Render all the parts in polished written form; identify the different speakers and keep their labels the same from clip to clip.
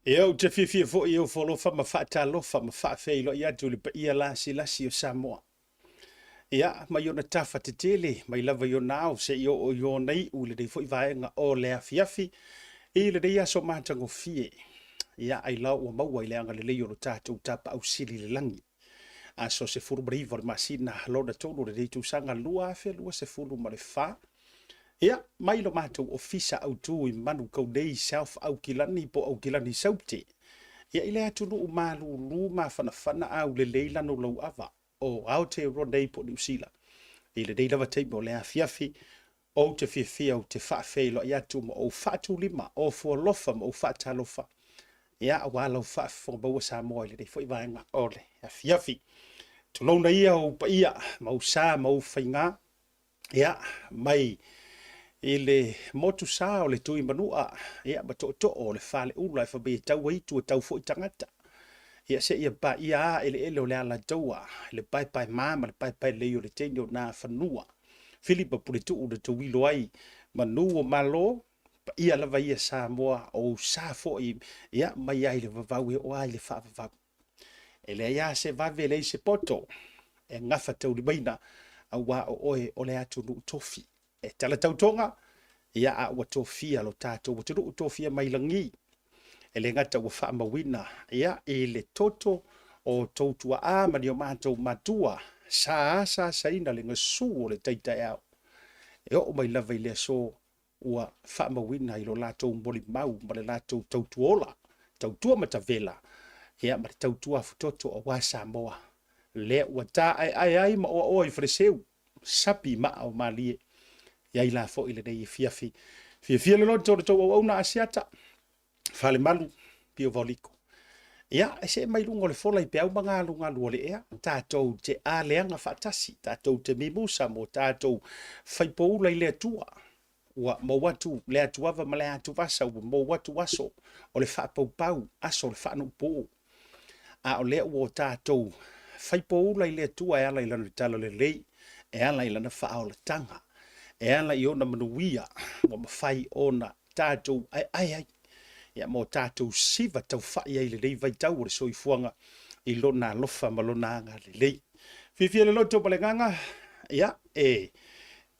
Speaker 1: Ia, ou te fiafia foi e ofo alofa ma faatalofa ma faafeiloai atu i le paia lasilasi o Samoa. Ia, mai ona tafa tetele, mai lava i ona ao seia oo i ona iu i lenei foi vaega o le afiafi i lenei aso matagofie. Ia, ailao ua maua i le agalelei o lo tatou Tapaau Sili i le lagi. Aso 19 o le masina lona tolu o lenei tausaga 2024. Ia, mai lo matou ofisa autu i Manukau nei, South Aukilani po o Aukilani Saute. Ia, i le atunuu malulu mafanafana aulelei lano lauava o Aotearoa nei po o Niu Sila. I lenei lava taimi o le afiafi, ou te fiafia ou te faafeiloai atu ma ou faatulima, ofo alofa ma ou faatalofa. Ia, aua lau faafofoga maua Samoa i lenei foi vaega o le afiafi. Tulouna ia ou paia ma ou sa ma ou faiga. Ia, mai i le motu sa o le Tuimanua, ia, ma tootoo o le Faleula e fai mai e tau aitu e tau foi tagata. Ia, seia paia a eleele o le Alataua, le paepaema ma le paepaelei o le teine o Nafanua. Filipa Puletuu na tauilo ai manu o Malo, paia lava ia Samoa, o ou sa foi, ia, mai ai le vavau e oo lava i le faavavau. E leai lava se vave, e leai se poto e gafataulimaina, aua o oe o le atunuu tofi. E tala tautoga, ia a ua tofia lo tatou atunuu, tofia mai lagi. E le gata ua faamauina, ia, i le toto o tou tuaa ma ni o matou matua, sa asaasaina le gasu o le tai taeao. E oo mai lava i le aso ua faamauina i lo latou molimau ma le latou tautua ola, tautua matavela, ia ma le tautua afutoto aua Samoa, lea ua tā'ae'ae ai ma oaoa i Faleseu, sapi i maa o Malie. I ai la foi lenei afiafi. Fiafia le loto o le tou auauna Asiata, Falemalu, Pio Vaoliko. Ia, e see mai luga o le fola i peau ma galugalu o le ea, tatou te aleaga faatasi, tatou te mimusa mo tatou faipoula i le Atua. Ua mou atu le atuava ma le atuvasa, ua mou atu aso o le faapaupau, aso o le faanuupuu. A o lea ua o tatou faipoula i le Atua e ala i Lana talalelei, e ala i Lana faaolataga, e ala i Ona manuia ua mafai ona tatou aeae ai, ia ma o tatou siva taufai ai i lenei vaitau o le soifuaga i Lona alofa ma Lona agalelei. Fiafia le loto ma le agaga, ia, e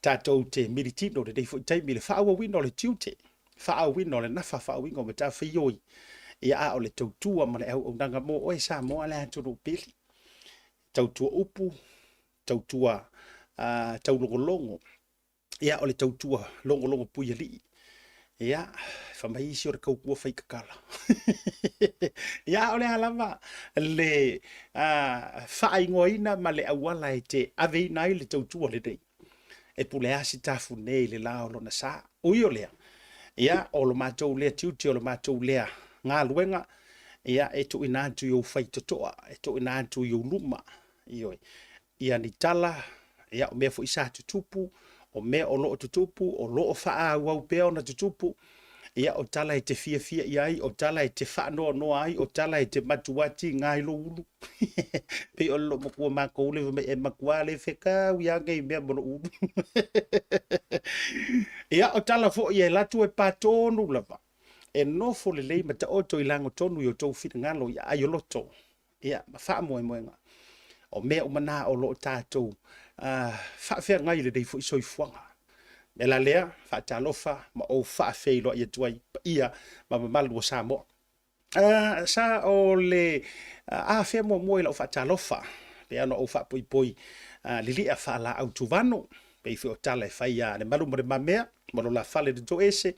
Speaker 1: tatou te militino i lenei foi taimi i le faaauauina o le tiute, faaauauina o le nafa faauiga o matafaioi, ia a o le tautua ma le auaunaga mo oe Samoa le atunuu pele. Tautua upu, tautua taulogologo, ia o le tautua logologo puialii. Ia, fai mai isi o le tautua faikakala. Ia, a o le a lava le faaigoaina ma le auala e te aveina ai le tautua lenei, e pule lava si tafune i le la o lona sa. Ui o lea, ia, o lo matou lea tiute, o lo matou lea galuega, ia, e tuuina atu i ou faitotoa, e tuuina atu i ou luma, ioe, ia ni tala, ia, o mea foi sa tutupu, o mea o lo o tutupu, o lo o faaauau pea ona tutupu, ia, o tala e te fiafia i ai, o tala e te faanoanoa ai, o tala e te matua tiga ai lou ulu. Pei o le loomatua matou le fai mai, e matua le fetau ia nei mea ma lou ulu. Ia, o tala foi e alu atu e pa tonu lava, e nofo lelei ma taoto i lagotonu i o outou finagalo i aai o loto. Ia, ma faamoemoega, o mea uma na o lo o tatou faafeagai i lenei foi soifuaga. O le mea la lea, faatalofa ma ou faafeiloai atu ai paia ma mamalu o Samoa. Sa o le afea muamua i lau faatalofa, pei ona ou faapoipoi lilia faalaau tuvano, pei foi o tala e fai a le malu ma le mamea, ma lo la fale na toese,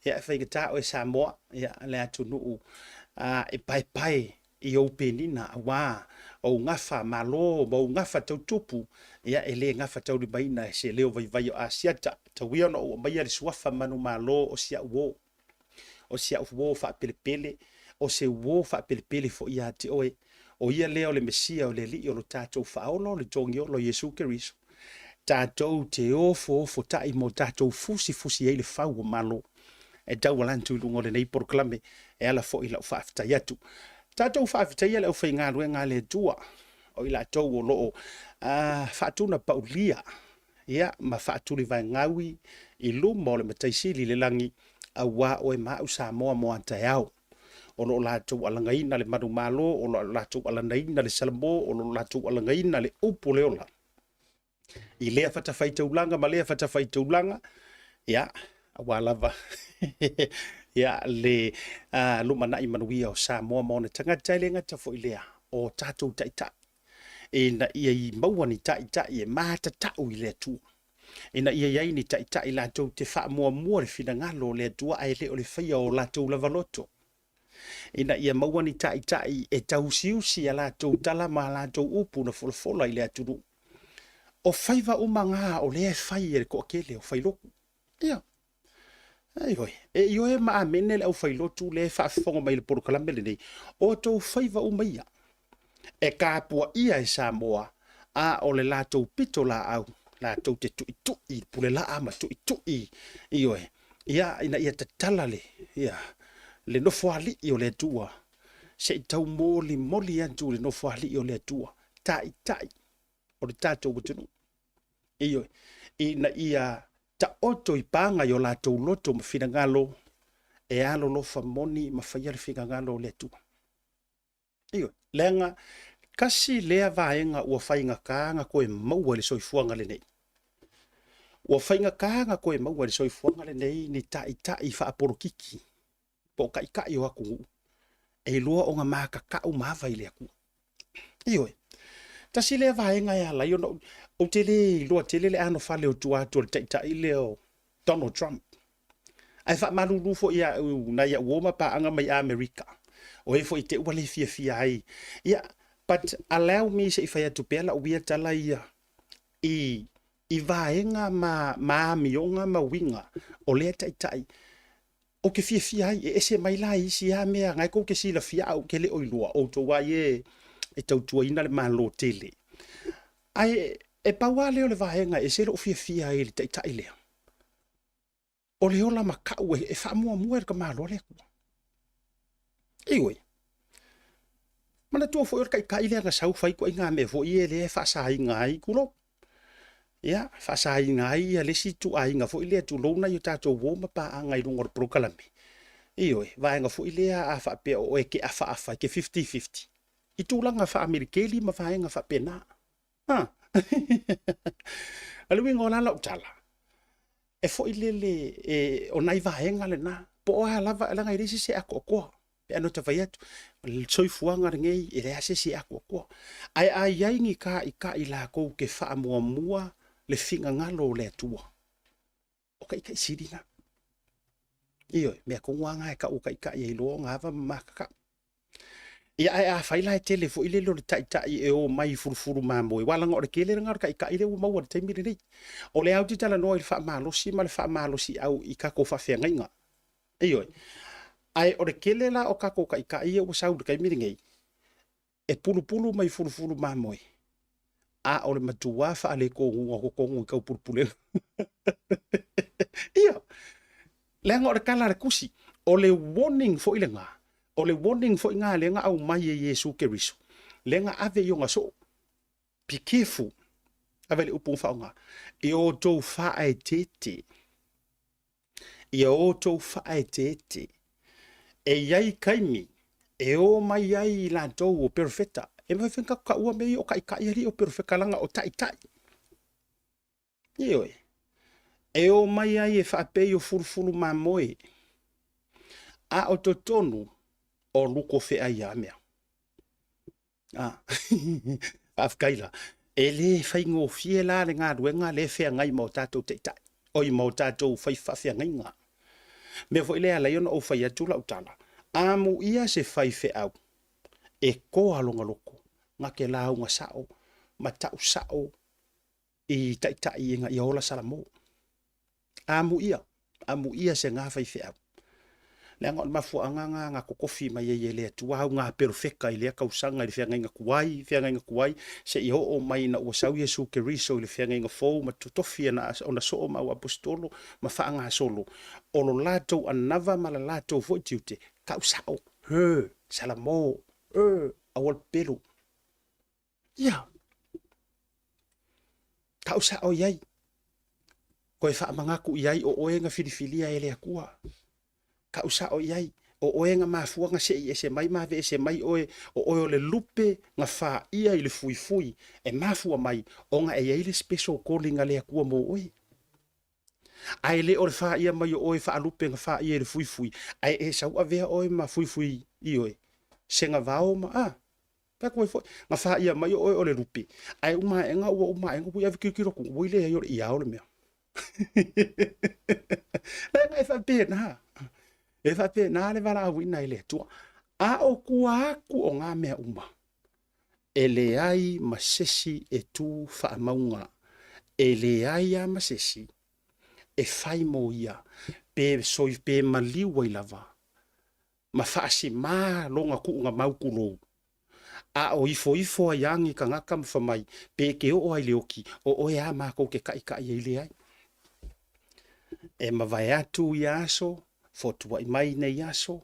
Speaker 1: ia e faigata oe Samoa, ia le atunuu e paepae i ou penina aua ou gafa malo ma ou gafa tautupu, ia e le gafataulimaina e se leo vaivai o Asiata. Tau ia ona ou aumaia le suafa manumalo o si au uo, o si au uo faapelepele, o se uo faapelepele foi ia te oe. O ia lea o le Mesia o le Alii o lo tatou Faaola o le Togiola o Iesu Keriso. Tatou te ofoofotai ma o tatou fusifusi ai le fau o Malo e tauala atu i luga o lenei polokalame e ala foi i lau faafetai atu. Tatou faafetaia le aufaigaluega a le Atua o i latou o lo o faatunapaulia ia, ma faatulivaegaui i luma o le Matai Sili i le lagi, aua oe ma au Samoa mo a taeao. o lo o latou alagaina le manumalo, o lo o latou alagaina le salamo, o lo o latou alagaina le upu o le ola. I lea fatafaitaulaga ma lea fatafaitaulaga, ia, aua lava ia, le lumanai manuia o Samoa ma ona tagata, e le gata foi lea, o tatou taitai, ina ia i maua ni taitai e matatau i le Atua, ina ia i ai ni taitai latou te faamuamua le finagalo o le Atua ae le o le faia o latou lava loto, ina ia maua ni taitai e tausiusi a latou tala ma a latou upu na folafola i le atunuu. O faiva uma na o lea e fai e le toatele o failotu. Ia, ioe, e ioe ma amene le aufailotu lea e faafofoga mai i le polokalame lenei, o outou faiva uma ia e tapuaia e Samoa, a o le latou pito laau latou te tuitui i le pulelaa ma tuitui, ioe, ia, ina ia tatala le, ia, le nofoalii o le Atua se i taumolimoli atu le nofoalii o le Atua, taitai o le tatou atunuu. Ioe, ina ia taoto i paga i o latou loto ma finagalo e alolofa moni ma faia le finagalo o le Atua. Ioe, leaga tasi lea vaega ua faigata na toe maua i le soifuaga lenei. Ua faigata na toe maua i le soifuaga lenei ni taitai faapolokiki po o taitai o atunuu e iloa ona matatau ma ava i le Atua. Ioe. Tasi lea vaega e ala ai ona ou te le iloa tele le anofale o tua atu o le taitai lea o Donald Trump. Ae faamalulu foi ia au nai au uo ma paaga mai Amerika, o e foi te ua le fiafia ai. Ia, but allow me se i fai atu pea lau ia tala ia i i vaega ma, ma amioga ma uiga o lea taitai ou te fiafia ai, e ese mai la i isi lava mea na e tou te silafia a ou te le o iloa, outou lava ia e tautuaina le Malo tele. Ae e pau lava lea o le vaega e ese lou fiafia ai i le taitai lea, o le ola makau e faamuamua e le tamaloa le Atua. Ioe. Manatua foi o le taitai lea na sau fai ituaiga mea foi ia lea e faasaina ai, tulou, ia, faasaina ai ia le isi ituaiga foi lea, tulou nai o tatou uo ma paaga i luga o le polokalame. Ioe, vaega foi lea a faapea o oe e te afaafa, e te 50-50, i tulaga faa-Amerikeli ma vaega faapena. Ha. O le uiga o la lau tala, e foi lele e, o nai vaega lena, po o a lava, leaga e leai se isi e atoatoa. Pe a na fai atu, o le soifuaga lenei, e leai se isi e atoatoa. Ae a i ai ni taitai latou te faamuamua le finagalo o le Atua, o taitai sili na. Ioe, mea tonu lava na e tau o taitai e iloa ona ava ma makakau. Ia, ae afai la e tele foi lele o le taitai e o mai i fulufulu mamoe, aua leaga o le tele lena o le taitai lea ua maua i le taimi lenei. O lea ou te talanoa i le faamalosi ma le faamalosiau i tatou faafeagaiga. Ioe. Ae o le tele la o tatou taitai ia ua sau i le taimi lenei, e pulupulu mai fulufulu mamoe, a o le matua faaletonuga o totonu i taupulepulega. Ia, leaga o le tala a le tusi, o le warning foi lena, o le warning foi lena lea na aumai e Iesu Keriso, lea na ave i ona soo. Be careful, ave le upu na faaaoga, i o outou faaeteete. Ia outou faaeteete. E i ai taimi e o mai ai i latou o perofeta. E mafai foi ona tatou taua mea ia o taitai alii o perofeta leaga o taitai. Ioe. E o mai ai e faapei o fulufulu mamoe, a o totonu o luko feai a mea. Ah. Faafetai la. E le faigofie la le galuega lea e feagai ma o tatou taitai, oi ma o tatou fai faafeagaiga. Mea foi lea e ala ai ona ou fai atu lau tala, amuia se faifeau e toa lona loto, na te lauga sao ma tau sao i taitai ina ia ola Salamo. Amuia, amuia se gā faifeau. Leaga o le mafuaaga gā na totofi mai ai e le Atua au gā perofeta i lea tausaga i le feagaiga tuai, feagaiga tuai, seia oo mai ina ua sau Iesu Keriso i le feagaiga fou ma totofi ana ona soo ma au aposetolo ma faagasolo, o lo latou anava ma la latou foi tiute, tau sao, he, Salamo, e, aua le pepelo. Ia, tau sao i ai, toe faamanatu i ai o oe na filifilia e le Atua. Tau sao i ai, O oe na mafua na seʻi ese mai ma aveese mai oe, o oe o le lupe na faia i le fuifui e mafua mai ona e i ai le special calling a le Atua mo oe. Ae le o le faia mai o oe faalupe na faia i le fuifui, ae e sau avea oe ma fuifui i oe, segavao ma, a, fai atu ai foi, na faia mai o oe o le lupe, ae uma aega ua uma aega ua ave tilotilo atu, ua leai o le iao le mea. Leaga e faapena, e faapena le valaauina e le Atua. A o tua atu o ngā mea uma, e leai ma sesi e tu faamauga, e leai a ma sesi e fai mo ia, pe soi pe maliu ai lava, ma faasimā lona tuuga mau tulou, a o ifoifo ai a ni tagata ma fai mai, pe te oo ai i le oti, o oe a matou te taʻitaʻi ai leai. E mavae atu ia aso, fotuaʻi mai nei aso,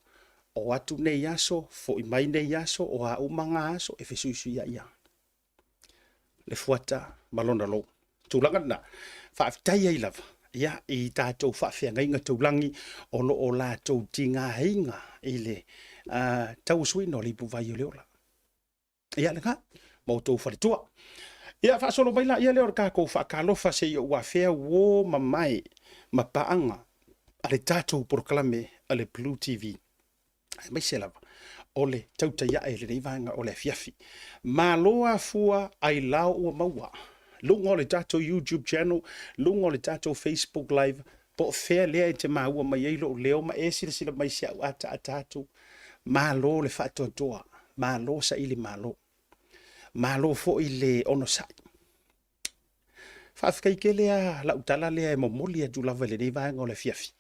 Speaker 1: o atu nei aso, foʻi mai nei aso, o a uma ngā aso e fesuisuiaʻi a le fuata ma lona lou. Tulaga lena, faafetai ai lava ia i tatou faafeagaiga taulagi o lo o latou tigaina i le tauasuina o le ipuvai o le ola. Ia lena, ma outou faletua. Ia faasolo mai laia lea o le tatou faatalofa se i ou afea uo mamae ma paaga a le tatou polokalame a le Blue TV. Aemaise lava o le tautai ae i lenei vaega o le afiafi. Malo afua ailao ua maua. Luga o le tatou YouTube channel, luga o le tatou Facebook Live, po o fea lea e te maua mai ai lou leo ma e silasila mai si au ataata atu. Malo le faatoatoa, malo saili malo. Malo foi le onosai. Faafetai tele a lau tala lea e momoli atu lava i lenei vaega o le afiafi.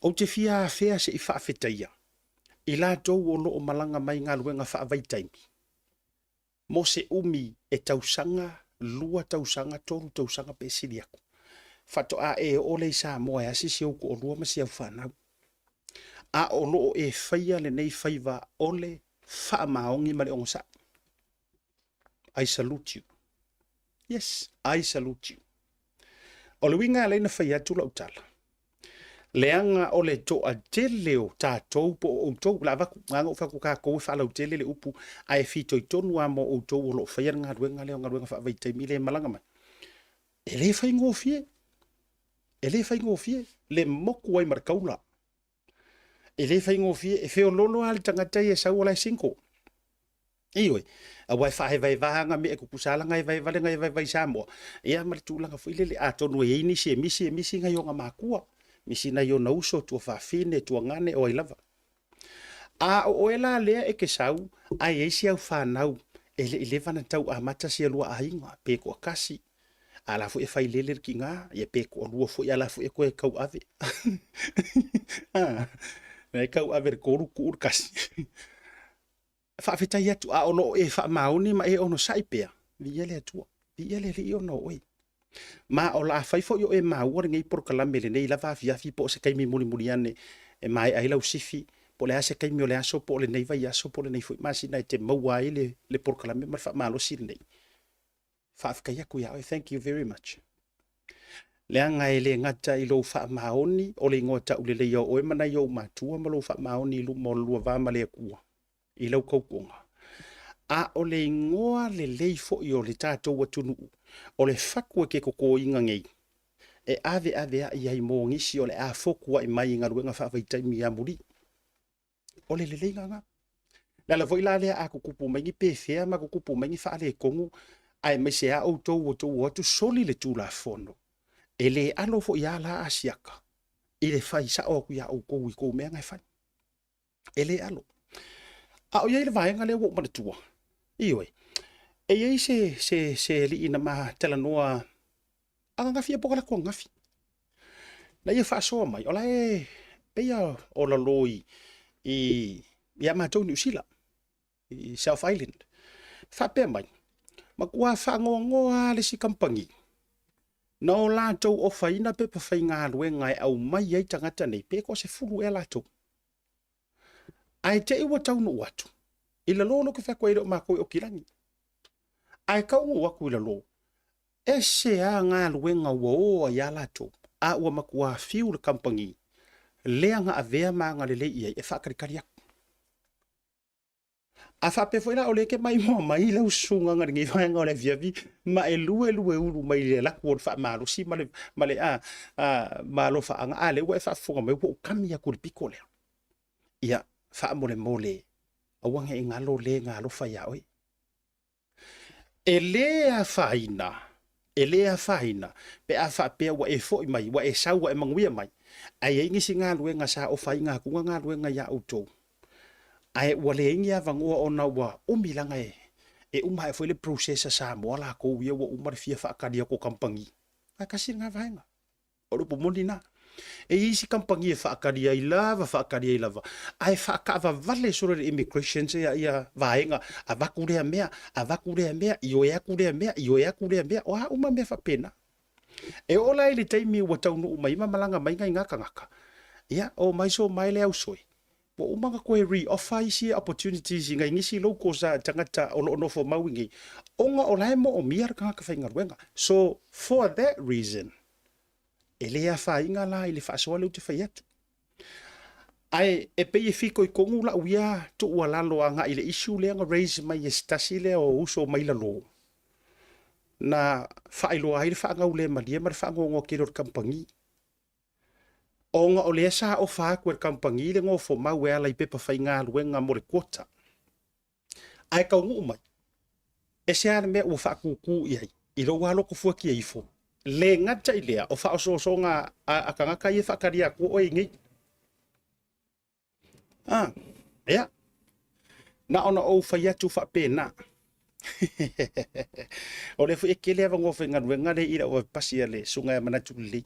Speaker 1: Ou te fia afea se i faafetaia i latou o lo o malaga mai galuega faavaitaimi mo se umi e tausaga, 2 tausaga, 3 tausaga pe sili atu. Faatoa e oo lea i Samoa e asi si ou toalua ma si au fanau. A o lo o e faia lenei faiva o le faamaoni ma le onosai. I salute you. Yes, I salute you. O le uiga e ala ai ona fai atu lau tala, leaga o le toatele o tatou po o outou, o le a avatu, na ona ou fai atu tatou e faalautele le upu, ae fitoitonu lava mo outou o lo o faia le galuega lea o galuega faavaitaimi lea e malaga mai. E le faigofie, e le faigofie le moku ai ma le taula. E le faigofie, e feololo lava le tagata ia e sau o la e single. Ioe, aua e faaevaeva lava mea e tutusa lava lana evaeva le na evaeva i Samoa, ia ma le tulaga foi lele, atonu e i ai nisi e misi, e misi nai ona makua, misi nai ona uso, tuafafine, tuagane, o ai lava. A o oe la lea e te sau, ae i ai si au fanau e le i leva ona tau amata sia lua aiga, pe toatasi, a la foi e fai lele le tiga, ia pe toalua foi, a la foi e toe tauave. E tauave le tolu, tuu le tasi. Faafetai atu, a o lo o e faamaoni ma e onosai pea, viia le Atua, viia le Alii ona o oe. Ma o le a fai foi o e maua lenei polokalame i lenei lava afiafi po o se taimi mulimuli ane e maea ai lau sifi, po o le a se taimi o le aso, po o lenei vaiaso, po o lenei foi masina e te maua ai le polokalame ma le faamalosi lenei. Faafetai atu ia oe, thank you very much. Leaga e le gata i lou faamaoni o le igoa tauleleia o oe ma nai ou matua ma lou faamaoni i luma o le lua va ma le Atua i lau tautoga, a o le igoa lelei foi o le tatou atunuu, o le fatu e te totoina nei, e aveaveai ai mo nisi o le a fotuai mai i galuega faavaitaimi ia muli. O le leleiga lena. Le ala foi la lea a tutupu mai ni pefea ma tutupu mai ni faaletonu, aemaise lava outou ua outou o atu soli le Tulafono, e le alo foi lava la Asiata i le fai sao atu iā outou i tou mea na e fai. E le alo. A o i ai le vaega lea ua ou manatua, ioe, e i ai se, se, se alii na ma talanoa ananafi ia po o talaatu ananafi. Na ia faasoa mai, o la e pei o lalo i, i, ia matou i Niu Sila, i South Island. Faapea mai, matua faanoanoa lava le isi kamupani na o latou ofaina pepa faigaluega e aumai ai tagata nei, pe toasefulu ea latou. Ae te i ua taunuu atu i lalo, lea ou te fai atu ai e le o matou e okilagi. Ae taunuu atu i lalo, ese lava galuega ua o ai lava latou, a ua matua fiu le kamupani. lea na avea ma agalelei i ai e faataritari atu. A faapea foi la o lea e te maimoa mai lau susuga i lenei vaega o le afiafi ma e luelueulu mai le alu atu o le faamalosi ma le, ma le a, a, ma alofaaga, a lea ua e faafofoga mai ua ou kami atu i le pito lea. Ia, faamolemole, aua ne i galo le na alofa iā oe. E lē afaina, e lē afaina pe a faapea ua e foi mai, ua e sau ua e manuia mai, ae i ai nisi galuega sa ofaina atu galuega iā outou, ae ua leai ni avanoa ona ua umi leaga e uma ae foi le process a Samoa latou ia ua uma le fia faatali atu o kamupani. Ae tasi lena vaega. O le upu moni lena. E i ai isi kamupani e faatali ai lava, faatali ai lava, ae faataavavale solo e le Immigration ia, ia vaega, avatu lea mea, avatu lea mea, ioe atu lea mea, ioe atu lea mea, o a uma mea faapena. E oo la i le taimi ua taunuu mai ma malaga mai nai na tagata, ia, o mai so mai le ausoe, ua uma ona toe re-offer isi opportunities i nai nisi locals a tagata o lo o nofo mau i nei, ona o la e moomia le tagata faigaluega. So, for that reason, e le afaina la i le faasoa lea ou te fai atu. Ae e pei e fitoitonu lau ia tuualalo agai i le issue lea na raise mai e se tasi lea o uso mai lalo, na faailoa ai le faagaulemalie ma le faanoanoa tele o le kamupani. Ona o lea sa ofa atu e le kamupani le nofomau e ala i pepa faigaluega mo le quota. Ae taunuu mai, ese lava le mea ua faatūtū i ai, i lou lava loto fuatia ifo. Le gata i lea, o faaosoosoga a tagata ia e faatalia atua oe i nei. Ah, ia. Na ona ou fai atu faapena. o lea foi e tele avanoa faigaluega lea i lau avepasi a le susuga ia Manatu Lelei.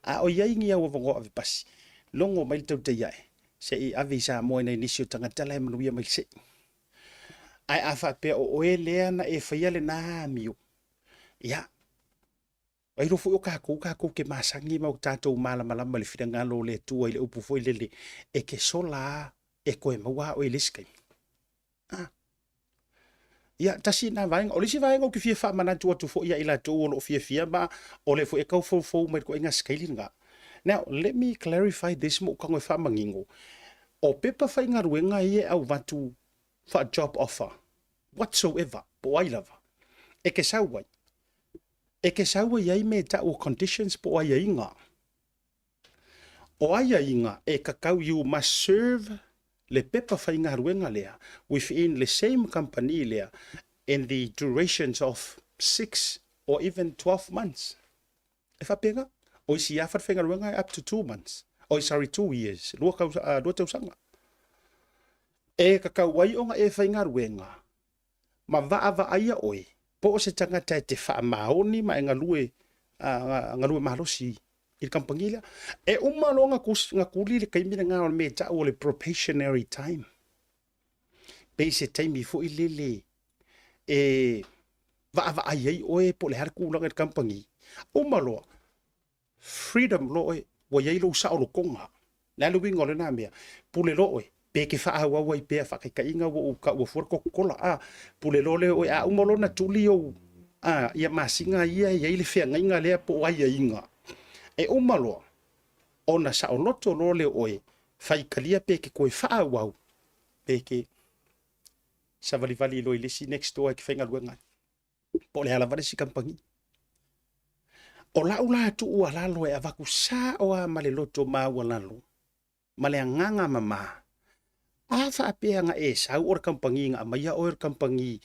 Speaker 1: A o i ai ni au avanoa avepasi, logo mai le tautai ae, se i ave i Samoa i nai nisi o tagata la e manuia mai le sei. Ae a faapea o oe lea na e faia lena amio, ia, Ailoa foi o tatou, tatou te masani ma o tatou malamalama i le finagalo o le Atua i le upu foi lele, e te sola a, e toe maua a oe i le isi taimi. Ah. Ia, tasi na vaega. O le isi vaega ou te fia faamanatu atu foi ia i latou o lo o fiafia ma o lea foi e tau foufou mai le ituaiga sikaili lena. Now, let me clarify this mo tago e faamanino. O pepa faigaluega ia e auvatu faa-job offer, whatsoever, po o ai lava, e te sau ai, e te sau ai ai me tau o conditions po o aiaiga. O aiaiga e tatau you must serve le pepa faigaluega lea within le same company lea in the durations of 6 or even 12 months. E faapena, o isi lava falefaigaluega e up to 2 months, oh sorry 2 years, 2 tausaga. E tatau ai ona e faigaluega ma vaavaaia oe po o se tagata e te faamaoni ma e galue, galue malosi i le kamupani lea. E uma loa na tuli le taimi lena o le mea e tau o le probationary time. Pei se taimi foi lele e vaavaai ai oe po o le a le tulaga i le kamupani. Uma loa, freedom loa oe, ua i ai lou saolotoga. O le a le uiga o lena mea? Pule loa oe, pe e te faaauau ai pea faataitaiga ua ou taua fua le Coca-Cola, a, pule loa lea oe, a uma loa ona tuli ou, a, ia masina ia e i ai le feagaiga lea po o aiaiga. E uma loa, ona saoloto loa lea o oe, faitalia pe e te toe faaauau, pe e te savalivali loa i le isi next door e te faigaluega ai. Po o le a lava le isi kamupani. O lau la tuualalo e avatu sao lava ma le loto maualalo ma le agaga mama, a faapea na e sau o le kamupani na aumaia oe o le kamupani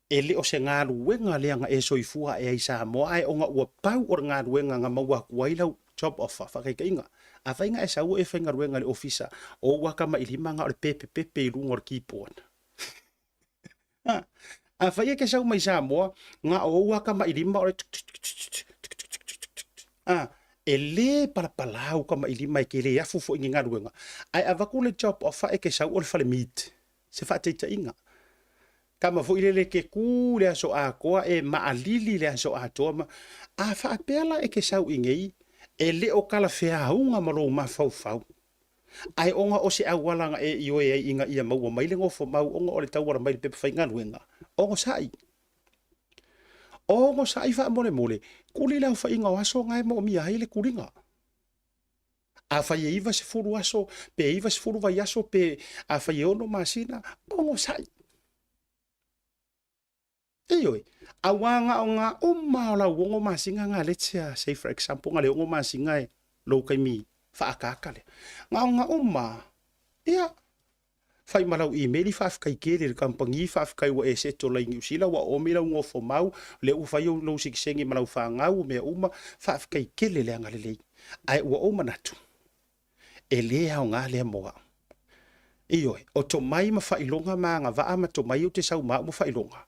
Speaker 1: e le o se galuega lea na e soifua ae ai i Samoa, ae ona ua pau o le galuega na maua atu ai lau job offer, faataitaiga, afai na e sau o e faigaluega i le ofisa, o ou akamailima na o le pepepepe i luga o le keyboard. Ha, afai e te sau mai Samoa, na o ou akamailima o le a, e lē palapala ou kamailima e te le afu foi i ni galuega, ae avatu le job offer e te sau o le fale meat, se faataitaiga. Tama foi lele e te kū le aso atoa, e maalili le aso atoa ma, a faapea la e te sau i nei, e le o talafeauga ma lou mafaufau, Ae ona o se auala na e ioe ai ina ia maua mai le nofomau ona o le tauala mai le pepa faigaluega, onosai. Onosai faamolemole, kuli le aofaiga o aso na e moomia ai le kuliga. Afai e 90 aso, pe 90 vaiaso, pe afai e 6 masina, onosai. Ioe, auā na o ngā uma o lau 6 masina ngā, let's say for example, ngā le 6 masina e lou taimi faakaaka lea. Na o ngā uma, ia, fai ma lau email faafetai tele i le kamupani, faafetai ua e settle ai i Niu Sila, ua oo mai lau nofo mau, lea ua fai lou sitiseni ma lau fanau, o mea uma, faafetai tele le agalelei. Ae ua ou manatu, e lē aoga lea mo au. Ioe, o tomai ma faailoga ma agavaa ma tomai ou te sau ma au ma faailoga,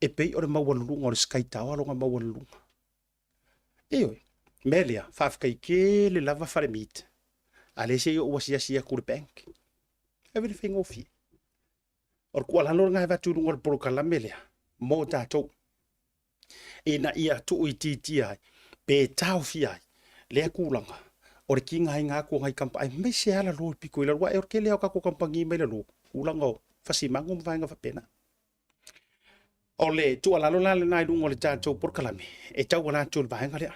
Speaker 1: e pei o le maualuluga o le sky tower lona maualuluga. Ioe, mea lea, faafetai tele lava fale meat, a lea se i ou asiasi atu i le bank. E vele faigofie. O le tuualalo lena e avatu i luga o le polokalame lea mo tatou. Ina ia tuuitiitia ai pe taofia ai lea tulaga o le tigaina atu o nai kamupani, aemaise lava lalo i le pito i lalo, aua o le tele lava o tatou kamupani mai lalo, tulaga o fasimago ma vaega faapena. O le tuualalo la lena i luga o le tatou polokalame e tauala atu i le vaega lea.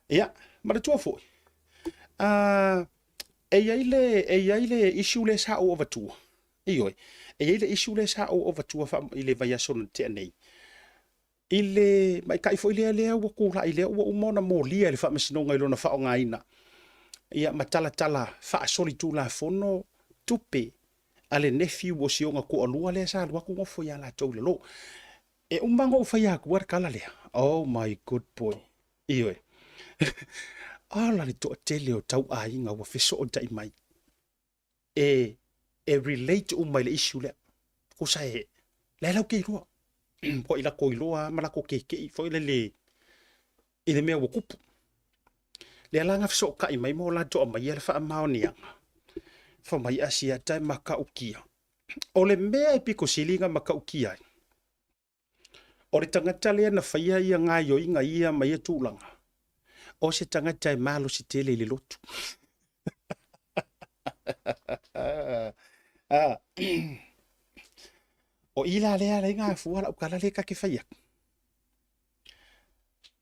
Speaker 1: Ia, manatua foi, e i ai le, e i ai le issue lea sa ou avatua, Ioe, e i ai le issue lea sa ou avatua i le vaiaso na tea nei, i le maitai foi lea lea ua tulai lea ua uma ona molia e le Faamasinoga i lona faaaogaina, ia ma talatala faasolitulafono tupe a le nephew o si ona toalua lea sa alu atu nofo ia latou i lalo. E uma ona ou faia atua le tala lea, oh my good boy, ioe, ola le toatele o tauaiga ua fesootai mai e e relate uma i le issue lea. Tusa e, lea lau te iloa. Ko i lako iloa ma lako keke'i foi lele i le mea ua tupu. Lea la na fesootai mai ma o latou aumaia le faamaoniaga. Fai mai Asiata e matautia. O le mea e pito sili ona matautia ai, O le tagata lea na faia ia gaoioiga ia ma ia tulaga, o se tagata e malosi tele i le lotu. Ah. O i la lea alai gafua lau tala lea ta te fai atu.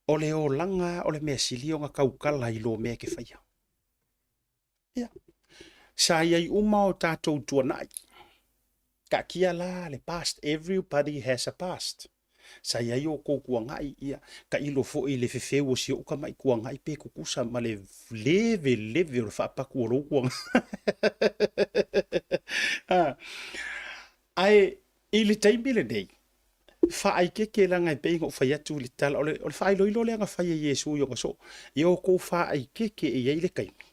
Speaker 1: O le olaga o le mea sili ona tautala i lo mea e te faia. Ia. Sa i ai uma o tatou tuanai. Taatia la le past, everybody has a past. Sa i ai o tou tuanai, ia, tailo foi i le fefeu o si ou tamai tuanai pe tutusa ma le leveleve o le faapatu o lou tuanai. Ae i le taimi lenei, faaeteete leaga e pei ona ou fai atu i le tala, o le, o le faailoilo lea na fai e Iesu i ona soo, ia outou faaeteete e i ai le taimi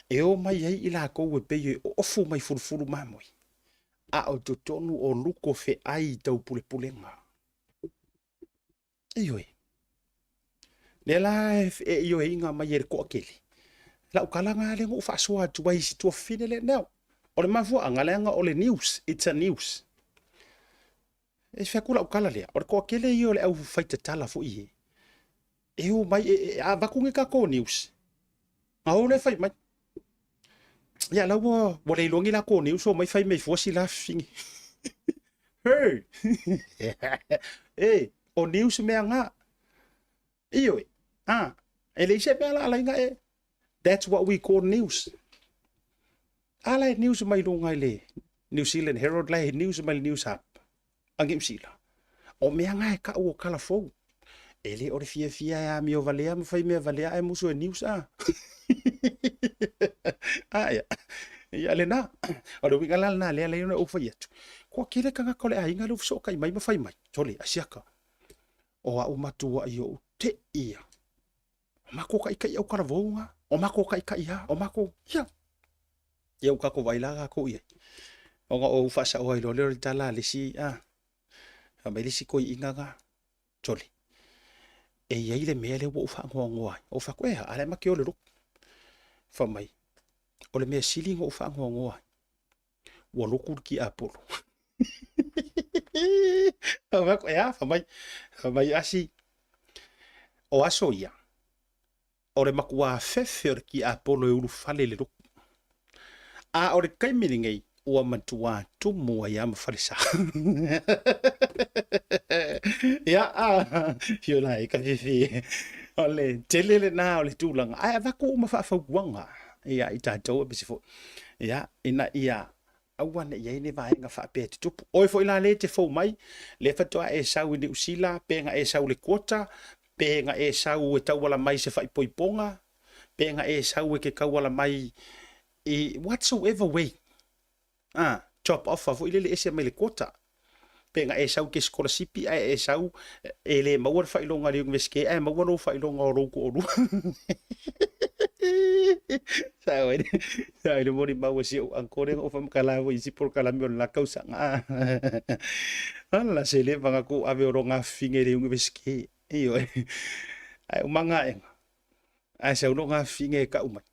Speaker 1: e o mai ai i latou e pei e oofu mai fulufulu mamoe, a o totonu o luko feai i taupulepulega. Ioe. Lea la e ioeina mai e le toatele. Lau tala na lea na ou faasoa atu ai i si tuafafine lea. Now, o le mafuaaga leaga o le news, it's a news. E fai atu lau tala lea, o le toatele ia o le au faitatala foi e. E o mai, e, a avatu ni tatou news, na o lea fai mai. Ia la ua, ua le iloa ni latou news o mai fai mai fua si la fafine. Hey! e, o news mea nga. Ioe, ah, e leai se mea la alaina e. That's what we call news. A la e news mai luga i le New Zealand Herald, la e news mai le News Hub a Niu Sila. O mea nga e kau o kala fou. E le o le fiafia e amio valea ma fai mea valea ae musu e news a. A ia. Ia lena. O le uiga la lena lea lea ona ou fai atu. Kua kele tagata o le aiga lea ua fesootai mai ma fai mai. Sole, asiaka. O au matuai ou te ia. O makou taitai autalavou na. O makou taitai a. O makou, ia. Ia ua tatou vaai la tatou i ai. Ona ou faasaoa ai loa lea o le tala a le isi, a, fai mai le isi toeaina na, sole, e i ai le mea lea ua ou faanoanoa ai. Ou fai atu, e a, a la e ma te o i le lotu. Fai mai, o le mea sili ona ou faanoanoa ai, ua lotu le tiapolo. Fai atu, e a, fai mai, fai mai asi, o aso ia, o le matua fefe o le tiapolo e ulufale i le lotu. A o le taimi lenei, ua matua tumu ai lava ma falesa. Ia, a, fio la e ka fefe. O le tele lena o le tulaga, ae avatu uma faafautuaga. ia i tatou aemaise foi ia ina ia aua ne i i ai ni vaega faapea e tutupu. Oe foi la lea e te fou mai, lea faatoa e sau i Niu Sila, pe na e sau i le quota, pe na e sau e tauala mai i se faaipoipoga, pe na e sau e te tauala mai i whatsoever way, a, job offer foi lele ese mai le quota, pe na e sau i ke sikolasipi ae e sau e le maua le faailoga a le Iunivesite ae maua lou faailoga o lou toalua. Sao ai sao ai le molimau a si ou uncle lea na ou faamatala foi i isi polokalame o le la tausaga. Ala se leva na tou ave o lona afifine i le Iunivesite. Ioe. Ae uma aega, ae sau lona afifine e tau mai,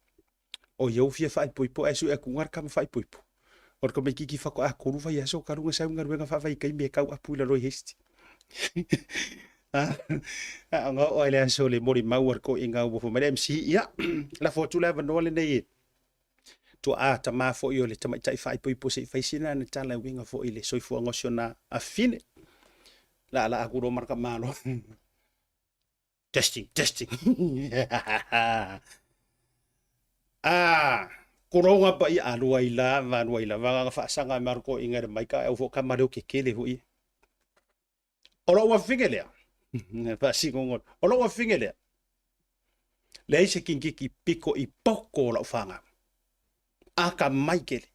Speaker 1: o ia ua fia faaipoipo ae sue atu le tama faaipoipo. O le tamaititi faatoa 3 vaiaso talu ona sau i galuega faavaitaimi e tau apu i lalo i Hasty. A ona oo lava i le aso o le molimau a le toeaina ua fai mai le MC, ia, lafo atu le avanoa lenei e tuaa tama foi o le tamaitai faaipoipo se i fai sina ana tala e uiga foi i le soifuaga o si ona afafine. Laalaa atu loa ma le tamaloa. Testing, testing. Ah, tulou nga paia alua i lava, alua i lava, nga faasaga e maroko inga le maika, au fo kama leo kekele foi. O lou afine lea, faasinogo, o lou afine lea, leai se kikiki pito i poko o lau fanau. Akamai tele.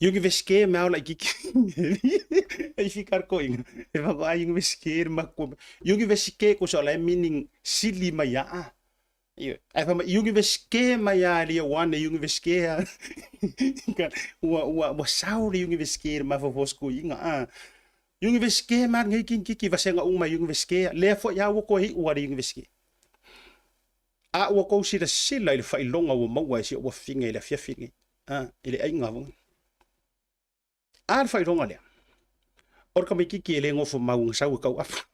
Speaker 1: Universite me ao laititi. E fika le toeaina, e faatoa universite le matua. Universite tusa o la e meaning sili mai aa. Ioe. Ae fai mai universite mai a le ioane universite a. Ua, ua, ua sao le universite i le mafaufau o si toeaina. A. Universite ma lenei kikiki vasega uma i universite. Lea foi a ua toe iu a le universite. A ua tou silasila i le faailoga ua maua e si ou afafine i le afiafi lenei, a, i le aiga foi. A le faailoga lea, o le tamaititi e le nofo mau na sau e tau afu.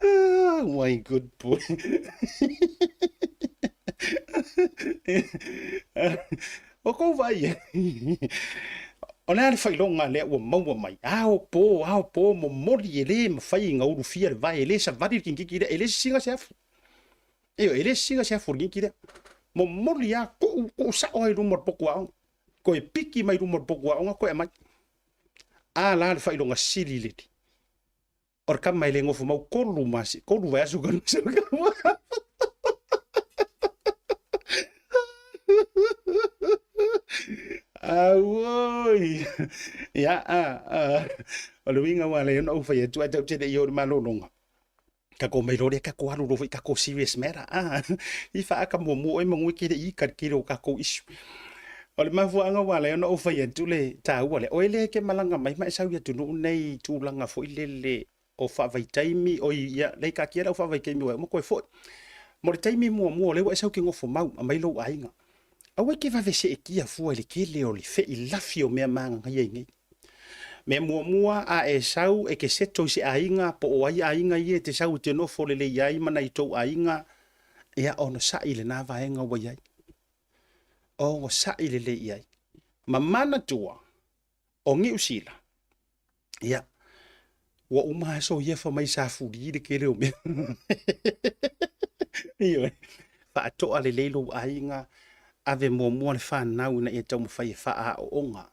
Speaker 1: Ah, my good boy. O kou vaai e. O le a le faailoga lea ua maua mai, ao po, ao po, momoli e le mafai ona ulufia le vae, e le savali le kikiki lea, e le sisiga se afu. Ioe, e le sisiga se afu o le kikiki lea. Momoli lava, tuu, tuu sao lava i luma o le potu aoga. Toe piki mai luma o le potu aoga, toe aumai. A la le faailoga sili lele. O le tama e le nofo mau 3 masi, 3 vaiaso ka Auoi! Ia, a, a, o le uiga ua ala ai ona ou fai atu, ae tatou te le i oo i le malologa. Tatou omai loa lea, tatou alu loa foi i tatou serious matter. A, i faaata muamua oe manu e te le i ika i le tele o tatou issue. O le mafuaaga ua ala ai ona ou fai atu le taua lea, oe lea e te malaga mai ma e sau i atunuu nei i tulaga foi lele o faavaitaimi, oi, ia, lea i taatia lau faavaitaimi ua e uma toe foi. Mo le taimi muamua o lea ua e sau e te nofo mau, aumai lou aiga. Aua e te vave seetia fua i le tele o le feilafi o mea magagaia i nei. Mea muamua, a e sau e te seto i se aiga, po o ai aiga ia e te sau e te nofo lelei ai ma nai tou aiga, ia onosai lena vaega ua i ai. Onosai lelei i ai. Ma manatua, o Niu Sila, ia, ua uma aso ia fai mai sa fuli le tele o mea. Ioe, faatoa lelei lou aiga, ave muamua le fanau ina ia taumafai e faaaooga,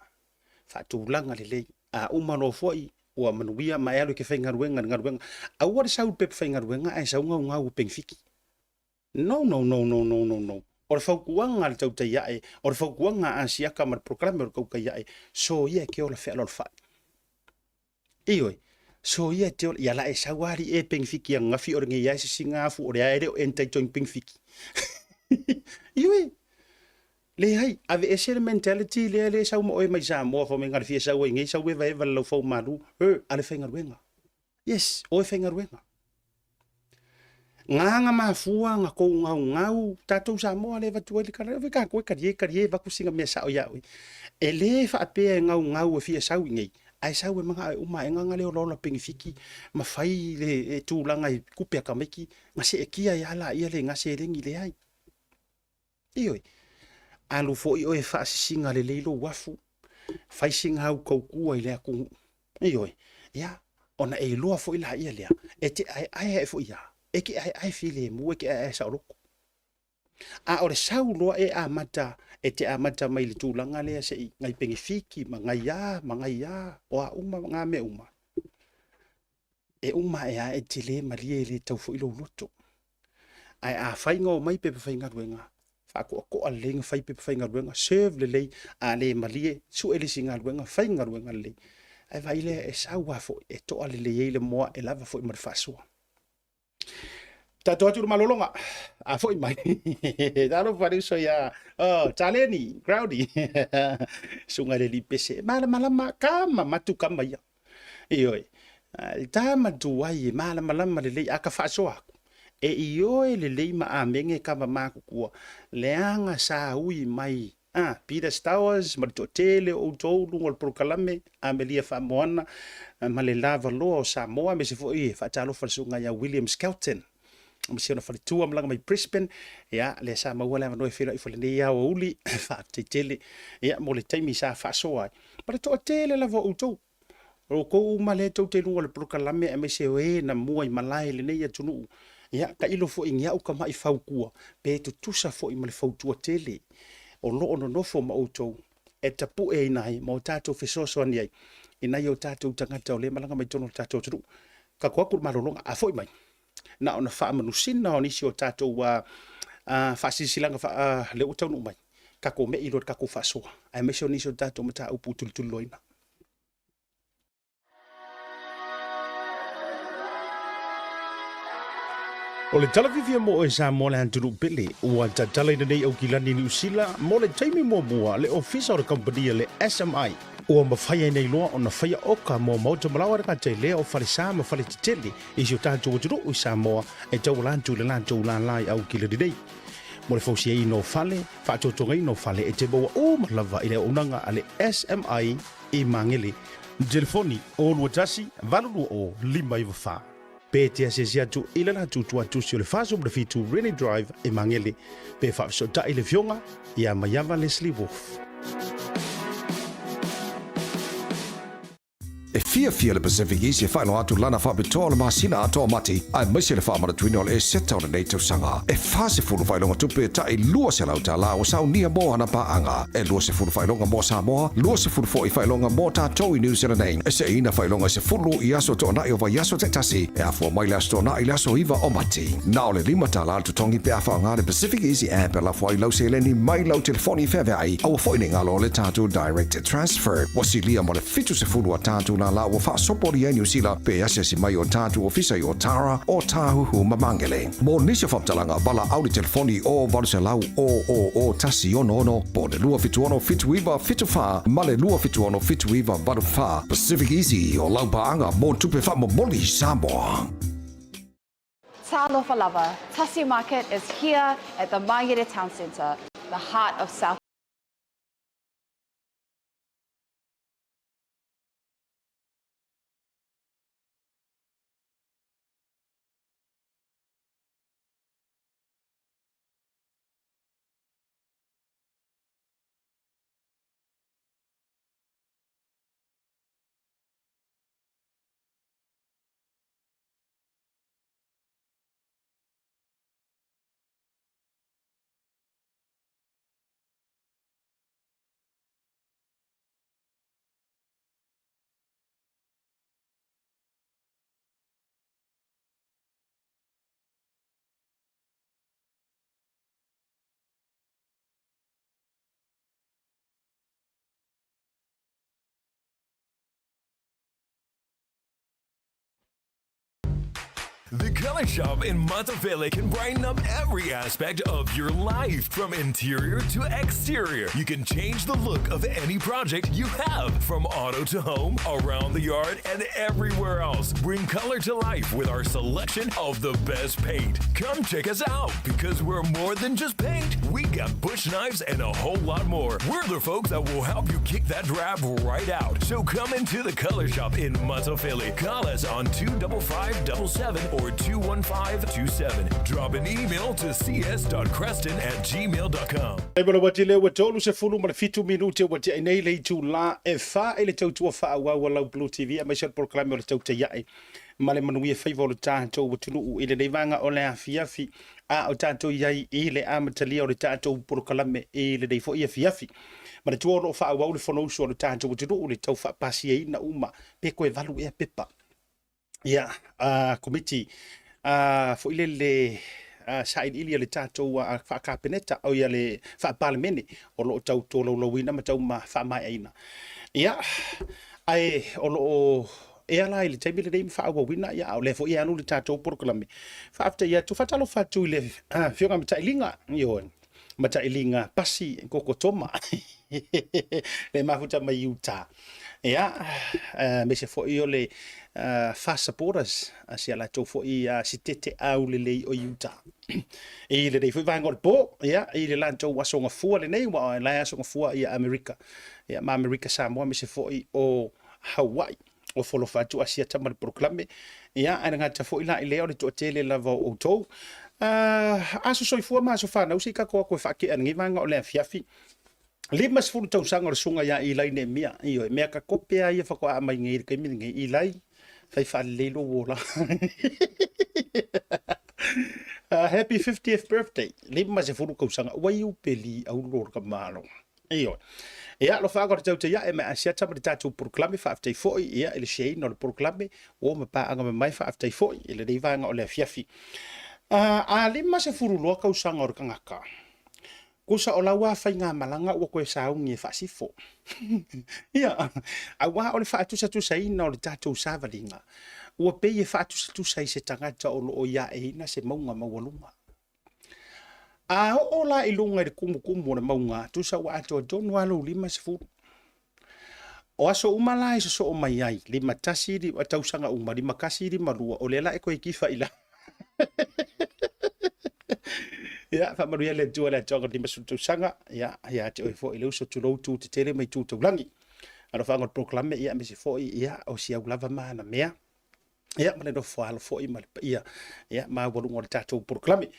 Speaker 1: faatulaga lelei. A uma loa foi, ua manuia ma e alu e te faigaluega i le galuega. Aua le sau i le pepa faigaluega ae sau gaugau i penefiti. No, no, no, no, no, no, no. O le fautuaga a le tautai ae, o le fautuaga a Asiata ma le polokalame o le tautai ae, soia e te ola fealoalofa'i. Ioe, soia e te ola, ia la e sau lava alii e penefiti ananafi o lenei lava e sisiga afu o lea e le o entitled i penefiti. Ioe, leai, aveese le mentality lea lea e sau ma oe mai Samoa fai mai na o le fia sau ai nei, sau evaeva i le laufau malu, e, a le faigaluega. Yes, o e faigaluega. Nga mafua nga kou gaugau tatou Samoa le avatu ai le tala, ave tatou e talie talie avatu sina mea sao ia oe. E le faapea e gaugau e fia sau i nei, ae sau e manao e uma ae nga le olaola penefiti ma fai le tulaga i tupe a tamaiti, na seetia ai lava laia le ga seleni leai. Ioe, alu foi oe e faasisiga lelei lou afu, fai sina au tautua i le atunuu. Ioe, ia, ona e iloa foi laia lea, e te aeae ae foi ia. E te aeae filemu, e te aeae saoloto. A o le sau loa e amata, e te amata mai i le tulaga lea se i nai penefiti ma nai a ma nai a, o a uma ngā mea uma. E uma ae a e te le malie e le tau foi lou loto. Ae afai na omai pepa faigaluega, faatoatoa lelei na fai pepa faigaluega, serve lelei, a le malie, sue le isi galuega, fai galuega lelei. Ae vaai lea e sau lava foi e toa lelei ai le moa e lava foi ma le faasoa. Tatou atu i le malologa. A foi mai. Talofa le uso ia oh, Taleni, Crowdy. Suga le lipese. Malamalama, kama matu kama ia. Ioe. Le tama tuai e malamalama lelei a ka faasoa aku. E ioe lelei ma amene kama matutua leaga sa ui mai a Peter Stowers ma le toatele o outou luga o le polokalame Amelia Faamoana ma le lavaloa o Samoa aemaise foi e faatalofa le susuga ia William Skelton ma si ona faletua malaga mai Brisbane. Ia, lea sa maua le avanoa e feiloai foi lenei aoauli faafetai tele ia mo le taimi sa faasoa ai ma le toatele lava o outou. O outou uma lea tou te i luga o le polokalame aemaise o e na mua i malae i lenei atunuu, ia, tailo foi i ni au tamai fautua, pe tutusa foi ma le fautua tele o lo o nonofo ma outou e tapueina ai ma o tatou fesoasoani ai i nai o tatou tagata o lea e malaga mai totonu o le tatou atunuu. Tatou atu i le malologa, a foi mai, na ona faamanusina o nisi o tatou faasilasilaga lea ua taunuu mai, tatou mei loa i le tatou faasoa, aemaise o nisi o tatou mataupu tulituliloaina. O le tala fiafia mo oe Samoa le atunuu pele, ua tatalaina nei Aukilani Niu Sila mo le taimi muamua le ofisa o le kamupani a le SMI. Ua mafai ai nei loa ona faia oka mo maota malaoa le gata i lea o falesa ma faletetele i si o tatou atunuu i Samoa e tauala atu i le latou lālā i Aukilani nei. Mo le fausiaina o fale, faatotogaina o fale e te maua uma lava i le auaunaga a le SMI i Magele. Telefoni, 021 820 594. Pe te asiasi atu i le latou tuatusi o le 47 Rennie Drive i Magele, pe faafesootai le Afioga ia Maiava Leslie Wolfe.
Speaker 2: E fiafia le Pacific East e faailoa atu lana faapitoa o le masina atoa o Mati, aemaise le faamanatuina o le Eseta o lenei tausaga. E 40 faailoga tupe tai $200 ua saunia mo ana paaga. E 20 faailoga mo Samoa, 20 foi faailoga mo tatou i New Zealand nei. E seina faailoga e 10 i aso toonai o vaiaso taitasi, e afua mai le aso Toonai i le aso 9 o Mati. Na o le $5 le totogi pe a faaaoga le Pacific Easy App e lafo ai lau seleni mai lau telefoni feaveai, aua foi ne i galo le tatou Direct Transfer. Ua silia ma le 70 a tatou lālā ua faasopolia ai Niu Sila pe asiasi mai o tatou ofisa i Otara, Ōtāhuhu ma Māngere. Mo nisi o faamatalaga, valaau le telefoni o 800 000 166 po o le 276 79 74 ma le 276 79 84. Pacific Easy, o lau paaga mo tupe faamomoli Samoa.
Speaker 3: Talofa lava, Tasi Market is here at the Māngere Town Centre, the heart of South.
Speaker 4: The Color Shop in Matafele can brighten up every aspect of your life, from interior to exterior. You can change the look of any project you have, from auto to home, around the yard, and everywhere else. Bring color to life with our selection of the best paint. Come check us out because we're more than just paint. We got bush knives and a whole lot more. We're the folks that will help you kick that drab right out. So come into the Color Shop in Matafele. Call us on 25577 or or 21527. Drop an email to cs.creston at gmail.com.
Speaker 1: E mo le wati le ua 37 minute ua tea nei le itulā e fa i le tautua faaauau a lau Blue TV aemaise o le polokalame o le Tautai Ae ma le Manuia Faiva o le tatou atunuu i lenei vaega o le afiafi a o tatou i ai i le amatalia o le tatou polokalame i lenei foi afiafi. Manatua o lo o faaauau le Fonousu a le tatou atunuu i le tau faapasiaina uma pe toe valu ea pepa ia a komiti a foi lele a sailiili a le tatou faa-Kapeneta o ia le faa-Palemene o lo o tau tolaulauina ma tau ma faamaeaina. Ia, ae o lo o ea la i le taimi lenei ma faaauauina, ia, a o lea foi e alu le tatou polokalame. Faafetai atu, faatalofa atu i le Afioga Matailiga, ioe, Matailiga Pasi Koko Toma, le mafuta mai Utah. Ia, aemaise foi o le Fast Supporters, a si a latou foi sitete aulelei o Utah. I lenei foi vaega o le po, ia, i le latou aso gafua lenei, ua o la e aso gafua ia Amerika, ia, ma Amerika Samoa, aemaise foi o Hawaii. O folofa atu Asiata ma le polokalame. Ia, ae le gata foi la i lea o le toatele lava o outou. Aso soifua ma aso fanau se i tatou atu e faatea i lenei vaega o le afiafi. 50 tausaga o le susuga ia Ilai Neemia. Ioe, mea kakope lava ia faatoa aumai nei i le taimi lenei. Ilai, fai faalelei lou olaga. Happy 50th birthday. 50 tausaga. Ua iu peli aulo le kamalo. Ioe. Ia, alofa atu tau te iae me asiata ma le tatou polokalame faafetai foi ia i le shareina o le polokalame ua ma paaga mamae faafetai foi i lenei vaega o le afiafi. A 52 tausaga o le tagata, Tusa o lau a faigamalaga ua toe sauni e faasifo. Ia, auā o le faatusatusaina o le tatou savaliga, ua pei e faatusatusa i se tagata o lo o iaeina se mauga maualuga. A oo la i luga i le tumutumu o le mauga, tusa ua atoa tonu lava lou 50. O aso uma la e sosoo mai ai, 51, tausaga uma, 51, 52, o lea la e toe tifa i lalo. Ia, faamanuia le Atua i le atoaga o le 50 tausaga, ia, ia te oe foi le uso, tulou tu tetele mai tu taulagi. Alofaga o le polokalame, ia, aemaise foi, ia, o si au lava ma ana mea. Ia, ma le nofo alo foi ma le paia, ia, maualuga o le tatou polokalame.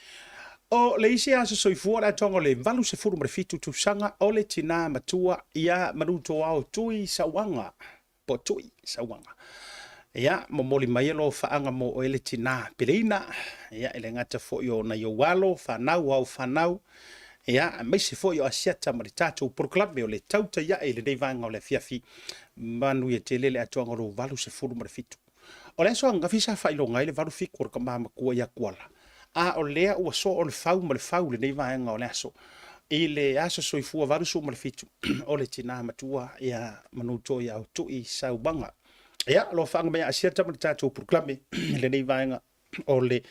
Speaker 1: O le isi aso soifua o le atoaga o le 87 tausaga o le tinā matua ia Manutoao Tui Sauaga, po o Tui Sauaga. Ia, momoli mai e alofaaga mo oe le tinā peleina, ia, e le gata foi o nai ou alo, fanau, au fanau, ia, aemaise foi o Asiata ma le tatou polokalame o le tautai ae i lenei vaega o le afiafi. Manuia tele le atoaga o lou 87. O le aso ananafi sa faailoga ai le 87 o le tama matua ia Tuala, a o lea ua soo le fau ma le fau i lenei vaega o le aso. I le aso soifua 87 o le tina matua ia Manuto ia Tui Saumaga. Ia, alofaaga mai Asiata ma le tatou polokalame i lenei vaega o le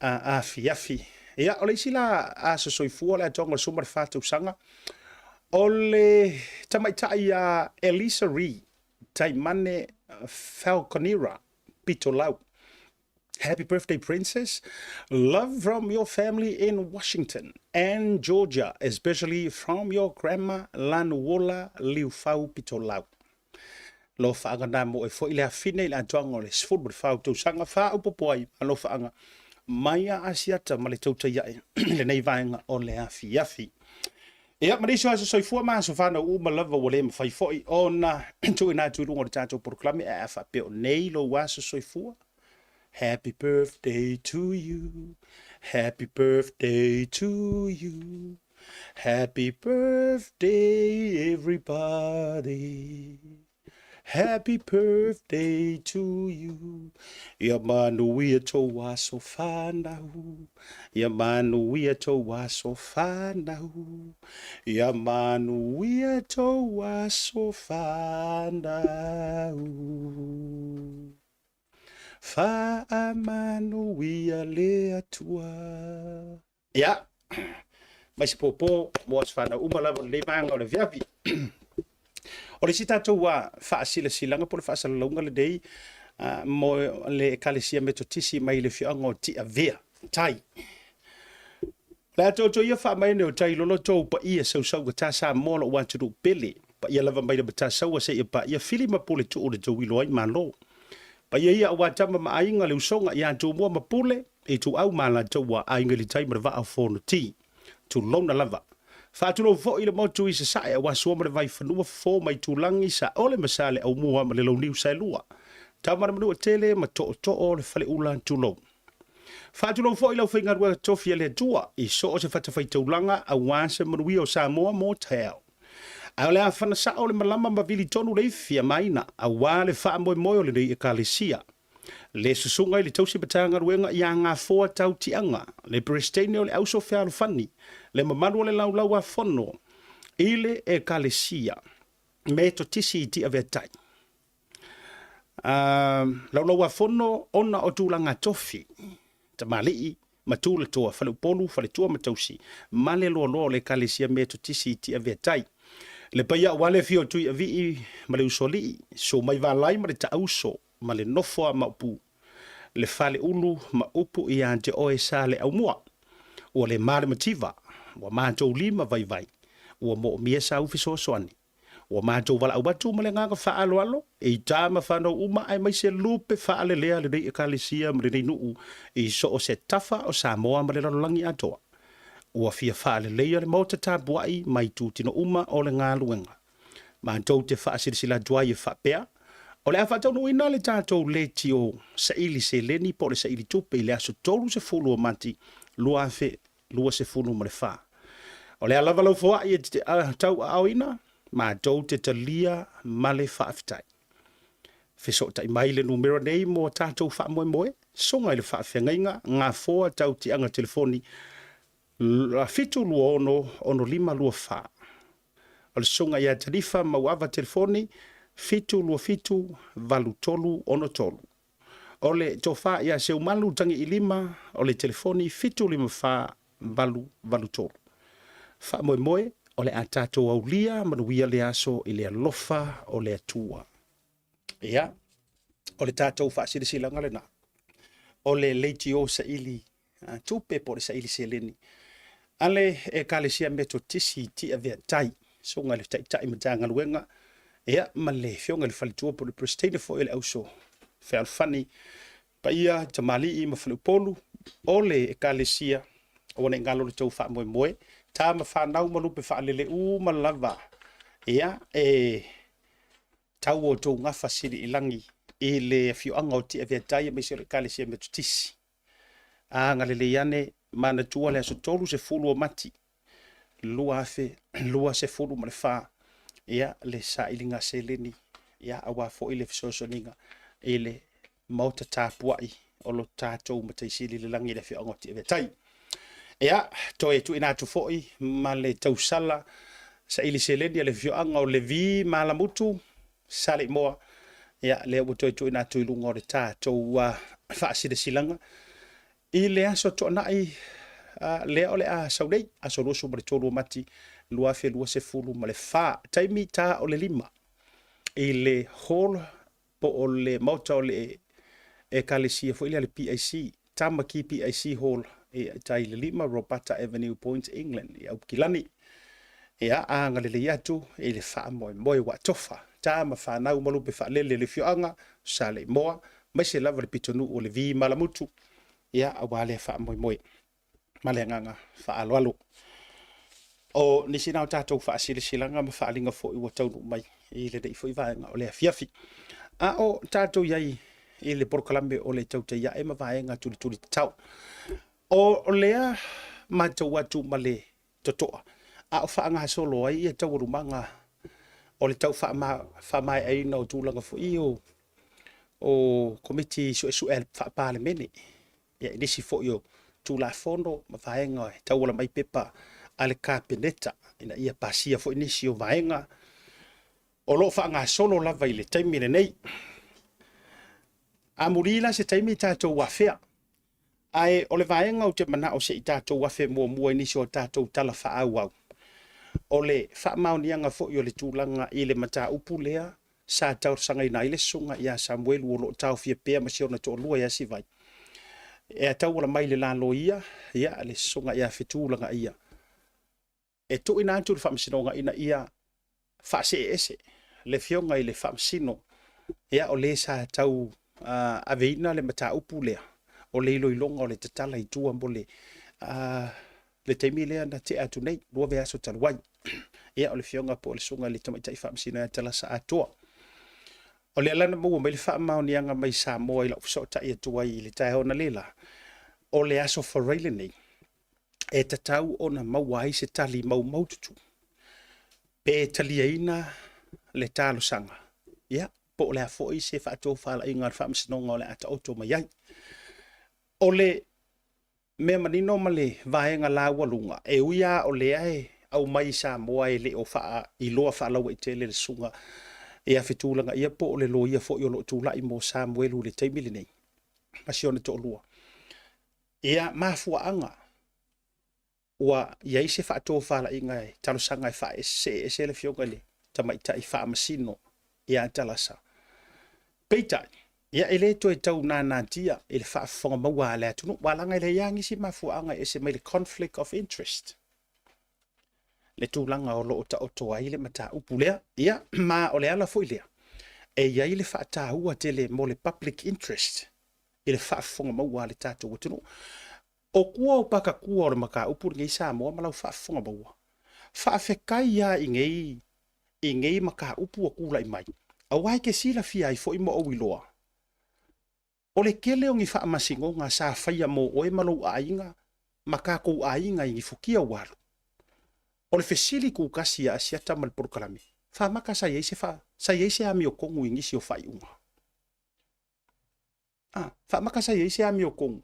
Speaker 1: afiafi. Ia, o le isi la aso soifua le atoaga o le 14 tausaga, o le tamaitai ia Elisa Ree Taimane Falconera Pitolau. Happy birthday, princess. Love from your family in Washington and Georgia, especially from your grandma Lanuola Liufau Pitolau. Alofaaga nā mo e foi le afine i le atoaga o le 14 tausaga faaopoopo ai alofaaga mai a Asiata ma le tautai ae i lenei vaega o le afiafi. Ia, ma nisi o aso soifua ma aso fanau uma lava ua le mafai foi ona tuuina atu i luga o le tatou polokalame, ae a faapea o nei lou aso soifua, Happy birthday to you, happy birthday to you, happy birthday everybody. Happy birthday to you. Ia manuia tou aso fanau. Ia manuia tou aso fanau. Ia manuia tou aso fanau. Faamanuia le Atua. Ia, mai se pōpō mo aso fanau uma lava o lenei vaega o le afiafi. O le isi tatou faasilasilaga po o le faasalalauga lenei mo le Ekalesia Metotisi mai le afioaga o Tiavea, Tai. O le a toto ia faamaene o tai loloto ou paia sausaugata Samoa lou atunuu pele. Paia lava mai le Matasaua seia paia Fili ma Puletuu le tauilo ai Malo. Paia ia aua Tama ma Aiga, le Usoga ia Tumua ma Pule, Ituau ma Alataua, Aiga i le Tai ma le Vaa o Fonoti. Tulouna lava. Faatulou foi i le motu i Sasae aua Sua ma le Vaifanua, Fofo ma Aitulagi, Saole ma Saleaaumua ma le Launiu Saelua. Tama a le Manuatele ma Tootoo o le Faleula, tulou. Faatulou foi i le aufaigaluega tofi a le Atua i so o se fatafaitaulaga aua se manuia o Samoa mo taeao. Ae o le a fana sao le malama ma vili tonu le ifi a Maina aua le faamoemoe o lenei Ekalesia. Le susuga i le tausi Matagaluega ia Gafoa Tautiaga, le Peresetene o le Auso Fealofani, le mamalu o le Laulau a Fono i le Ekalesia Metotisi i Tiaveatai. Laulau a Fono ona o tulaga tofi, tamalii ma tulatoa, faleupolu, faletua ma tausi, ma le loaloa o le Ekalesia Metotisi i Tiaveatai. Le paia aua le afio o Tuiavii ma le Usoalii, Suamaivalai ma le Taauso ma le nofo a Maopu, le Faleulu ma upu ia te oe Saleaaumua. Ua le ma le mativa, ua matou lima vaivai, ua moomia sau fesoasoani. Ua matou valaau atu ma le agaga faaaloalo i tama fanau uma aemaise lupe faalelea lenei Ekalesia ma lenei nuu i so o se tafa o Samoa ma le lalolagi atoa. Ua fia faaleleia le maota tapuai ma itutino uma o le galuega. Matou te faasilasila atu ai e faapea, o le a faataunuuina le tatou leitio saili seleni po o le saili tupe i le aso 30 o Mati 2024. O le a lava lau foai e te tauaaoina, matou te talia ma le faafetai. Fesootai mai le numera nei mo tatou faamoemoe, soga i le faafeagaiga Gafoa Tautiaga Telefoni 726 6524. O le susuga ia Talifa Mauava Telefoni 727 8363. O le tofa ia Seumalu Tagiilima o le telefoni 754 883. Faamoemoe o le a tatou aulia manuia le aso i le alofa o le Atua. Ia, o le tatou faasilasilaga lena. O le leitio saili tupe po o le saili seleni a le Ekalesia Metotisi i Tiaveatai, susuga i le Taitai Matagaluega, ia, ma le Afioga i le Faletua po o le Peresetene foi o le Auso Fealofani, paia, tamalii ma faleupolu o le Ekalesia, aua ne i galo le tou faamoemoe, tama fanau ma lupe faalele uma lava, ia, e tau o outou gafa sili i lagi i le afioaga o Tiaveatai aemaise o le Ekalesia Metotisi. Agalelei ane, manatua le aso 30 o Mati 2024, ia, le sailiga seleni, ia, aua foi le fesoasoaniga i le maota tapuai o lo tatou Matai Sili i le lagi i le afioaga o Tiaveatai. Ia, toe tuuina atu foi ma le tausala saili seleni a le afioaga o Levi Malamutu Saleimoa, ia, lea ua toe tuuina atu i luga o le tatou faasilasilaga i le aso Toonai lea o le a sau nei, aso 23 o Mati 2024, taimi ta o le 5 i le hall po o le maota o le ekalesia foi lea le PIC, Tamaki PIC Hall i tai le 5 Robata Avenue, Point England i Aukilani. Ia, agalelei atu i le faamoemoe ua atofa, tama fanau ma lupe faalele le afioaga o Saleimoa, aemaise lava le pitonuu o Levi Malamutu, ia, aua lea faamoemoe ma le agaga faaaloalo. O nisi na o tatou faasilasilaga ma faaaliga foi ua taunuu mai i lenei foi vaega o le afiafi. A o tatou i ai i le polokalame o le Tautai Ae ma vaega tulituli tatau. O lea matau atu ma le totoa, a o faagasolo ai ia taualumaga o le tau faamaeaina o tulaga foi o Komiti Suesue Faa-Palemene, ia, i nisi foi o Tulafono ma vaega e tauala mai pepa a le Kapeneta ina ia pasia foi nisi o vaega o lo o faagasolo lava i le taimi lenei. Amuli la se taimi tatou afea. Ae o le vaega ou te manao se i tatou afe muamua i nisi o tatou tala faaauau, o le faamaoniaga foi o le tulaga i le mataupu lea sa talosagaina ai le susuga ia Samuelu o lo o taofia pea ma si ona toalua ia Sivai, e tauala mai i le la loia, ia, le susuga ia Fetu Lagaia, e tuuina atu i le Faamasinoga ina ia faasee ese le afioga i le Faamasino, ia, o le sa tau aveina le mataupu lea o le iloiloga o le tatala i tua mo le le taimi lea na tea atu nei, 2 vaiaso talu ai. Ia, o le Afioga po o le Susuga i le Tamaitai Faamasino ia Talasa Atoa. O lea la na maua mai le faamaoniaga mai Samoa i lau fesootai atu ai i le taeao analeila, o le aso Faraile lenei e tatau ona maua ai se tali maumaututu pe taliaina le talosaga, ia, po o le a foi se faatofalaiga a le Faamasinoga o le a taoto mai ai. O le mea manino ma le vaega laualuga, e ui lava o lea e aumai i Samoa e le o faailoa faalauaitele le susuga ia Fetulagaia po o le loia foi o lo o tulai mo Samuelu i le taimi lenei ma si ona toalua, ia mafuaaga ua i ai se faatofalaiga e talosaga e faaseese ese le Afioga i le Tamaitai Faamasino ia Talasa. Peitai, ia e le toe tau nanatia i le faafofoga maua a le atunuu, aua leaga e leai lava nisi mafuaaga e ese mai le conflict of interest, le tulaga o lo o taoto ai le mataupu lea. Ia, ma o le ala foi lea e i ai le faataua tele mo le public interest i le faafofoga maua a le tatou atunuu. O tua o pakatua o le mataupu lenei Samoa ma lau faafofoga maua, faafetai lava i nei i nei mataupu ua tulai mai, aua e te silafia ai foi ma ou iloa, o le tele o ni faamasinoga sa faia mo oe ma lou aiga ma tatou aiga i ni futia ua alu. O le fesili tutasi ia Asiata ma le polokalame, faamata sa i ai se sa i ai se amiotonu i nisi o faaiuga? A, faamata sa i ai se amiotonu?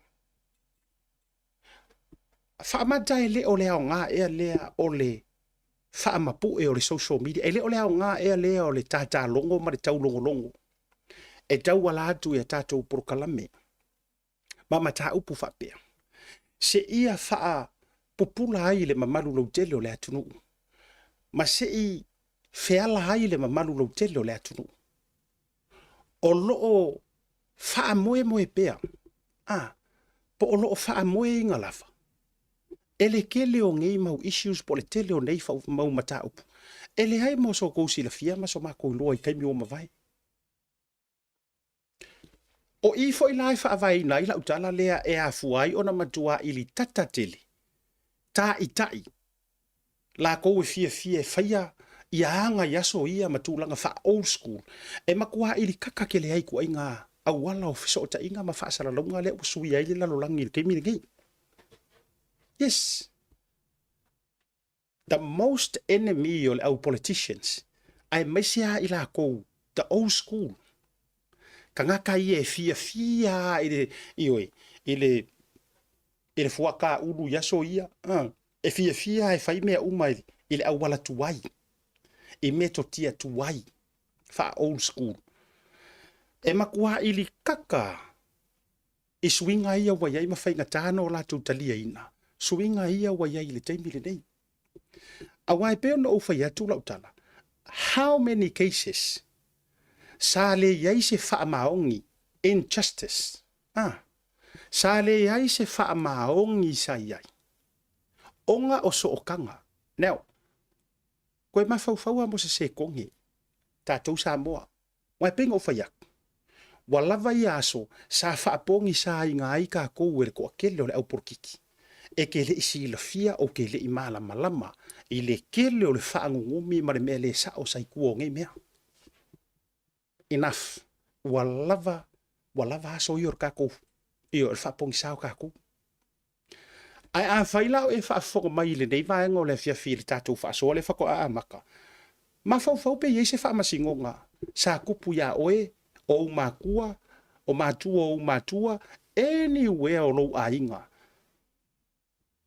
Speaker 1: Faamata e le o le aoga ea lea o le faamapue o le social media, e le o le aoga ea lea o le tatalogo ma le taulogologo e tauala atu i a tatou polokalame ma mataupu faapea, seia faapupula ai le mamalu lautele o le atunuu ma se i feala ai le mamalu lautele o le atunuu. O lo o faamoemoe pea, a, po o lo o faamoeina lava e le tele o nei mau issues po o le tele o nei mau mataupu e leai mo so outou silafia ma so matou iloa i taimi ua mavae. O i foi la e faavaeina ai lau tala lea e afua ai ona matua ilitata tele taitai lakou e fiafia e faia ia aga i aso ia ma tulaga faa-old school, e matua ilikaka tele ai ituaiga auala o fesootaiga ma faasalalauga lea ua suia ai le lalolagi i le taimi lenei. Yes. The most enemy o le au politicians, aemaise lava i lakou the old school, tagata ia e fiafia lava i le, ioe, i le, i le fuata ulu i aso ia, e fiafia lava e fai mea uma i le auala tuai, i metotia tuai, faa-old school. E matua ilikaka i suiga ia ua i ai ma faigata ona o latou taliaina suiga ia ua i ai i le taimi lenei. Aua e pei ona ou fai atu lau tala, how many cases sa le i ai se faamaoni, injustice, ah, sa leai se faamaoni sa i ai, ona o sootaga. Now, Koe mafaufau a mo se sekone, tatou Samoa. Aua e pei ona ou fai atu, ua lava ia aso sa faapogisaina ai tatou e le toatele o le au polokiki e te le i silafia ou te le i malamalama i le tele o le faanunumi ma le mea le sao sa i tua o nei mea. Enough. Ua lava, ua lava aso ia o le tatou, ia o le faapogisa o tatou. Ae afai la o e faafofoga mai i lenei vaega o le afiafi i le tatou faasoa lea faatoa amata, mafaufau pe i ai se faamasinoga sa tupu iā oe, o ou matua, o matua o ou matua, anywhere o lou aiga.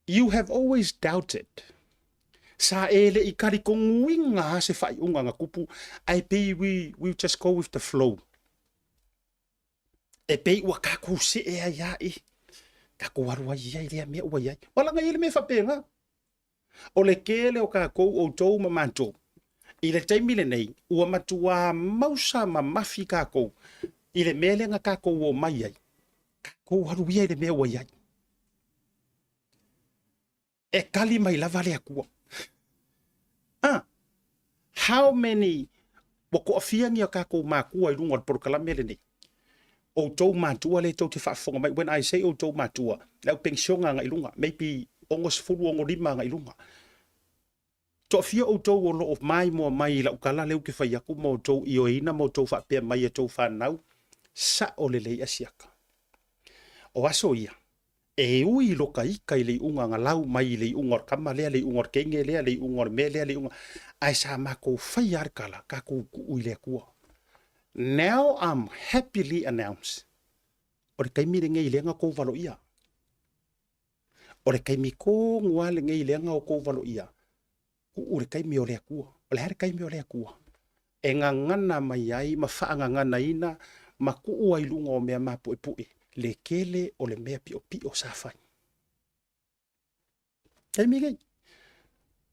Speaker 1: You have always doubted. Sa e le i talitonuina lava se faaiuga na tupu, ae pei we, we just go with the flow. E pei ua tatou see ai lava i, tatou alu ai ia i lea mea ua i ai. Ua laga i ai le mea faapena. O le tele o tatou, outou ma matou, i le taimi lenei, ua matuā mausa ma mafi tatou i le mea lea na tatou omai ai, tatou alu ia i le mea ua i ai. E tali mai lava le Atua. Ah, how many ua toafia ni a tatou matua i luga o le polokalame lenei? Outou matua lea tou te faafofoga mai, when I say outou matua, le au penisiona agai i luga, maybe 60, 65 agai i luga. Toafia outou o lo o maimoa mai i lau tala lea ou te fai atu ma outou ioeina ma outou faapea mai e outou fanau, sao lelei Asiata. O aso ia, e ui lota ita i le iuga na lau mai i le iuga o le tama lea, le iuga o le teine lea, le iuga o le mea lea, le iuga, ae sa matou faia lava le tala, tatou tuu i le Atua. Now I'm happily announce, o le taimi lenei lea na outou valoia. O le taimi tonu lava lenei lea na outou valoia, tuu le taimi o le Atua. O le a le taimi o le Atua? E gagana mai ai ma faagaganaina ma tuu ai i luga o mea mapuepue le tele o le mea piopio sa fai. Taimi nei,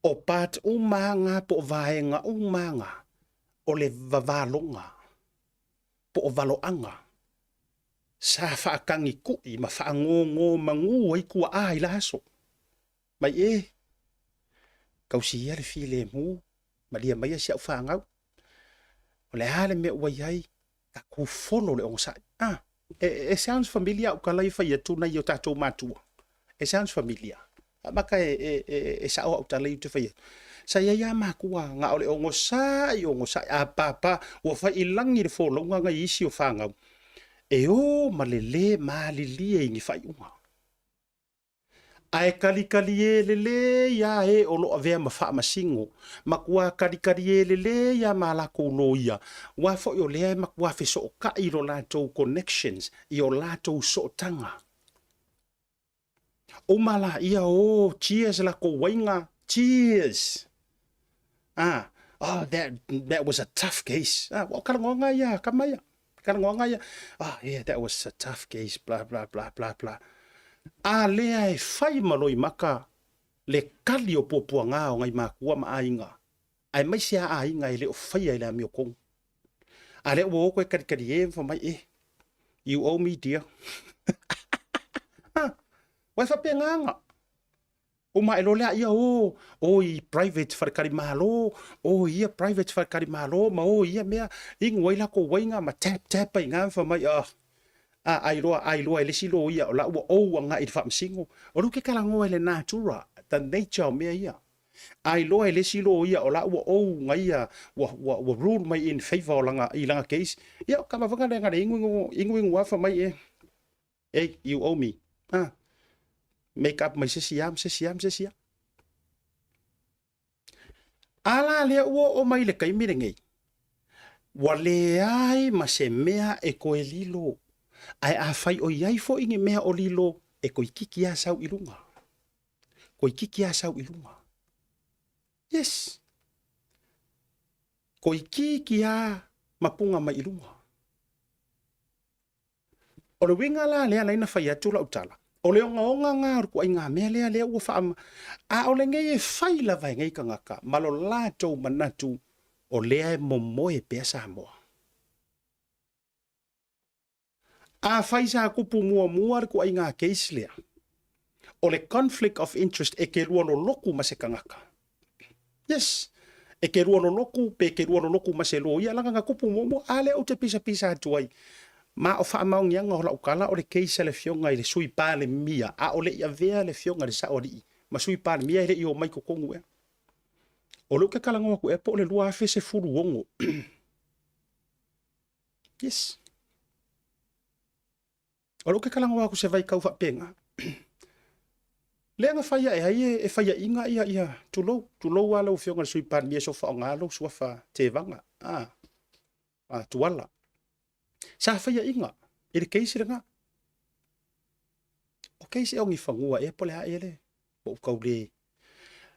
Speaker 1: o part uma lava na po o vaega uma lava na o le vavaloga po o valoaga sa faatagitu'i ma faagogomanu ai tuaa i la aso. Mai e, tausi ia le filemu, malia maia si au fanau. O le a le mea ua i ai, tatou folo le onosai. Ah, e, e sounds familiar au tala ia fai atu nai o tatou matua. E sounds familiar. Maka e, e, e, e sao au tala ia ou te fai atu. Sa i ai lava matua na o le onosai, onosai, a papa, ua fai i lagi le folauga nai isi o fanau. E o ma le lē malilie i ni faaiuga. Ae kalikalie lelei lava e o lo o avea ma faamasino, matua kalikalie lelei lava ma latou loia, aua foi o lea e matua fesootai i lo latou connections, i o latou sootaga. Uma laia o cheers latou aiga, cheers! Ah, oh, that, that was a tough case. Ah, ua o talanoaga ia a tama ia. Talanoaga ia, ah, yeah, that was a tough case, blah, blah, blah, blah, blah. A lea e fai ma loimaka le kali o puapuaga o nai makua ma aiga, aemaise a aiga e le o faia i le amiotonu. A lea ua o koe kalikali e ma fai mai, eh, you owe me dear. Ah, ua e faapena aga. Uma ae loa lea ia o, o i private faletalimalo, o i ia private faletalimalo ma o i ia mea, inu ai latou uaiga ma tap tap ai i ina ma fai mai, ah, a ai loa, ai loa e le isi loia o la ua ou agai i le faamasino. O lea ou te talanoa i le natura, the nature o mea ia. Ai loa e le isi loia o la ua ou gaia, ua, ua, ua rule mai in favor o lana, i lana case. Ia, o ka vavaga lea na le inu inu, inu inu lava fai mai e, Hey, you owe me. Ah, make up mai se isi a, ma se isi a, ma se isi a. A la lea ua oo mai le taimi lenei, ua leai ma se mea e toe lilo. Ae afai o i ai foi ni mea o lilo, e toeitiiti lava sau i luga. Toeitiiti lava sau i luga. Yes. Toeitiiti lava mapuga mai i luga. O le uiga la lea na fai atu lau tala, o le ogaoga na o le ituaiga mea lea lea ua faa... A o lenei e fai lava e nei tagata ma lo latou manatu o lea e momoe pea Samoa. Afai sa tupu muamua le ituaiga case lea, o le conflict of interest e te lua lolotu ma se tagata. Yes. E te lua lolotu pe te lua lolotu ma se loia leaga na tupu muamua a lea ou te pisapisa atu ai. Ma o faamaoniaga o lau tala o le case a le afioga i le Sui Palemia a o le i avea le afioga i le Saoalii ma Sui Palemia e le i omai totonu ea. O lea ou te talanoa atu ea po o le 2016. Yes. O lou ke talanoa atu se vaitau faapena. Lea na fai ae ai e faiaina ia, ia, tulou, tulou lava lau Afioga i le Sui Palemia so faaaoga lou suafa Tevaga, a, a Tuala. Sa faiaina i le case lena. O case e o ni fanua ea po o le a ea le, po o tau le,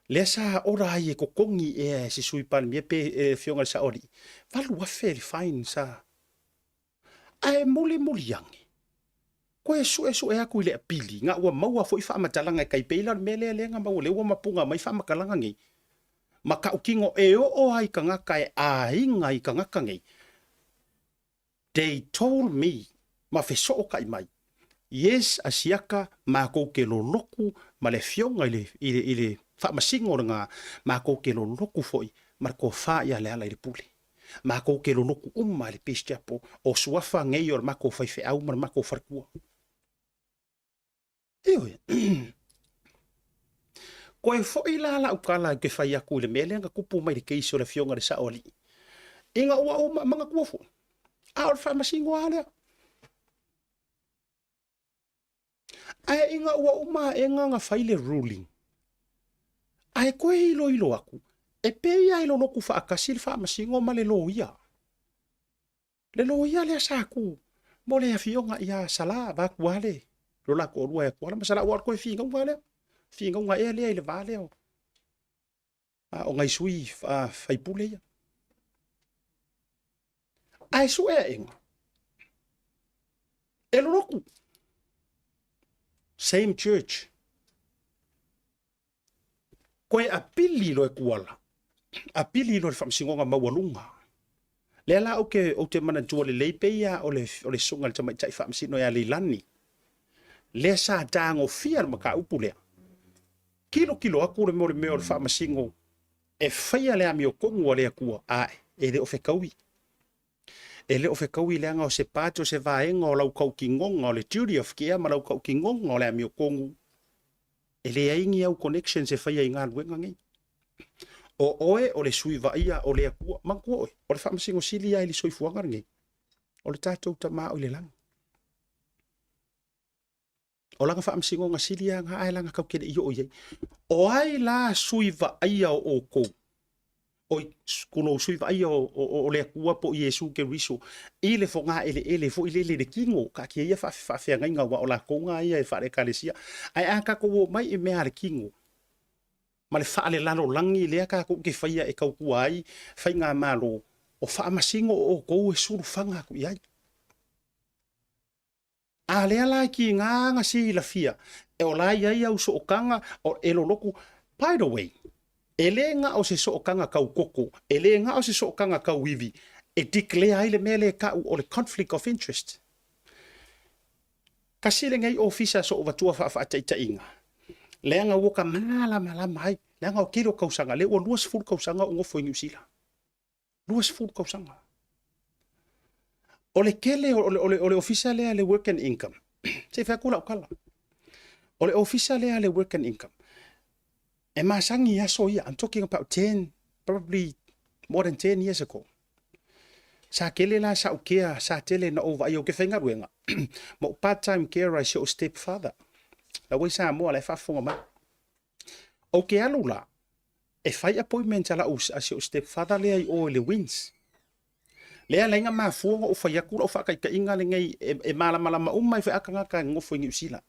Speaker 1: lea sa ora ai e totogi ea e se Sui Palemia pe e Afioga i le Saoalii, 8,000 le fine sa Ae mulimuli ane, koe suesue atu i le apili, na ua maua foi faamatalaga e tai pei la o le mea lea lea na maua lea ua mapuga mai faamatalaga nei, ma tautino e oo lava i tagata e aiga i tagata nei, they told me ma fesootai mai, yes Asiata matou te lolotu ma le afioga i le, i le, i le faamasino lena, matou te lolotu foi ma le tofa ia Lealailepule. Makou ke loloku uma i le Peace Chapel, o suafa nei o le makou faifeau ma le makou faletua. Ioe. Koe foi la lau tala ou te fai atu i le mea lea na tupu mai i le case o le afioga i le Sao Alii. Ina ua ou manatua foi, a o le faamasino lava lea. Ae ina ua uma aena ona fai le ruling, ae toe iloilo atu, e pei lava e lolotu faatasi le faamasino ma le loia. Le loia lea sa tu mo le afioga ia Sala vaeatu lava le lo la toalua ia Tuala ma Sala, aua o le toe finauga lea, finauga ea lea i le va lea o, o nai sui faipule ia. Ae sue aega, e lolotu. Same church. Koe apili loa e Tuala, apili loa i le Faamasinoga Maualuga. Lea la ou te, ou te manatua lelei pei lava o le, o le susuga i le Tamaitai Faamasino ia Leilani, lea sa tagofia le mataupu lea. Tilotilo atu le mea o le mea o le Faamasino e faia le amiotonu a le Atua, ae e le o fetaui. E le o fetaui leaga o se part o se vaega o lau tautinoga o le duty of care ma lau tautinoga o le amiotonu, e leai ni au connections e faia i galuega nei. O oe o le sui vaaia o le Atua. Manatua oe, o le Faamasino Sili lava i le soifuaga lenei, o le tatou Tama o i le lagi. O lana faamasinoga sili lava na, ae leaga tatou te le i oo i ai. O ai la sui vaaia o outou? Oi, tulou, sui vaaia o, o, o le Atua po o Iesu Keriso i le fogaeleele foi lele i le kino, taatia ia faafeagaiga aua o latou na ia e faale-ekalesia. Ae a tatou omai i mea a le kino, ma le faalelalolagi lea tatou te faia e tautua ai faigamalo, o faamasino o outou e sulufaga atu i ai. A lea la e kiga na silafia, o la e i ai au sootaga e lolotu. By the way, e le na o se sootaga tau koko, e le na o se sootaga tau ivi e declare ai le mea lea e tau o le conflict of interest. Tasi lenei ofisa soovatua faafaataitaiga, leaga ua ka malamalama ai, leaga o tele o tausaga, lea ua 20 tausaga o ou nofo i Niu Sila. 20 tausaga. O le tele o le, o le, o le ofisa lea le Work and Income, se i fai atu lau tala. O le ofisa lea le Work and Income, e masani i aso ia, I'm talking about 10, probably more than 10 years ago. Sa tele la sa ukea, sa tele na ou vaai au ke faigaluega, ma ou part-time carer i si ou stepfather. La ua i Samoa, la e faafofoga mai. Ou te alu la, e fai appointment a lau a si ou stepfather lea i o i le Wins. Lea la ina mafua ona ou fai atu lau faataitaiga lenei e, e malamalama uma ai foi a tagata e nonofo i Niu Sila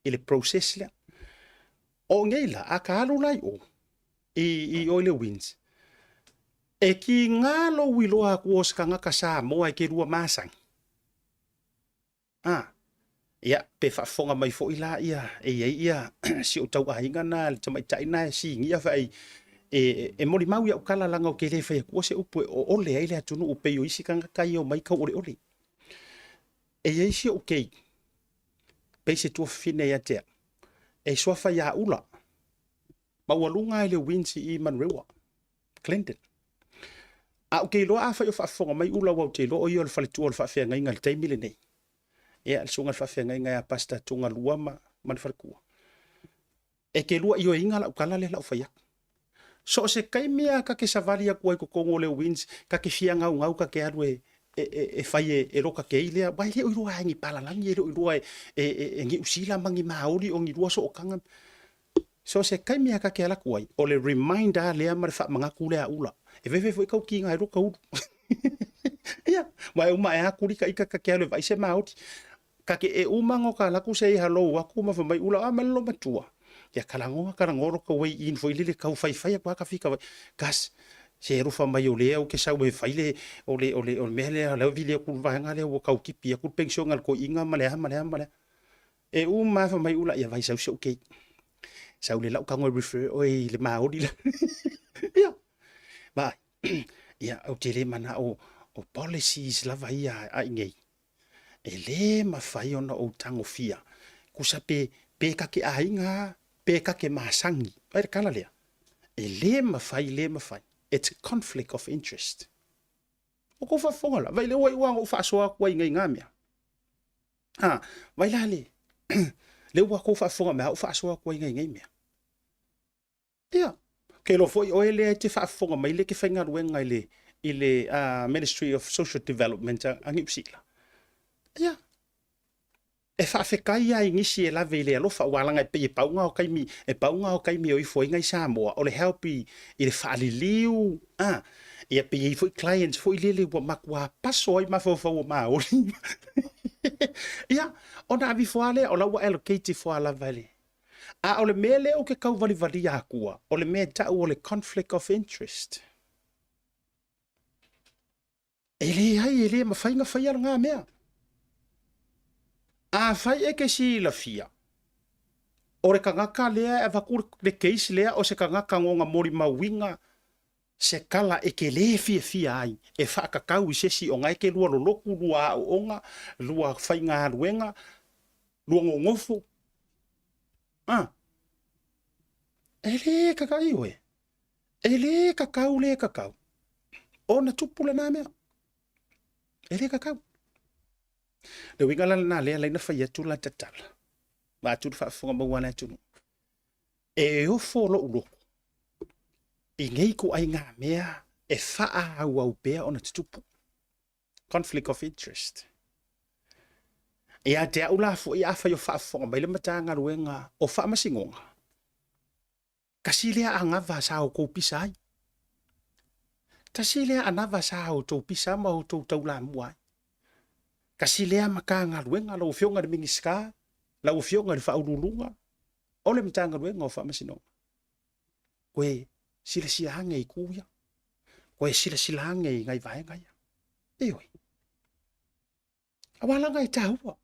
Speaker 1: i le process lea. O nei la, a ka alu la i o, i, i o i le Wins, e kiga lou iloa atu o se tagata Samoa e ke lua masani. A, ia, pe faafofoga mai foi la ia, e i ai ia si ou tauaiga na, le tamaitai na e sinia fai, e, e molimau i au tala leaga ou te le fai atua se upu e oole ai le atunuu pei o isi tagata ia omai tauoleole. E i ai si ou keiki, pei se tuafafine ia te au, e suafa ia Ula, maualuga i le Winds i Manurewa. Clinton. A ou te iloa afai o faafofoga mai Ula aua ou te iloa o ia o le faletua o le faafeagaiga i le taimi lenei. Ia, le susuga i le faafeagaiga ia Pastor Tugalua ma, ma le faletua. E te lua ioeina lau tala lea la ou fai atu. So o se taimi lava ta te savali atu ai i totonu o le Winds, ta te fia gaugau ta te alu e, e, e, e fai e, e loka kei lea, aua e le o iloa lava e ni palalagi, e le o iloa e, e, e, e Niu Sila ma ni Maori o ni lua sootaga. So se taimi a ka ke ala atu ai, o le reminder lea ma le faamanatu lea a Ula. E fefe foi kau kiga e lua ka ulu. Ia, ma e uma e a kuli ka ika ka ke alu e vaai se maoti. Ka ke e uma ngo ka laku se i hello aku ma fai mai Ula, a ma le matua. Ia kalagoa kalagoa ro ka way in foi lele kau fai fai aku a ka fika vai. Kas, se alofa mai o lea ou ke sau e fai le, o le, o le, o le mea lea, lea vili aku le vaega lea ua kau kipi aku le pension a le toeaina ma le a ma le a ma le a. E uma lava fai mai ula, ia vai sau si ou keiki. Sau le lau tago e refer oe i le maoli la. Ia, vaai. Ia, ou te le manao o policies lava ia a i nei. E le mafai ona ou tagofia. Kusa pe, pe ka ke aiga, pe ka ke masani. Vaai le tala lea. E le mafai, le mafai. It's conflict of interest. O kou faafofoga la, vai le ua iuga na ou faasoa atu ai nei i na mea. A, vai la le, le ua kou faafofoga mai a ou faasoa atu ai nei i nei mea. Ia, ke iloa foi oe lea e te faafofoga mai lea e te faigaluega i le, i le Ministry of Social Development a Niu Sila. Ia, e faafetai lava i nisi e lave i le alofa, aua leaga e pei e pau lena o taimi, e pau lena o taimi e o ifo ai nai Samoa, o le help i, i le faaliliu, a, ia pe i ai foi clients foi lele ua matua paso ai mafaufau o Maori. Ia, ona ave ifo lava lea, o la ua allocate ifo lava lava e le, A o le mea lea ou te tau valivalia atua, o le mea e tau o le conflict of interest. E leai, e le mafai ona faia lena mea. Afai e te silafia, o le tagata lea e avatu le case lea o se tagata nona molimauina se tala e te le fiafia ai e faatatau i se isi ona e te lua lolotu, lua aooga, lua faigaluega, lua nonofo. A, e le kakau oe. E le kakau le kakau. Ona tupu lena mea. E le kakau. Le uiga la lena lea laina fai atu la tatala. Vaeatu le faafofoga maua a le atunuu. E ofo lou loto i nei ituaiga mea e faaauau pea ona tutupu. Conflict of interest. Ia te au la foi afai o faafofoga mai le Matagaluega o Faamasinoga, tasi lea anava sa outou pisa ai. Tasi lea anava sa outou pisa ma outou taulamua ai. Tasi lea Matagaluega, lau Afioga i le Minisita, lau Afioga i le Faauluuluga o le Matagaluega o Faamasinoga. Koe silasila ane i itu ia. Koe silasila ane i nai vaega ia. Ioe. Aua leaga e taua.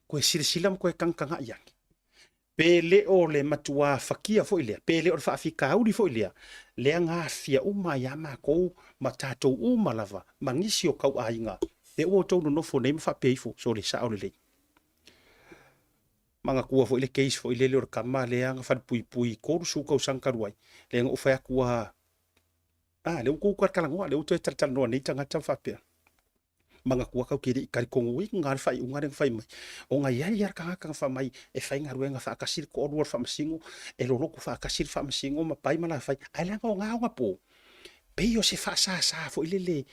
Speaker 1: Koe silasila ma koe tagatagai ane. Pe le o le matua fakia foi lea, pe le o le faafitauli foi lea, lea na aafia uma ai lava matou ma tatou uma lava ma nisi o tauaiga, lea ua outou nonofo nei ma faapea ifo, sole, sao lelei. Manatua foi le case foi lele o le tama lea na falepuipui i 30 tausaga talu ai, lea na ou fai atu a, a, lea ua tou talatalanoa, lea ua toe talatalanoa nei tagata ma faapea, manatua tatou te le i talitonuina lava le faaiuga lea na fai mai, ona e i ai lava le tagata na fai mai e faigaluega faatasi le toalua o le faamasino, e loloto faatasi le faamasino ma pai ma lafai, ae leaga o na onapo, pei o se faasasa foi lele,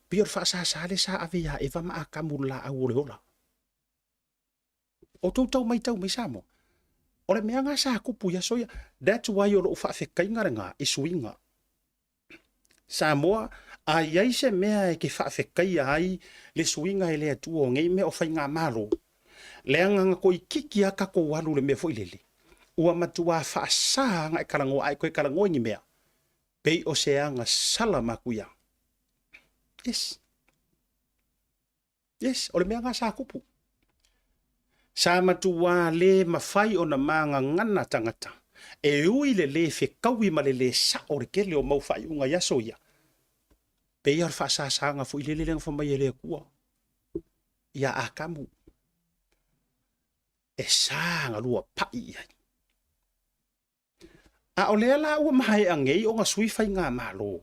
Speaker 1: pei o le faasasa lea sa ave ia Eva ma Atamu i le laau o le ola. O tou tau maitau mai Samoa, o le mea na sa tupu i aso ia, that's why o lou faafetaiga lena i suiga. Samoa, a i ai se mea e te faafetaia ai le suiga e le Atua o nei mea o faigamalo, leaga na toeitiiti lava tatou alu i le mea foi lele, ua matua faasa ona e talanoa, a e toe talanoa i ni mea, pei o se agasala matuia. Yes. Yes, o le mea lena sa tupu. Sa matuā le mafai ona magagana tagata e ui le le fetaui ma le le sao o le tele o mau faaiuga i aso ia. Pei lava o le faasasaga foi lele lea na fai mai e le Atua ia Atamu, e sa na lua pai i ai. A o lea la ua maea nei ona sui faigamalo,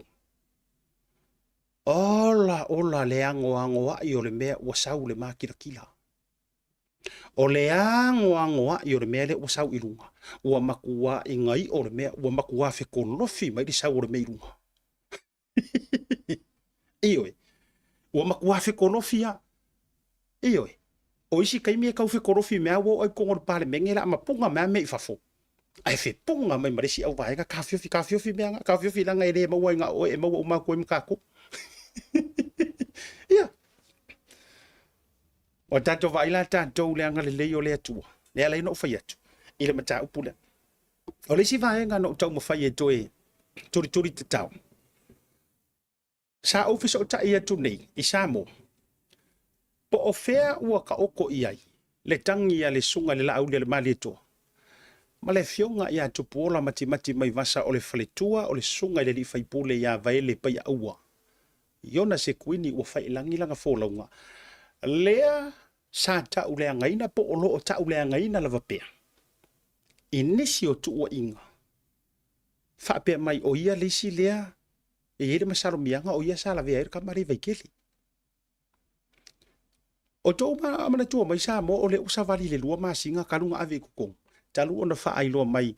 Speaker 1: ola ola le anoanoai o le mea ua sau le makilatila. O le anoanoai o le mea lea ua sau i luga, ua matuai gai'o le mea, ua matua fekolofi mai le sau o le mea i luga. Ioe, ua matua fekolofi lava. Ioe, o isi taimi e tau fekolofi mai lava ua oo i totonu o le Palemene o le a mapuga mai lava mea i fafo, ae fepuga mai ma le isi auvaega, taofiofi, taofiofi mea na, taofiofi leaga e le maua ai na o oe e maua uma atu ai ma tatou. Ia, ua tatou vaai la tatou i le agalelei o le Atua, lea e ala ai ona ou fai atu i le mataupu lea. O le isi vaega na ou taumafai e toe tulituli tatao, sa ou fesootai atu nei i Samoa, po o fea ua taoto i ai le tagi a le Susuga i le Laaulialemalietoa ma le Afioga ia Tupuola Matimati Maivasa o le faletua o le Susuga i le Alii Faipule ia Vaele Paiaaua Iona Sekuini ua faiilagi lana folauga lea sa tauleagaina po o lo o tauleagaina lava pea i nisi o tuuaiga faapea mai o ia le isi lea. E i ai le masalomiaga o ia sa lavea ai le tama lea i Vaitele. O tou manatua mai Samoa o lea ua savali i le 2 masina talu ona ave i totonu, talu ona faailoa mai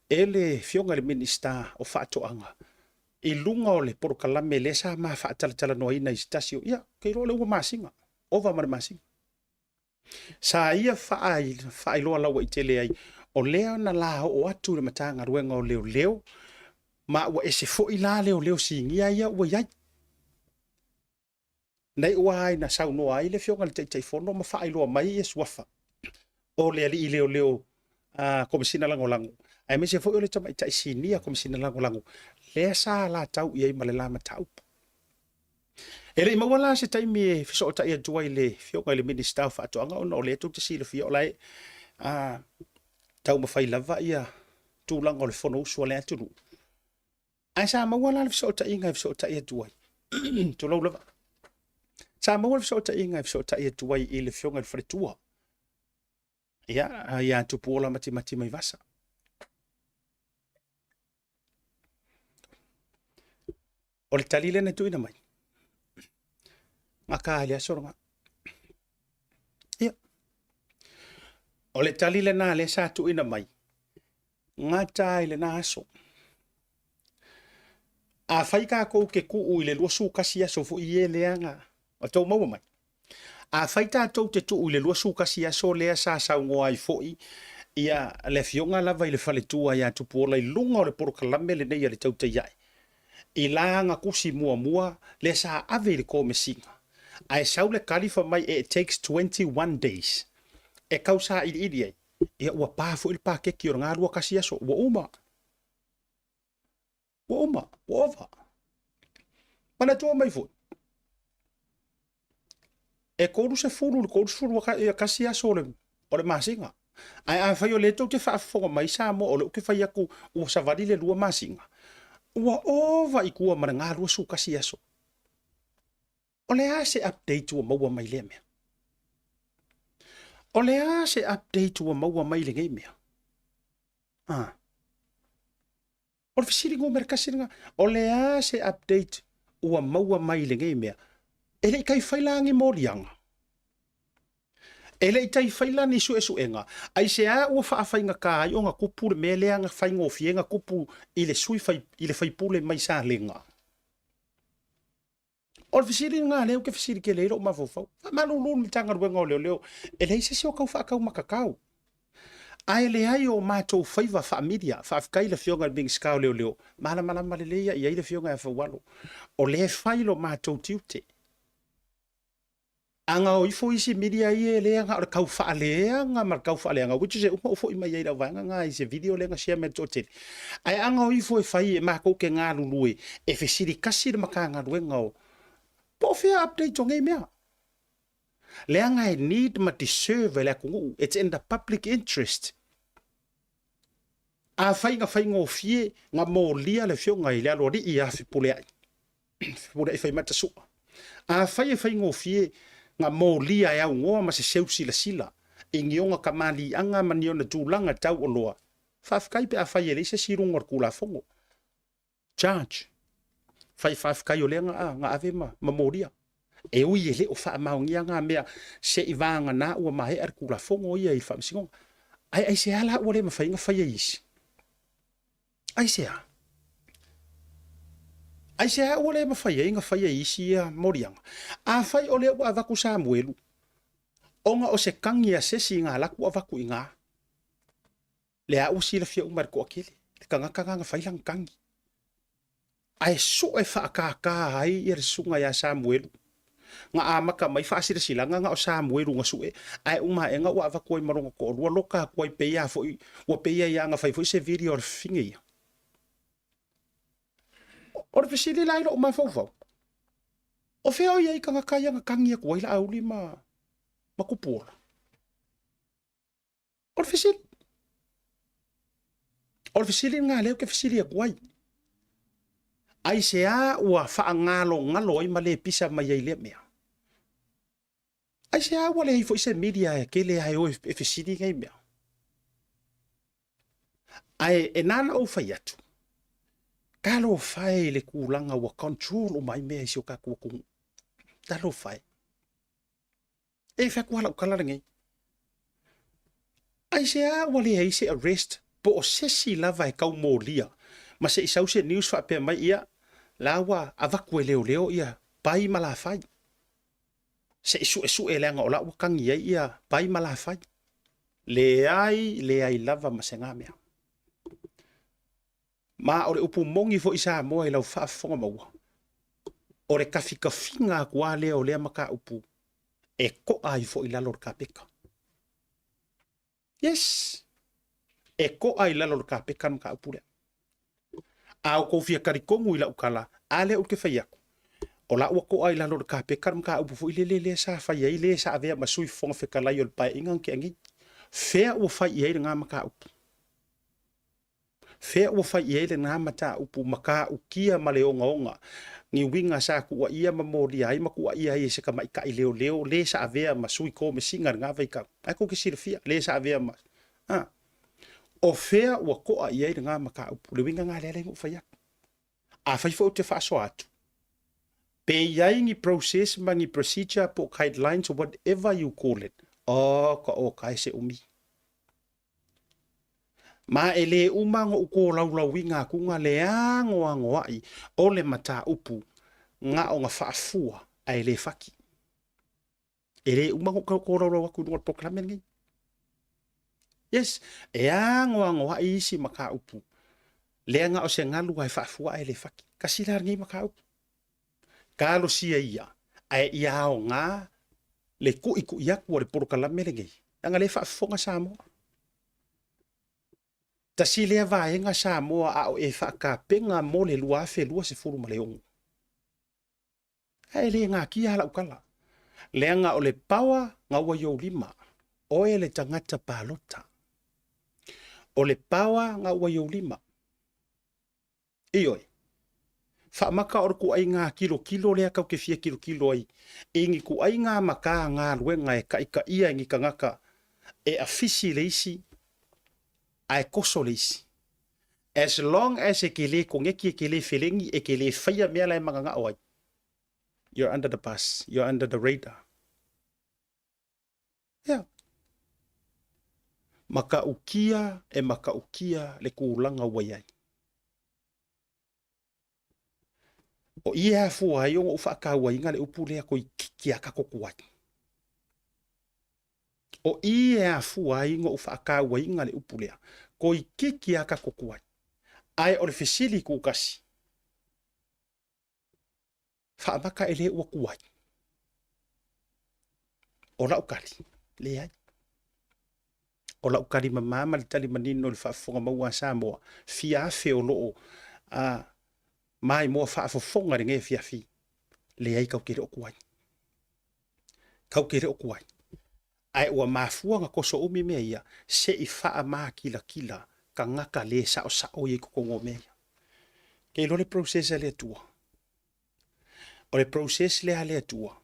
Speaker 1: e le Afioga i le Minisita o Faatoaga i luga o le polokalame lea sa ma faatalatalanoaina i se tasi o, ia, ou te iloa o lea ua masina, ova ma le masina. Sa ia faailoa lauaitele ai, o lea na la oo atu i le Matagaluega o Leoleo, ma ua ese foi la leoleo sinia ia ua i ai. Na iu lava ina saunoa ai le Afioga i le Taitaifono ma faailoa mai ia suafa o le alii leoleo Komesina Lagolago, aemaise foi o le tamaitai sinia Komesina Lagolago, lea sa alatau i ai ma le la mataupu. E le i maua la se taimi e fesootai atu ai i le Afioga i le Minisita o Faatoaga ona o lea tou te silafia o la e taumafai lava ia tulaga o le Fonousu a le atunuu. Ae sa maua la le fesootaiga e fesootai atu ai, tulou lava, sa maua le fesootaiga e fesootai atu ai i le Afioga i le Faletua, ia, ia Tupuola Matimati Maivasa. O le tali lea na tuuina mai, gata i le aso lena. Ia, o le tali lena lea sa tuuina mai, gata i lena aso. Afai tatou te tuu i le 21 aso foi ia lea na tou maua mai, afai tatou te tuu i le 21 aso lea sa saunoa ai foi ia le afioga lava i le faletua ia Tupuola i luga o le polokalame lenei a le Tautai Ae, i lana tusi muamua lea sa ave i le Komesina, ae sau le tali fai mai it takes 21 days e tau sailiili ai, ia ua pa foi le paketi o lena 21 aso, ua uma. Ua uma, ua ova. Manatua mai foi, e 30 i le 31 aso o le masina. Ae afai o lea tou te faafofoga mai Samoa o lea ou te fai atu ua savali le 2 masina, ua ova i tua ma le 21 aso. O le a se update ua maua mai lea mea? O le a se update ua maua mai lenei mea? Ah. O le fesili numera 1 lena. O le a se update ua maua mai lenei mea? E le i tai fai la ni moliaga. E le i tai fai la ni suesuega. Aisea ua faafaigata ai ona tupu le mea lea na faigofie na tupu i le sui fai, i le faipule mai Salega? O le fesili lena lea ou te fesili tele ai lou mafaufau. Faamalulu le Matagaluega o Leoleo, e leai se isi o tau faataumatatau. Ae leai o matou faiva faa-media. Faafetai i le Afioga i le Minisita o Leoleo, malamalama lelei i ai le Afioga ia Faualo. O lea e fai lo matou tiute. A na o ifo isi media ia e leaga o le tau faaleaga ma le tau faaleaga, which is e uma ou foi mai ai i le auvaega na i se video lea na share mai e le toatele. Ae a na o ifo e fai e matou te galulue e fesili tasi le Matagaluega o po o fea update o nei mea. Leaga e need ma deserve e le atunuu, it's in the public interest. Afai na faigofie na molia le afioga i le aloalii ia Fepuleai, Fepuleai Faimata Sua. Afai e faigofie na molia e aunoa ma se seu silasila i ni ona kamaliiaga ma ni ona tulaga taualoa, faafetai pe afai e leai se isi i luga o le Tulafono. Charge. Fai faafetai o lea na ave ma molia. E ui e le o faamaonia ngā mea se i vagana ua maea le Tulafono ia i le Faamasinoga. Ae aisea la ua le mafai ona fai e isi? Aisea? Aisea ua le mafai ai ona fai e isi ia moliaga? Afai o lea ua avatu Samuelu, ona o se tagi a se isi na alu atu avatu i ina, lea ua silafia uma e le toatele, le tagata lena na fai lana tagi. Ae sue faakākā ai ia le susuga ia Samuelu. Na amata mai faasilasilaga na o Samuelu na sue, ae uma aega ua avatu ai ma lona toalua loka atu ai pei a foi, ua pei ai a na fai foi se video a le fafine ia. O le fesili la i lou mafaufau, o fea o i ai tagata ia na tagi atu ai Laauli ma Tupuola? O le fesili. O le fesili lena lea ou te fesili atu ai. Aisea ua faagalogalo ai ma le pisa mai ai lea mea? Aisea ua leai foi se media e tele lava e o e fesili nei mea? Ae e na ona ou fai atu, Talofa e i le tulaga ua control uma ai mea i si o tatou atunuu. Talofa e. E fai atu lava lau tala lenei. Aisea ua leai se arrest po o sesi lava e tau molia ma se i sau se news faapea mai ia la ua avatu e leoleo ia pai ma lafai. Se i suesue leaga o la ua tagi ai ia pai ma lafai. Leai, leai lava ma se ga mea. Ma o le upu moni foi Samoa i lau faafofoga maua, o le kafikafiga atu lava lea o lea mataupu e to'a ai foi i lalo o le kapeta. Yes! E to'a i lalo o le kapeta le mataupu lea. A outou fia talitonu i lau tala, a lea ou te fai atu, o la ua to'a i lalo o le kapeta le mataupu foi lele lea sa fai ai le sa avea ma Sui Fofoga Fetalai o le Paeaiga na tea nei. Fea ua fai i ai lena mataupu? Fea ua fai i ai lena mataupu matautia ma le ogaoga, ni uiga sa tuuaia ma molia ai ma tuuaia ai e se tamaitai leoleo le sa avea ma sui komesina i lena vaitau? Ae tou te silafia, le sa avea ma, a. O fea ua to'a i ai lena mataupu? Le uiga lena lea na ou fai atu. Afai foi ou te faasoa atu, pe i ai ni process ma ni procedure po o guidelines or whatever you call it, oka oka e se umi. Ma e lē uma ona ou tolaulauina atuga le anoanoai o le mataupu na ona faafua ae le fati. E lē uma ona ou tolaulau atu i luga o le polokalame lenei. Yes, e anoanoai isi mataupu lea na o se galu lava e faafua ae le fati. Tasi la lenei mataupu. Talosia ia, ae ia aoga le tuitui atu o le polokalame lenei, leaga lea e faafofoga Samoa. Tasi lea vaega Samoa a o e faatapena mo le 2026. Ae le natia lau tala, leaga o le power na ua i ou lima, oe le tagata palota. O le power na ua i ou lima. Ioe. Faamaka o le kuaiga tilotilo lea tau te fia tilotilo ai i ni kuaiga matagaluega e taitaia i ni tagata e afisi le isi ae koso le isi. As long as e te le koneti, e te le feleni, e te le faia mea la e mananao ai, you're under the bus, you're under the radar. Ea. Matautia e matautia le tulaga ua i ai. O i e afua ai ona ou faatauaina le upu lea toeitiiti lava tatou tuai. O i e afua ai ona ou faatauaina le upu lea, toeitiiti lava tatou tuai. Ae o le fesili tuutasi, Faamata e le ua tuai. O lau tali, leai. O lau tali mama ma le tali manino i le faafofoga maua a Samoa, fia afe o loo a maimoa faafofoga i lenei afiafi, leai tau te le o tuai. Tau te le o tuai. Ae ua mafua ona toso umi mea ia, se i faamakilatila tagata le saosao ia i totonu o mea ia. Ke iloa le process a le Atua. O le process lea a le Atua,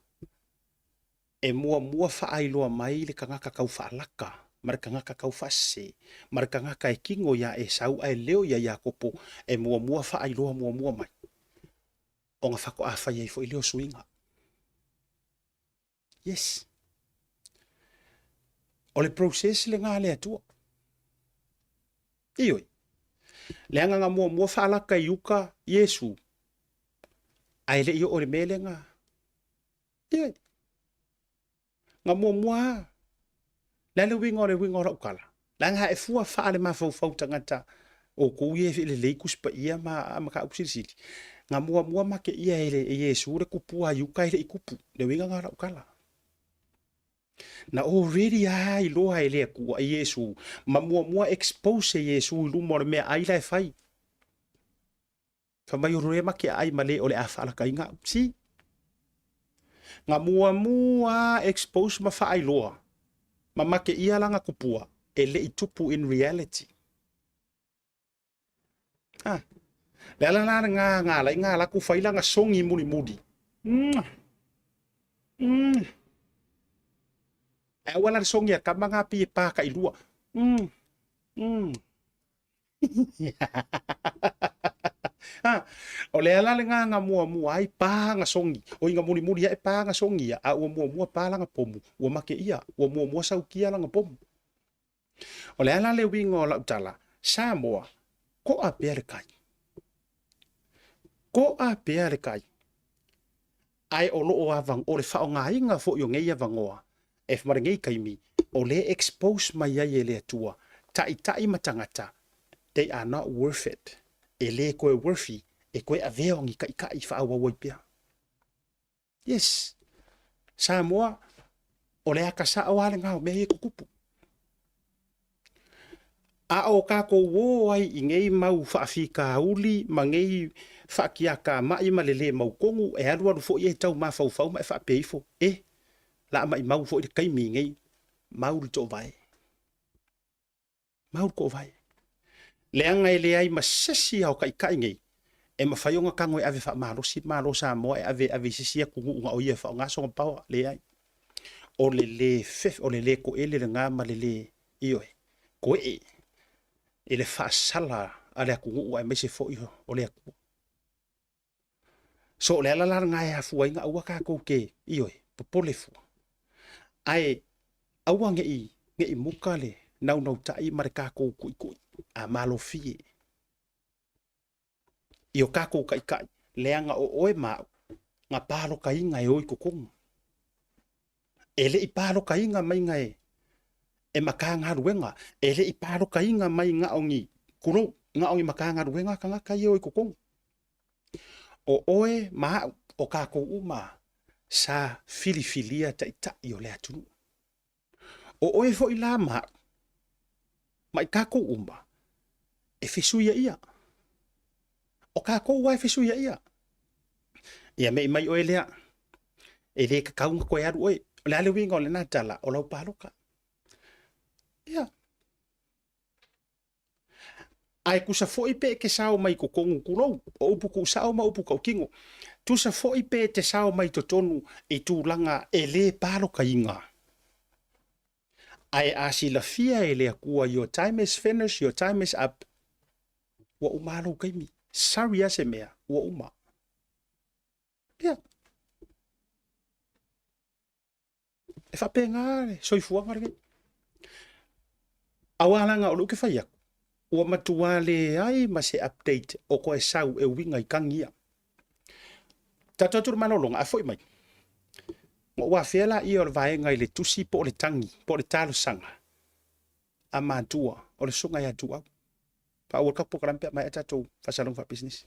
Speaker 1: e muamua faailoa mai le tagata tau faalaka ma le tagata tau faasese ma le tagata e kino iā Esau ae leo iā Iakopo, e muamua faailoa muamua mai ona faatoa fai ai foi lea o suiga. Yes. O le process lena a le Atua. Ioe. Leaga na muamua faalaka i uka Iesu, ae le i oo i le mea lena. Ioe. Na muamua lava. Le a le uiga o le uiga o lau tala? Leaga a e fua faale-mafaufau tagata outou ia e lelei Tusi Paia ma mataupu silisili, na muamua make ia e Iesu le kupua i uka e le i kupu. Le uiga na o lau tala. Na already lava iloa e le Atua e Iesu, ma muamua expose e Iesu i luma o le mea ai la e fai. Fai mai o le make aai ma le o le a faalakaina au. See? Nga muamua expose ma faailoa ma make ia lana kupua e le i tupu in reality. Ah. Le ala la nga nga la nga la ku fai langa songi muli muli. Mwah. Mm. E aua la le songi a kama nga pi e pā ka i lua. Mm. Mm. Ha, o le ala lena na muamua ai pa na sogi, oi na mulimuli ae pa na sogia, a ua muamua pa lana pomu, ua make ia, ua muamua saukia lana pomu. O le ala le uiga o lau tala, Samoa, ko'a pea le kai. Ko'a pea le kai. Ae o loo ava, o le faaaogaina foi o nei avanoa, e ma lenei taimi, o lea e expose mai ai e le Atua, taitai ma tagata, they are not worth it. E le toe worthy e toe avea o ni taitai faaauau ai pea. Yes. Samoa, o le ata sao lava lena o mea ia e tutupu. A o tatou o ai i nei mau faafitauli ma nei faatiatamai ma le le mautonu, e alualu foi e tau mafaufau ma e faapea ifo, e, la maimau foi le taimi i nei, mau le toovae. Mau le toovae. Leaga e leai ma se isi o taitai nei e mafai ona tago e ave faamalosi le Malo o Samoa e ave e ave i se isi atunuu na o ia e faaaoga sona power. Leai. O le le fef, o le le toele lena ma le le, ioe, toee i le faasala a le atunuu aemaise foi o le Atua. So o le ala la lena e afua ai na aua tatou te, ioe, popole fua. Ae aua ne i muka le naunautai ma le tatou tuitui a malofie i o tatou taitai, leaga o oe ma au na palokaina e o i totonu. E le i palokaina mai na e Matagaluega, e le i palokaina mai na o ni, tulou, na o ni Matagaluega tagata ia e o i totonu. O oe ma au, o tatou uma sa filifilia taitai o le atunuu. O oe foi la ma au, ma i tatou uma, e fesuiaia. O tatou lava e fesuiaia. Ia me'i mai oe lea, e le tatau ona toe alu oe. O le a le uiga o lena tala, o lau palota. Ia. Ae tusa foi pe e te sao mai totonu, tulou, o upu tuusao ma upu tautino, tusa foi pe e te sao mai totonu i tulaga e le palotaina, ae a silafia e le Atua your time is finished, your time is up, ua uma lava lou taimi. Sorry lava se mea, ua uma. Ia. E faapena le soifuaga lenei. Aua leaga o lea ou te fai atu, ua matua leai ma se update o toe sau e uiga i tagi ia. Tatou atu i le malologa, a foi mai, ona ou afea lea o le vaega i le tusi po o le tagi, po o le talosaga a matua o le susuga ia Tuau. Faaauau le tatou polokalame pe a maea tatou faasalaga faapisinisi.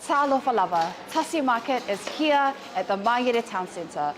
Speaker 3: Talofa lava, Tasi Market is here at the Mangere Town Centre.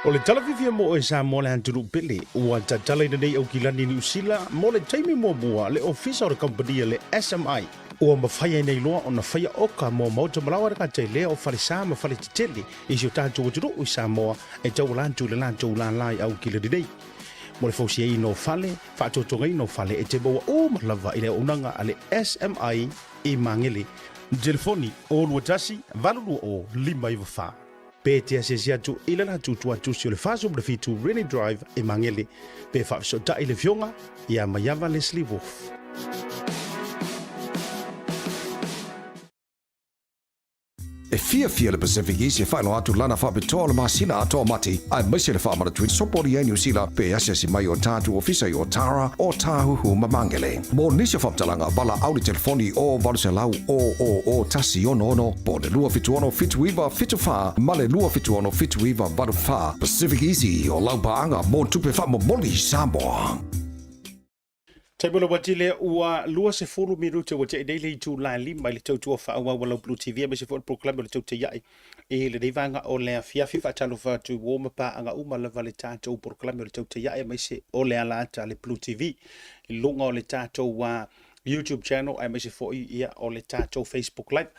Speaker 1: O le tala fiafia mo oe Samoa le atunuu pele, ua tatalaina nei Aukilani Niu Sila mo le taimi muamua le ofisa o le kamupani a le SMI. Ua mafai ai nei loa ona faia oka mo maota malaoa le gata i lea o falesa ma faletetele i si o tatou atunuu i Samoa e tauala atu i le latou lālā i Aukilani nei. Mo le fausiaina o fale, faatotogaina o fale e te maua uma lava i le auaunaga a le SMI i Magele. Telefoni, 021 820 594. Pe te asiasi atu i le latou tuatusi o le 47 Rennie Drive i Magele, pe faafesootai le Afioga ia Maiava Leslie Wolfe.
Speaker 2: E fiafia le Pacific Easy e faailoa atu lana faapitoa o le masina atoa Mati, aemaise le faamanatuina sopolia i Niu Sila pe asiasi mai o tatou ofisa i Otara, Otāhuhu ma Mangere. Mo nisi o faamatalaga, valaau i le telefoni o 800 000 166 po o le 276 79 74 ma le 276 79 84. Pacific Easy, o lau paaga mo tupe faamomoli i Samoa.
Speaker 1: Taimi o le uati lea ua 20 minute ua tea nei le itula e 5 i le tautua faaauau a lau Blue TV aemaise foi o le polokalame o le Tautaia'i i lenei vaega o le afiafi. Faatalofa atu i uo ma paaga uma lava le tatou polokalame o le Tautaia'i aemaise o le alaata a le Blue TV i luga o le tatou YouTube channel aemaise foi ia o le tatou Facebook Live.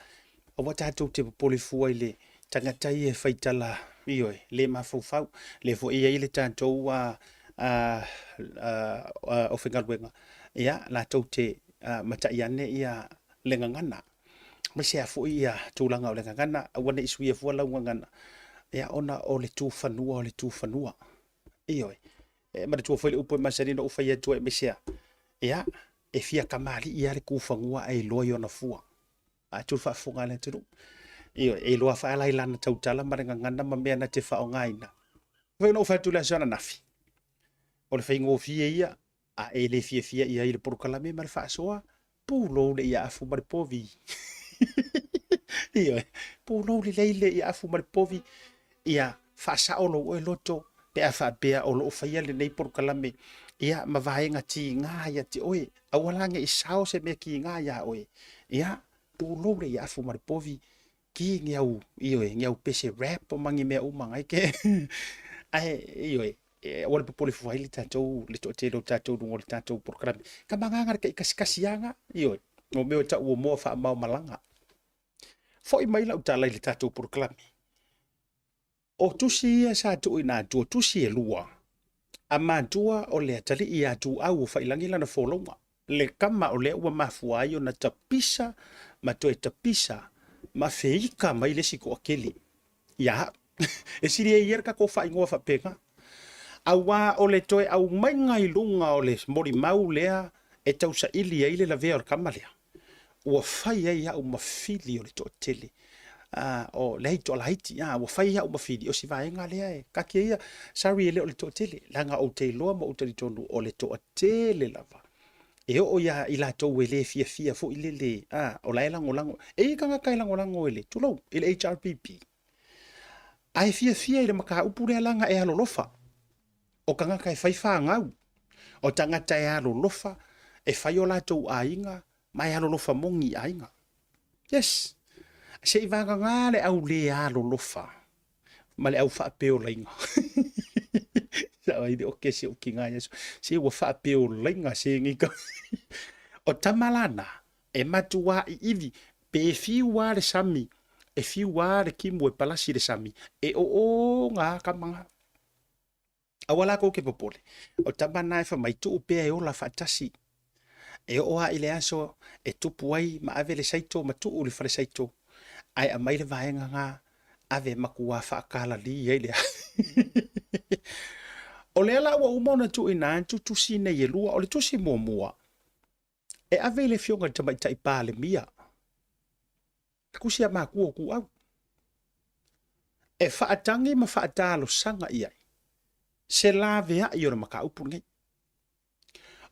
Speaker 1: Aua tatou te popole fua i le tagata ia e faitala, ioe, le mafaufau. Lea foi e i ai le tatou aufaigaluega, ia, latou te matai ane ia le gagana. Aemaise lava foi ia tulaga o le gagana, aua ne i suia fua lau gagana, ia, ona o le tufanua o le tufanua. Ioe. E manatua foi le upu e masani ona ou fai atu ai, aemaise lava, ia, e fia kamalii lava le kufanua ae iloa i ona fua. A tu faafofoga a le atunuu. Ioe, e iloa faala i lana tautala ma le gagana ma mea na te faaaogaina. Foi ona ou fai atu i le aso ananafi, o le faigofie ia, a e le fiafia i ai i le polokalame ma le faasoa, pulou le iaafu ma le povi. Ioe, pulou lelei le iaafu ma le povi, ia faasao lou oe loto pe a faapea o lo o faia lenei polokalame ia ma vaega tiga ia te oe. Aua la ne i sao se mea kiga iā oe. Ia, pulou le iafu ma le povi, ki ni au, ioe, ni au pese rap ma ni mea uma ngai ke. Ae, ioe, aua le popole fua ai le tatou, le toatele o tatou i luga o le tatou polokalame. Ka magaga le taikasikasi aga, ioe, o mea o tau ua moa faamao malaga. Foi mai lau tala i le tatou polokalame. O tusi ia sa tuuina atu, o tusi e lua, a matua o le atalii ia Tuau o Faiilagi lana folauga, le tama o lea ua mafua ai ona tapisa ma toe tapisa ma feika mai le isi toatele ia au. E sili ai ia le tatou faaigoa faapena. Aua o le toe aumaiga i luga o le molimau lea e tausaili ai le lavea o le tama lea, ua fai ai au ma fili o le toatele o le ai toalaiti, ua fai ai au ma fili o si vaega lea e taatia ia, sorry e le o le toatele, leaga ou te iloa ma ou talitonu o le toatele lava e oo ia i latou e le fiafia foi lele, o la e lagolago. E i ai tagata e lagolago i le, tulou, i le HRPP, ae fiafia i le mataupu lea leaga e alolofa. O tagata e fai fanau, o tagata e alolofa, e fai o latou aiga ma e alolofa moni i aiga. Yes. Se i vagana le au le alolofa ma le au faapeolaiga. Sa ai le oke se uki ngai aso. Se ua faapeolaiga se ngi ka. O tama lana e matua iivi pe fiu a le sami, e fiu a le kimu e palasi le sami, e o o ngā kamanga. Aua la kou ke popole, o tama na e fai mai, tuu pea e ola faatasi. E oo lava i le aso e tupu ai ma ave le saito ma tuu i le fale saito, ae aumai le vaega na ave matua faakalali ai le O lea la ua uma ona tuuina atu tusi nei e lua. O le tusi muamua, e ave i le Afioga i le Tamaitai Palemia, Tusi a matua o Tuau e faatagi ma faatalosaga i ai se laveai o le mataupu lenei.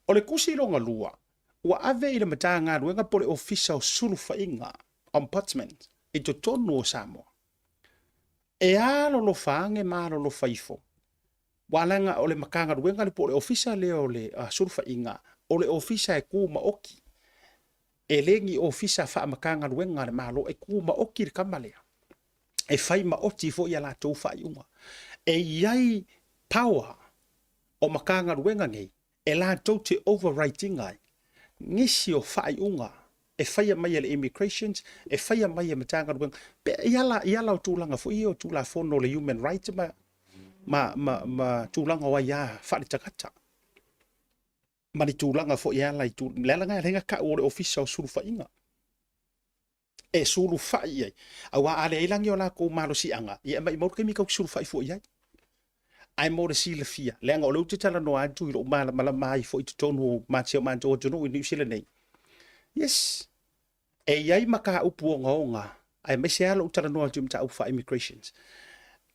Speaker 1: O le tusi lona lua, ua ave i le Matagaluega po o le Ofisa o Sulufaiga, Ombudsman, i totonu o Samoa. E alolofa ane ma alolofa ifo, aua leaga o le Matagaluega lea po o le Ofisa lea o le Sulufaiga, o le Ofisa e tumaoti E le ni ofisa faamatagaluega a le Malo e tumaoti le tama lea, e fai maoti foi a latou faaiuga. E i ai power o Matagaluega nei e latou te overwrite ina ai nisi o faaiuga e faia mai e le Immigrations, e faia mai e Matagaluega, pe i ala, i ala o tulaga foi ia o Tulafono o le Human Rights ma, ma, ma, ma tulaga o aia faaletagata. ma le tulaga foi e ala i tu, le ala lena e ala ai ona tau o le Ofisa o Sulufaiga e sulufai i ai. Aua a leai la ni o latou malosiaga, ia e maumau le taimi tatou te sulufai fua i ai. Ae mo le silafia, leaga o lea ou te talanoa atu i lou malamalama ai foi i totonu o si o matou atunuu i Niu Sila nei. Yes, e i ai mataupu ogaoga. Aemaise lava lou talanoa atu i mataupu faa-immigrations.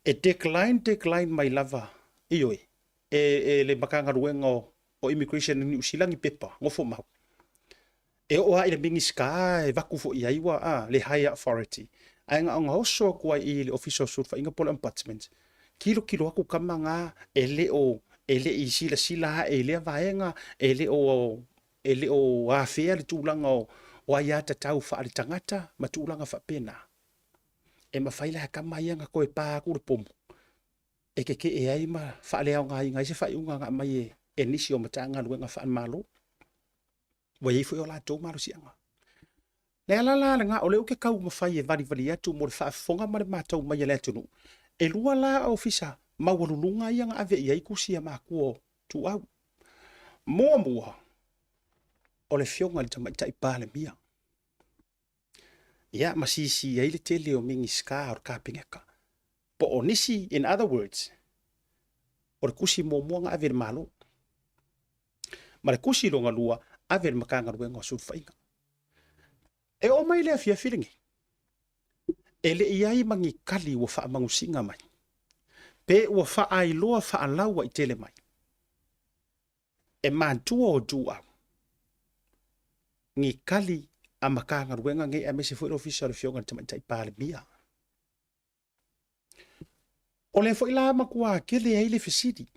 Speaker 1: E decline, decline mai lava, ioe, e, e le Matagaluega o, o Immigration i Niu Sila ni pepa nofomau. E oo lava i le Minisita e vaku foi i ai ua, a, le higher authority. Ae na ona oso atu ai i le Ofisa o Sulufaiga po o le Ombudsman, tilotilo atu tama na e le o, e le i silasila ae i lea vaega, e le o, e le o afea le tulaga o, o aiatatau faaletagata ma tulaga faapena. E mafai la e tama ia ona toe pa atu le pomu e tetee ai ma faaleaogaina ai se faaiuga na aumai e, e nisi o Matagaluega faale-Malo. Ua i ai foi o latou malosiaga. Le ala la lena, o lea ou te taumafai e valivali atu mo le faafofoga ma le matau mai a le atunuu, e lua la ofisa maualuluga ia na ave i ai tusi a matua o Tuau. Muamua, o le Afioga i le Tamaitai Palemia, ia ma sisi ai le tele o Minisita o le Kapeneta, po o nisi, in other words, o le tusi muamua na ave i le Malo, ma le tusi lona lua ave i le Matagaluega o Sulufaiga. E oo mai le afiafi lenei, e le i ai ma ni tali ua faamanusiga mai, pe ua faailoa faalauaitele mai e matua o Ituau ni tali a Matagaluega nei aemaise foi le Ofisa o le Afioga i le Tamaitai Palemia. O lea foi la matua tele ai le fesili.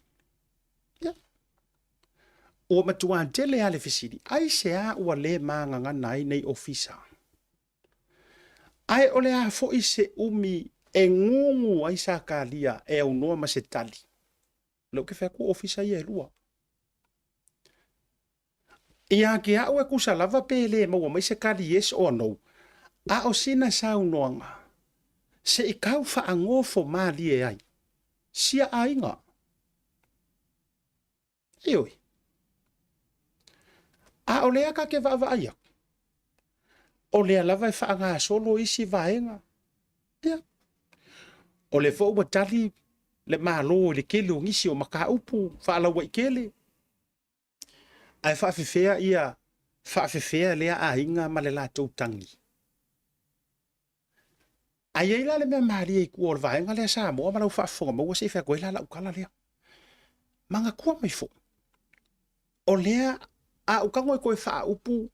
Speaker 1: Ia. Ua matua tele lava le fesili, aisea ua le magagana ai nei ofisa? Ae o le a foi se umi e gugu ai Sakaria e aunoa ma se tali? O lea ou te fai atu o ofisa ia e lua. Ia te au e tusa lava pe le maua mai se tali yes or no, a o sina saunoaga se i tau faagofo malie ai sia aiga. Ioe. A o lea ta te vaavaai atu, o lea lava e faagasolo isi vaega. Ia. O lea foi ua tali le Malo i le tele o nisi o mataupu faalauaitele. Ae faafefea ia faafefea lea aiga ma le latou tagi? A i ai la le mea malie i tua o le vaega lea Samoa ma lau faafofoga maua se i fai atu ai la lau tala lea. Manatua mai foi, o lea a ou tago e toe faaupu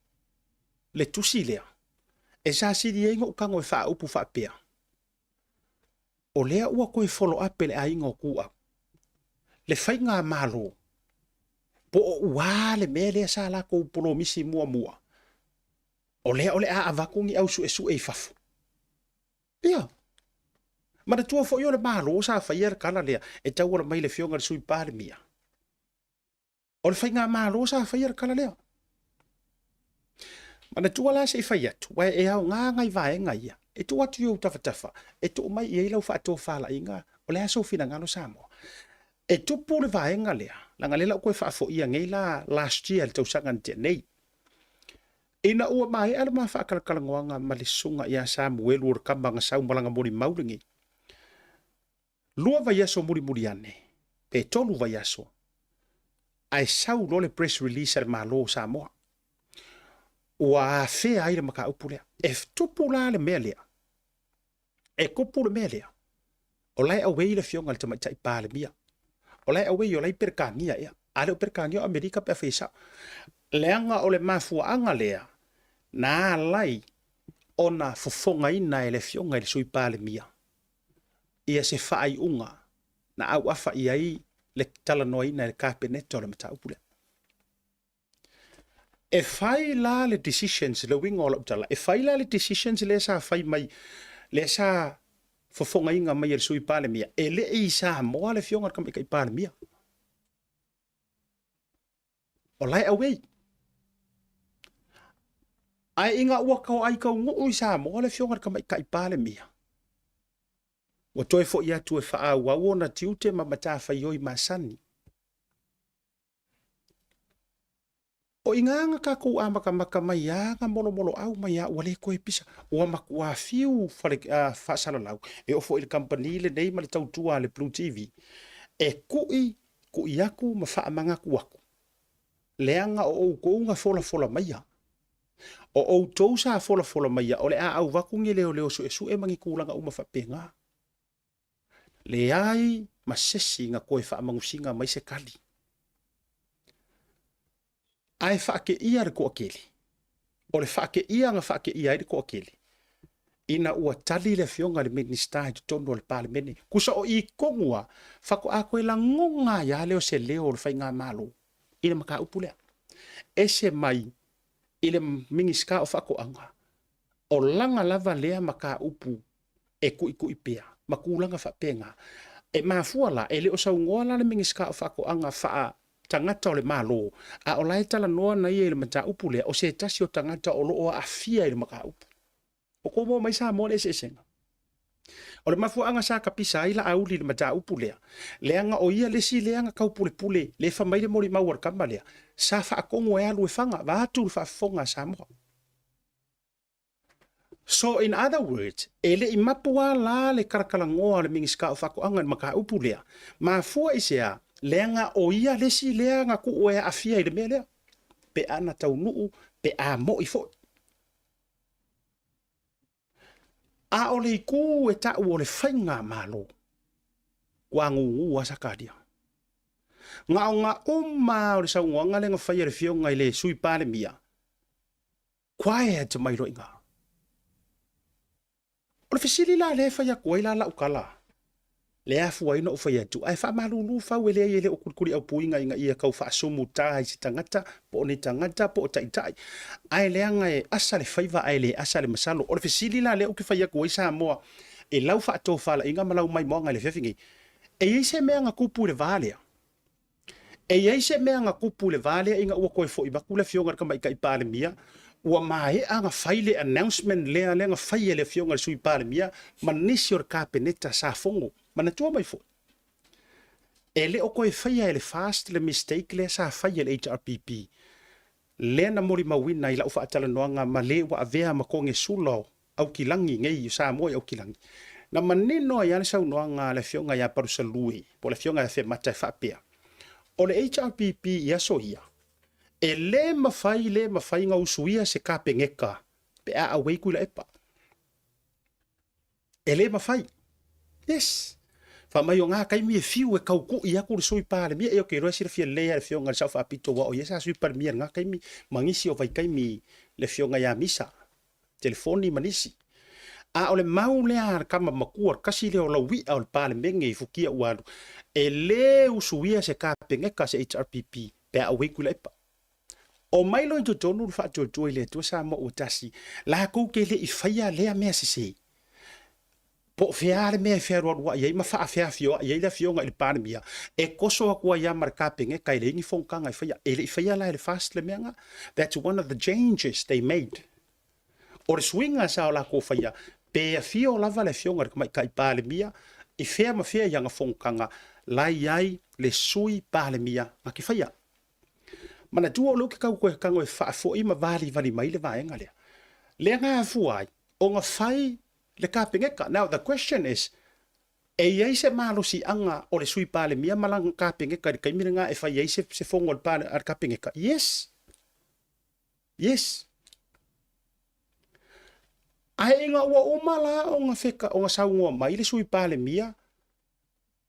Speaker 1: le tusi lea, e sasili ai ona ou tago e faaupu faapea, o lea ua toe follow up e le aiga o Tuau le faigamalo po o ua le mea lea sa latou polomisi muamua, o lea o le a avatu ni au suesue i fafo. Ia. Manatua foi o le Malo sa faia le tala lea e tauala mai i le Afioga i le Sui Palemia. O le faigamalo sa faia le tala lea. Manatua la se i fai atu, aua e aoga nai vaega ia, e tuu atu i ou tafatafa, e tuu mai i ai lau faatofalaiga, o le a sou finagalo Samoa. E tupu le vaega lea, leaga lea la ua toe faafoia nei la last year i le tausaga na tea nei. Ina ua maea le ma faatalatalanoaga ma le susuga ia Samuelu o le tama na sau ma lana molimau lenei, Lua vaiaso mulimuli ane, pe tolu vaiaso, ae sau loa le press release a le Malo o Samoa. Ua afea ai le mataupu lea. E tupu la le mea lea, e tupu le mea lea, o la e away le afioga i le Tamaitai Palemia. O la e away, o la e i Peretania ea. A le o Peretania o Amerika pe afai e sao. Leaga o le mafuaaga lea na ala ai ona fofogaina e le afioga i le Sui Palemia ia se faaiuga na auafa i ai le talanoaina e le Kapeneta o le mataupu lea. E fai la le decisions, le uiga o lau tala, e fai la le decisions lea sa fai mai, lea sa fofogaina mai e le Sui Palemia, e le i Samoa le Afioga i le Tamaitai Palemia. O la e away. Ae ina ua toai taunuu i Samoa le Afioga i le Tamaitai Palemia, ua toe foi atu e faaauau ona tiute ma matafaioi masani. O i ina na tatou amatamata mai a na molomoloau mai a ua le toe pisa. Ua matua fiu fale, faasalalau, e oo foi i le kamupani lenei ma le tautua a le Blue TV, e ku'i ku'i atu ma faamanatu atu, leaga o outou na folafola maia. O outou sa folafola maia o le a auvatu ni leoleo suesue ma ni tulaga uma faapena. Leai ma sesi na toe faamanusiga mai se tali. Ae faateia le toatele. O le faateia na faateia ai le toatele, ina ua tali le Afioga i le Minisita i totonu o le Palemene. Tusa o i tonu lava, faatoa toe lagona ai lava lea o se leo o le Faigamalo i le mataupu lea. Ese mai i le Minisita o Faatoaga, o lana lava lea mataupu e tuitui pea ma tulaga faapena. E mafua la, e le o saunoa la le Minisita o Faatoaga faa tagata o le Malo, a o la e talanoa na ia i le mataupu lea, o se tasi o tagata o lo o aafia i le mataupu. O kou maua mai Samoa le eseesega. O le mafuaaga sa tapisa ai Laauli i le mataupu lea, leaga o ia le isi lea na taupulepule, le fai mai le molimau a le tama lea, sa faatonu e alu e fana, vaeatu le faafofoga a Samoa. So in other words, e le i mapu lava la le talatalanoa a le Minisita o Faatoaga i le mataupu lea. Mafua i se a? Leaga o ia le isi lea na tuu e aafia i le mea lea, pe a na taunuu, pe a moi foi. A o le itu e tau o le faigamalo, ua gugu lava Sakaria. Na o na uma lava o le saunoaga lea na fai e le Afioga i le Sui Palemia, quiet mai loa i ina. O le fesili la lea e fai atu ai la lau tala, lea e afua ai ona ou fai atu, ae faamalulu fau e leai e le o kulikuliaupuina ina ia tau faasumuta i se tagata, po o ni tagata po o taitai, ae leaga e asa le faiva ae le asa le masalo. O le fesili la lea ou te fai atu ai Samoa i lau faatofalaiga ma lau maimoaga i le afiafi nei, e i ai se mea na tupu i le va lea? E i ai se mea na tupu i le va lea ina ua toe foi atu le Afioga i le Tamaitai Palemia, ua maea ona fai le announcement lea lea na fai e le Afioga i le Sui Palemia ma nisi o le Kapeneta sa fono. Manatua mai foi, e le o toe faia e le FAST le mistake lea sa fai e le HRPP, lea na molimauina i lau faatalanoaga ma le ua avea ma konesula o Aukilagi nei o Samoa i Aukilagi, na manino ai lava le saunoaga a le Afioga ia Palusalue po o le Afioga ia Afemata e faapea, o le HRPP i aso ia, e le mafai le mafai ona usuia se Kapeneta pe a auai Tuilaepa. E le mafai. Yes. Fai mai o na taimi e fiu e taukui atu le Sui Palemia. E ou te iloa e silafia lelei lava e le Afioga i le Sao Faapito aua o ia sa Sui Palemia i lena taimi ma nisi o vaitaimi le Afioga ia Misa. telefoni ma nisi. A o le mau lea a le tama matua, le tasi lea o laui'a o le Palemene i futia ua alu, e lē usuia se Kapeneta se HRPP pe a auai Tuilaepa. Omai loa i totonu le Faatuatua i le Atua Samoa ua Tasi, latou te le i faia lea mea sesē. Po o fea le mea e fealualuai ai ma faafeafioai ai le Afioga i le Palemia, e toso atu ai lava ma le Kapeneta e leai ni fonotaga e faia. E le i faia la e le FAST le mea lena. That's one of the changes they made. O le suiga sa o latou faia, pe afio lava le Afioga i le Tamaitai Palemia i fea ma fea i ana fonotaga, la e i ai le Sui Palemia na te faia. Manatua o lea ou te tau toe tago e faafoi ma valivali mai le vaega lea. Lea na afua ai ona fai le Kapeneta. Now the question is, e i ai se malosiaga o le Sui Palemia ma lana Kapeneta i le taimi lena e fai ai se, se fono a le, a le Kapeneta? Yes. Yes. Ae ina ua uma la ona feka, ona saunoa mai le Sui Palemia,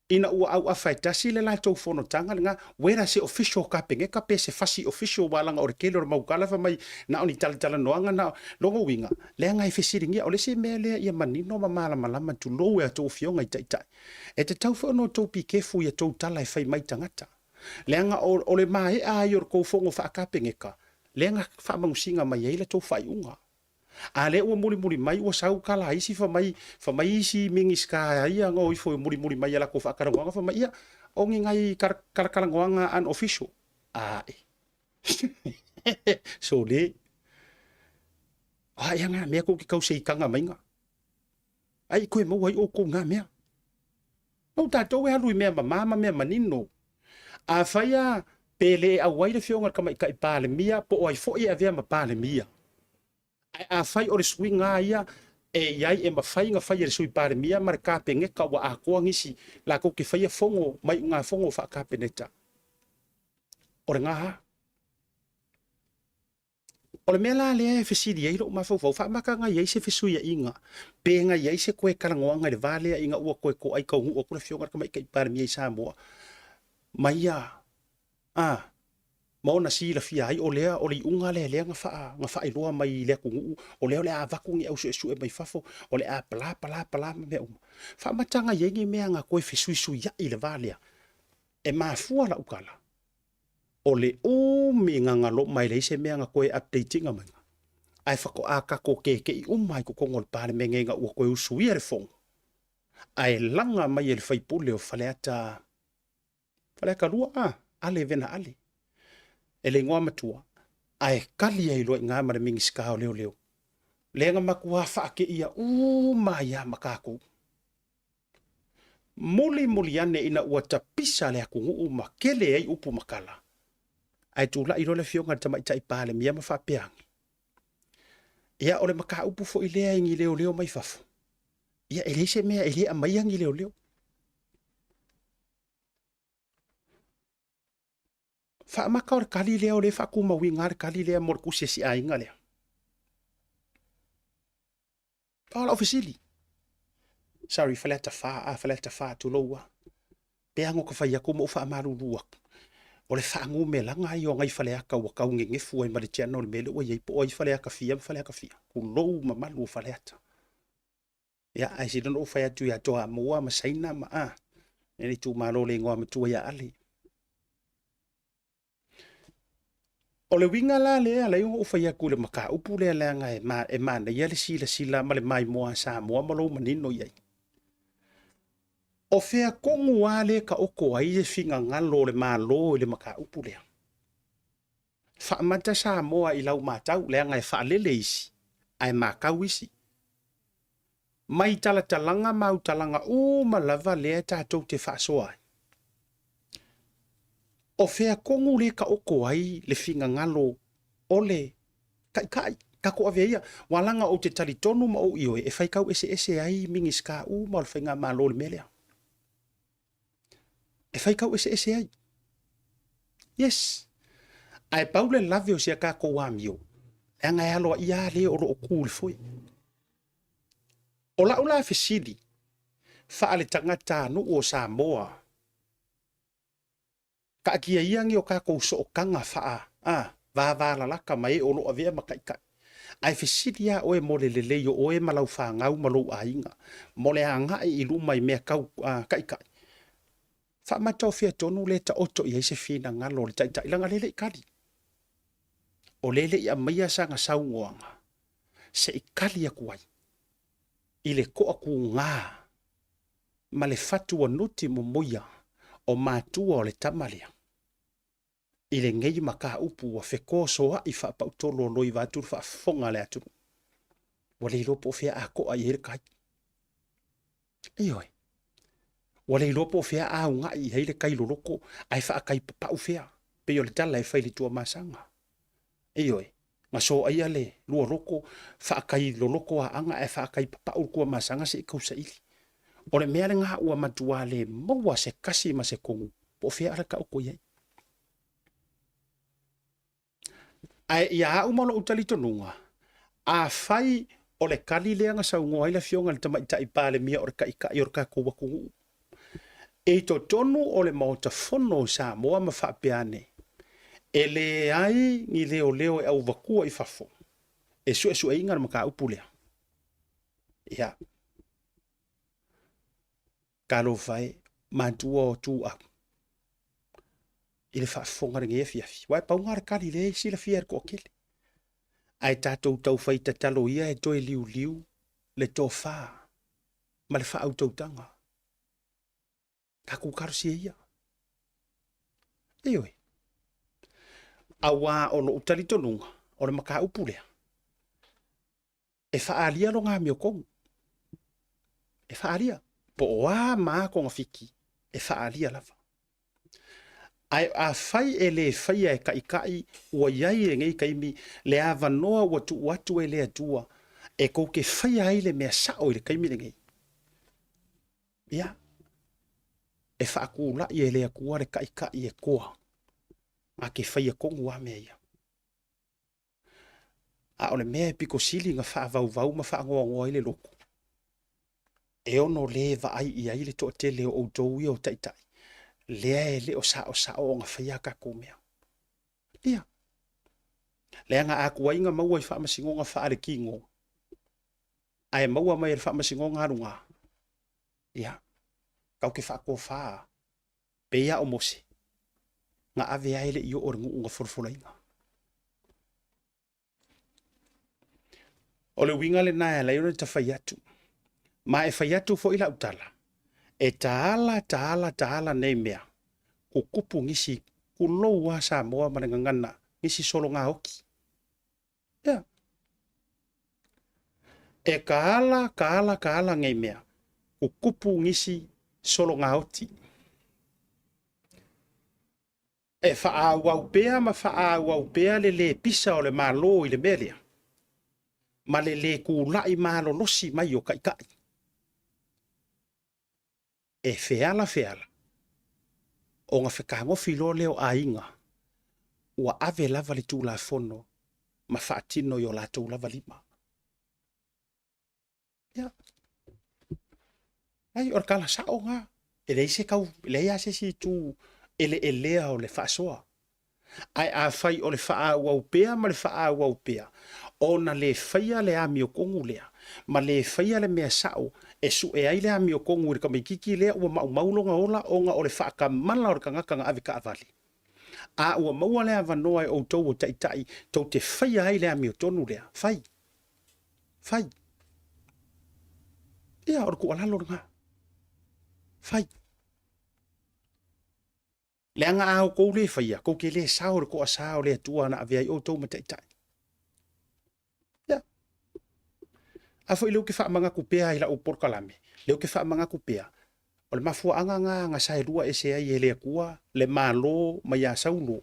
Speaker 1: ina ua auafa e tasi le latou fonotaga lena, whether se official Kapeneta pe se fasi official aua leaga o le tele o le mau tala fai mai na o ni talatalanoaga na o, lona uiga, leaga e fesiligia. O le isi mea lea ia manino ma malamalama tulou e a outou afioga i taitai, e tatau foi ona outou be careful i a outou tala e fai mai tagata. Leaga o, o le maea ai o le tou fono faa-Kapeneta, lea na faamanusiga mai ai la tou faaiuga. A lea ua mulimuli mai ua sau tala a isi fai mai, fai mai isi Minisita ia na o ifo e mulimuli mai i a latou faatalanoaga fai mai, ia, o ni nai talatalanoaga unofficial. Ae. Sole. A ea ngā mea kou te tau seitaga mainga. Ai i koe maua ai oukou ngā mea. Mau tatou e alu i mea mamā ma mea manino. Afai a pe le auai le Afioga i le Tamaitai Palemia po o ai foi e avea ma Palemia, ae afai o le suiga ia e i ai e mafai ona fai e le Sui Palemia ma le Kapeneta ua atoa nisi latou te faia fono ma iugafono faa-Kapeneta, o lena lava. O le mea la lea e fesili ai lou mafaufau, faamata na i ai se fesuiaiga, pe na i ai se toe talanoaga i le va lea ina ua toe toai taunuu atu le Afioga i le Tamaitai Palemia i Samoa ma ia, a, ma ona silafia ai o lea o le iuga lea lea na faa, na faailoa mai i le atunuu, o lea o le a avatu ni au suesue mai fafo, o le a bla bla bla ma mea uma. Faamata na i ai ni mea na toe fesuisuiai i le va lea? E mafua lau tala, o le umi gagalo mai leai se mea na toe update ina mai, ae faatoa tatou keke'i uma i totonu o le Palemene ina ua toe usuia le Fono, ae laga mai e le sui usufono o Faleata, Faleata 2, a, Ale Vena Ale, e le igoa matua, ae tali ai loa i ina ma le Minisita o Leoleo, lea na matua faateia uma ai lava ma tatou. Mulimuli ane ina ua tapisa le atunuu ma tele ai upu ma tala, ae tulai loa le afioga i le Tamaitai Palemia ma faapea ane, Ia, o le mataupu foi lea i ni leoleo mai fafo, ia e leai se mea e le aumaia ni leoleo. Faamata o le tali lea o lea e faatumauina lava le tali lea mo le tusi a si aiga lea. O lau fesili. Sorry, Faleata 4, a Faleata 4, tulou a. Pe ana ta fai atu ma ou faamalulu atu, o le faanumelaga ia o nai Faleata ua tau nenefu ai ma le channel i le mea lea ua i ai, po o ai Faleata fia ma Faleata fia. Tulou mamalu o Faleata. Ia, ae sili ona ou fai atu ia Toamua ma Saina ma a, le itumalo le igoa matua ia Ale. O le uiga la lea e ala ai ona ou fai atu i le mataupu lea leaga e, ma, e manaia le silasila ma le maimoa a Samoa ma lou manino i ai. O fea tonu lava lea e taoto ai le finagalo o le Malo i le mataupu lea? Faamata Samoa i lau matau leaga e faalele isi ae matau isi. Mai talatalaga ma autalaga uma lava lea tatou te faasoa ai. O fea tonu lea taoto ai le finagalo o le Taitai? Tatou avea ia, ua laga ou te talitonu ma ou ioe e faitau eseese ai Minisita uma o le Faigamalo i le mea lea. E faitau eseese ai. Yes. Ae pau le lave o si a tatou amio, leaga e aloaia lava le o lo o tu i le foe. O lau la fesili faale-tagatanuu o Samoa, taatia ia ni o tatou sootaga faa, a, vavalalata ma e o lo o avea ma taitai, ae fesili lava oe mo le lelei o oe ma lau fanau ma lou aiga, mo le agai i luma i mea tau, a, taitai. Faamataofia tonu lea e taoto i ai se finagalo o le taitai, leaga o lea e le i tali. O lea e le i aumaia sana saunoaga se i tali atu ai i le toatuga ma le fatuanuti momoia o matua o le tama lea i lenei mataupu ua fetosoa'i faapautololoi vaeatu le faafofoga a le atunuu. Ua le iloa po o fea a to'a i ai le tai. Ioe. Ua le iloa po o fea a uga'i i ai le tai loloto ae faatai papa'u fea, pei o le tala e fai i le Tuamasaga. Ioe. Na soaia le lua loto, faatai loloto aanga ae faatai papa'u le Tuamasaga se i tausaili. O le mea lena ua matua le maua se kasi ma se tonu po o fea ala taoto i ai. Ae ia au ma lou talitonuga, afai o le tali lea na saunoa ai le Afioga i le Tamaitai Palemia o le Taitai o le tatou atunuu, i totonu o le Maota Fono o Samoa ma faapea ane, e leai ni leoleo e auvatua i fafo e suesueina le mataupu lea. Ia, talofa e, matua o tuau i le faafofoga lenei afiafi. Aua e pau lena o le tali lea e silafia e le toatele. Ae tatou taufai tatalo ia e toe liuliu le tofa ma le faautautaga. Tatou talosia ia. Ioe. Aua o lou talitonuga, o le mataupu lea, e faaalia lona amiotonu. E faaalia. Po o a ma a togafiti, e faaalia lava. Ae afai e le faia e taitai ua i ai i lenei taimi le avanoa ua tuu atu e le Atua e tou te faia ai le mea sao i le taimi lenei, ia, e faatulai e le Atua le taitai e toa, a ke faia tonu lava mea ia. A o le mea e pito sili na faavauvau ma faanoanoa ai le loto, e ono le vaai i ai le toatele o outou ia o taitai, lea e le o saosao ona faia a tatou mea. Ia, leaga a tuai na maua i faamasinoga faaletino, ae maua mai e le faamasinoga a luga, ia, tatou te faatofa pei lava o Mose, na ave ai le i oo i le nuu na folafolaina. O le uiga lena e ala ai ona ta fai atu. Ma e fai atu foi lau tala, e taala, taala, taala nei mea, kukupu nisi, kulou a Samoa ma le gagana, nisi sologa oti. Ia. E kaala, kaala, kaala nei mea, kukupu nisi sologa oti. E faaauau pea ma faaauau pea le lē pisa o le Malo i le mea lea, ma le lē tulai malolosi mai o taitai. E feala feala, ona fetagofi loa lea o aiga ua ave lava le Tulafono ma faatino i o latou lava lima. Ia. Ai, o le tala sao lena. E leai se tau, e leai lava se isi itu eleelea o le faasoa. Ae afai o le faaauau pea ma le faaauau pea, ona le faia le amiotonu lea, ma le faia le mea sao e sue ai le amiotonu i le tamaitiiti lea ua maumau lona ola ona o le faatamala o le tagata na avetaavale, a ua maua le avanoa e outou o taitai tou te faia ai le amiotonu lea, fai. Fai. Ia, o le tuualalo lena. Fai. Leaga a outou le faia, tou te le sao i le toasa o le Atua na avea ai outou ma taitai. Ia. A foi lea ou te faamanatu pea i lau polokalame, lea ou te faamanatu pea, o le mafuaaga lena na saelua ese ai e le Atua le Malo mai ia Saulo.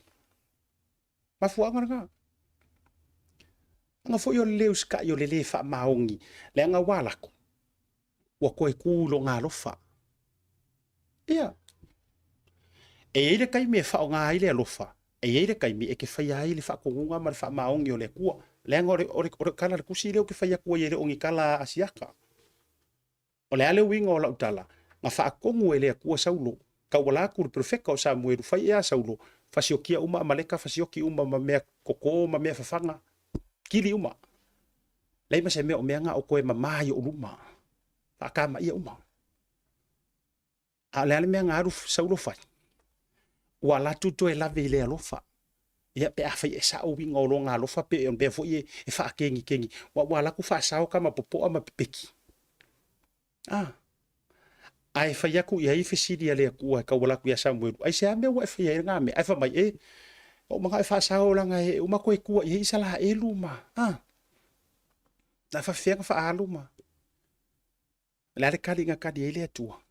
Speaker 1: Mafuaaga lena. Leaga foi o le le usitai o le le faamaoni, leaga ua alu atu, ua toe tu i lona alofa. Ia, e i ai le taimi e faaaoga ai le alofa, e i ai le taimi e te faia ai le faatonuga ma le faamaoni o le Atua. Leaga o le, o le, o le tala a le tusi lea ou te fai atu ai e le o ni tala a Asiata. O le a le uiga o lau tala? Na faatonu e le Atua Saulo, tauala atu i le perofeta o Samuelu, fai ea Saulo, fasiokia uma Amaleka, fasioki uma ma mea koko ma mea fafaga, kili uma. Leai ma se mea o mea na o toe mama i ou luma, faakamaia uma. A o le a le mea na alu Saulo fai? Ua alu atu toe lave i le alofa. Ia, pe afai e sao uiga o lona alofa pe o le mea foi e faakegikegi, ua ua alu atu faasao tama popoa ma pepeki. A. Ae fai atu i ai fesili a le Atua e tauala atu ia Samuelu, aisea mea ua e faia ai lena mea? Ae fai mai, e, ua ou manao e faasao leaga e uma toe tua i ai Isaraelu ma, a. Na faafefea ona faaalu ma. O le a le tali na tali ai le Atua?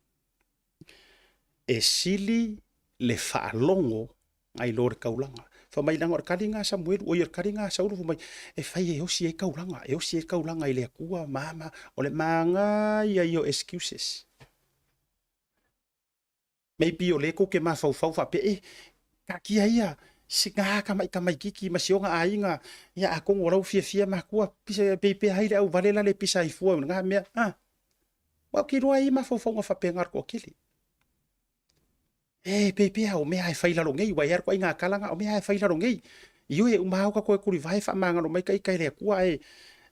Speaker 1: E sili le faalogo nai lo le taulaga. Fai mai leaga o le tali lena a Samuelu, oi o le tali lena a Saulo fai mai, e fai e osi ai taulaga, e osi ai taulaga i le Atua ma ma, o le manaia ia o excuses. Maybe o lea tou te mafaufau faapea, e, taatia ia, sina tamai tamaititi ma si ona aiga, ia atonu o la ua fiafia matua, pisa, pei pea ai le auvale la le pisa ai fua i lena mea, a. Aua ou te iloa e i ai mafaufauga faapena o le toatele. E, pei pea o mea e fai i lalo nei, ua i ai lava le ituaiga tala lena, o mea e fai i lalo nei. Ioe, e uma lava ta toe tulivae faamagalo mai ta ita e le Atua, ae,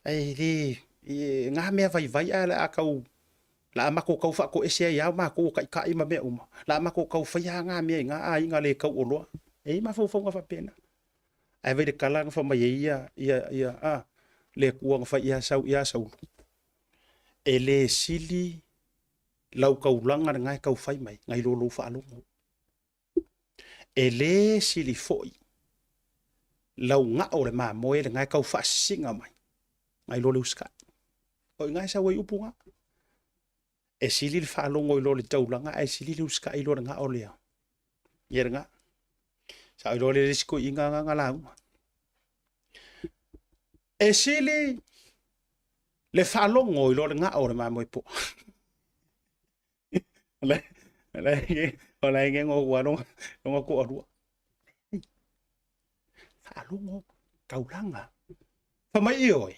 Speaker 1: ae le, e, na mea vaivai ae o le a tau La a matou tau faatoese ai lava matou o taitai ma mea uma, la a matou tau faia lava na mea i na aiga le tauoloa. E i ai mafaufauga faapena. Ae vaai i le tala na fai mai ai ia, ia, ia, a, le Atua na fai ia Sau, ia Saulo. E le sili lau taulaga lena e tau fai mai, nai lo lou faalogo. E le sili foi lau gao o le mamoe lena e tau faasisiga mai, nai lo le usikai. O i ina e sau ai upu na. E sili le faalogo i lo le taulaga ae sili le usikai i lo le gao lea. Ia lena. Sao i lo le isi toeaina na na lauga. E sili le faalogo i lo le gao o le mamoe poa. O la e ngo ua longa longa toalua. Faalogo taulaga. Fai mai ioe,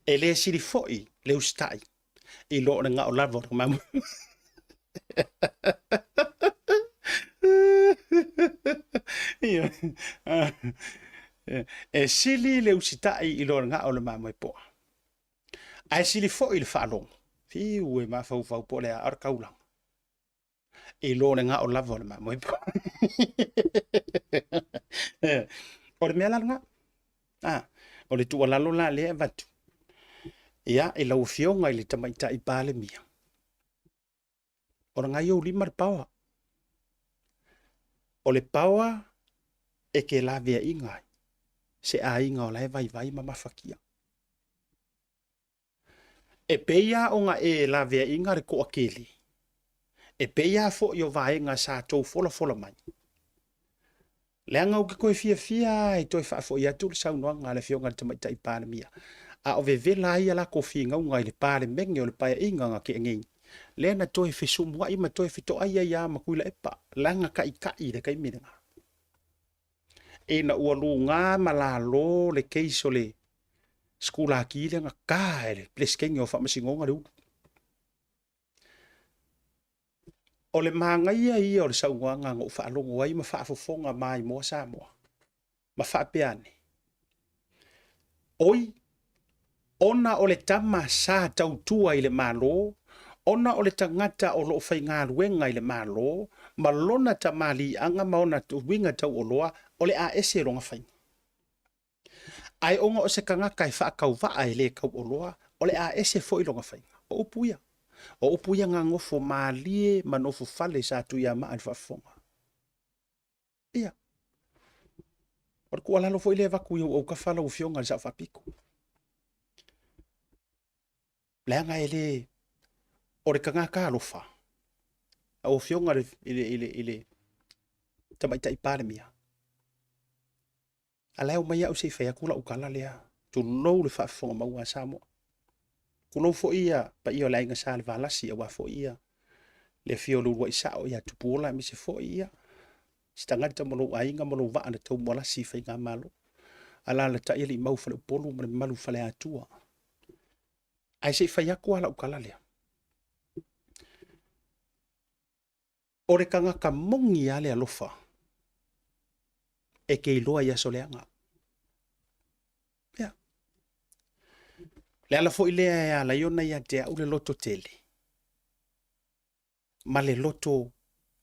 Speaker 1: e le sili foi le usitai i lo o le gao lava o le mamoe. E sili le usitai i lo le gao o le mamoe poa. Ae sili foi le faalogo, fiu e mafaufau po o le a o le taulaga. I lo le gao lava o le mamoe poa. O le mea la lena. Ah, o le tuualalo la lea e avatu. Ia, i lau Afioga i le Tamaitai Palemia, o lena i ou lima le power. O le power e ke laveaiga ai se aiga o la e vaivai ma mafatia. E pei lava ona e laveaiga le toatele, e pei lava foi o vaega sa tou folafola mai. Leaga ou te toe fiafia lava e toe faafoi atu le saunoaga a le Afioga i le Tamaitai Palemia, a o vevela ai a latou finauga i le Palemene o le Paeaiga na tea nei, lea na toe fesumuai ma toe fetoai ai lava ma Tuilaepa, leaga taitai i le taimi lena. Ina ua luga ma lalo le case o le sikulaki lea na ta e le Peresetene o Faamasinoga le ulu. O le manaia ia o le saunoaga na ou faalogo ai ma faafofoga maimoa Samoa, ma faapea ane, Oi, ona o le tama sa tautua i le Malo, ona o le tagata o lo o faigaluega i le Malo, ma lona tamaliiaga ma ona uiga tauoloa, o le a ese lona faiga. Ae ona o se tagata e faatauvaa e le tauoloa, o le a ese foi lona faiga. O upu ia. O upu ia na nofo malie ma nofo fale sa Tuiamaa i le faafofoga. Ia. O le tuualalo foi lea e avatu i ou autafa lau Afioga i le Sao Faapito. Leaga e le... O le tagata alofa, lau Afioga i le, i le, i le Tamaitai Palemia, A la e omai au se i fai atu lau tala lea, tulou le faafofoga maua a Samoa. Tulou foi ia paia o le Aiga Salevalasi aua foi ia le afio o le uluai sao ia Tupuola aemaise foi ia se tagata ma lou aiga ma lou vaa na taumualasi i Faigamalo. Alaalatai alii mau Faleupolu ma le mamalu Faleatua. Ae se i fai atu lava lau tala lea. O le tagata moni lava le alofa e te iloa i aso leaga. Ia. Le ala foi lea e ala ai ona ia te au le loto tele ma le loto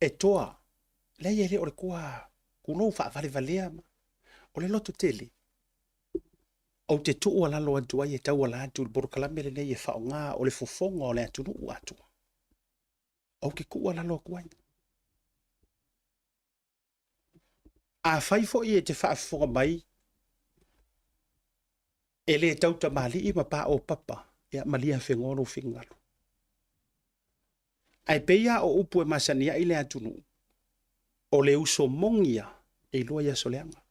Speaker 1: e toa. Leai e le o le toa tulou faavalevalea ma o le loto tele. Ou te tuualalo atu ai e tauala atu i le polokalame lenei e faaaoga o le fofoga o le atunuu atoa. Ou te tuualalo atu ai. Afai foi e te faafofoga mai, e le tautamalii ma paopapa, ia malie afenoa lou finagalo. Ae pei lava o upu e masani ai le atunuu, o le uso moni ia e iloa i aso leaga.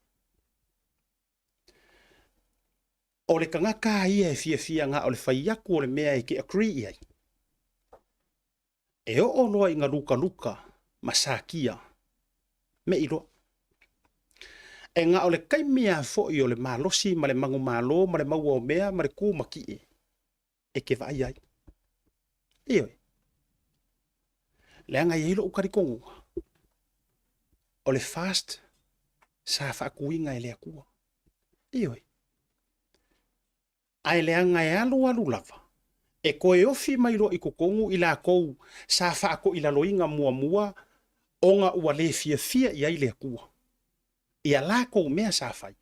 Speaker 1: O le tagata lava ia e fiafia na o le fai atu o le mea e te agree i ai. E oo loa ina lukaluka ma sakia, me'i loa. E na o le taimi lava foi o le malosi ma le manumalo ma le maua o mea ma le tu matie e te vaaia ai. Ioe. Leaga e i ai lou talitonuga, o le fast sa faatuina e le Atua. Ioe. Ae leaga e alualu lava, e toe ofi mai loa i totonu i latou sa faatoilaloina muamua ona ua le fiafia i ai le Atua i a latou mea sa fai,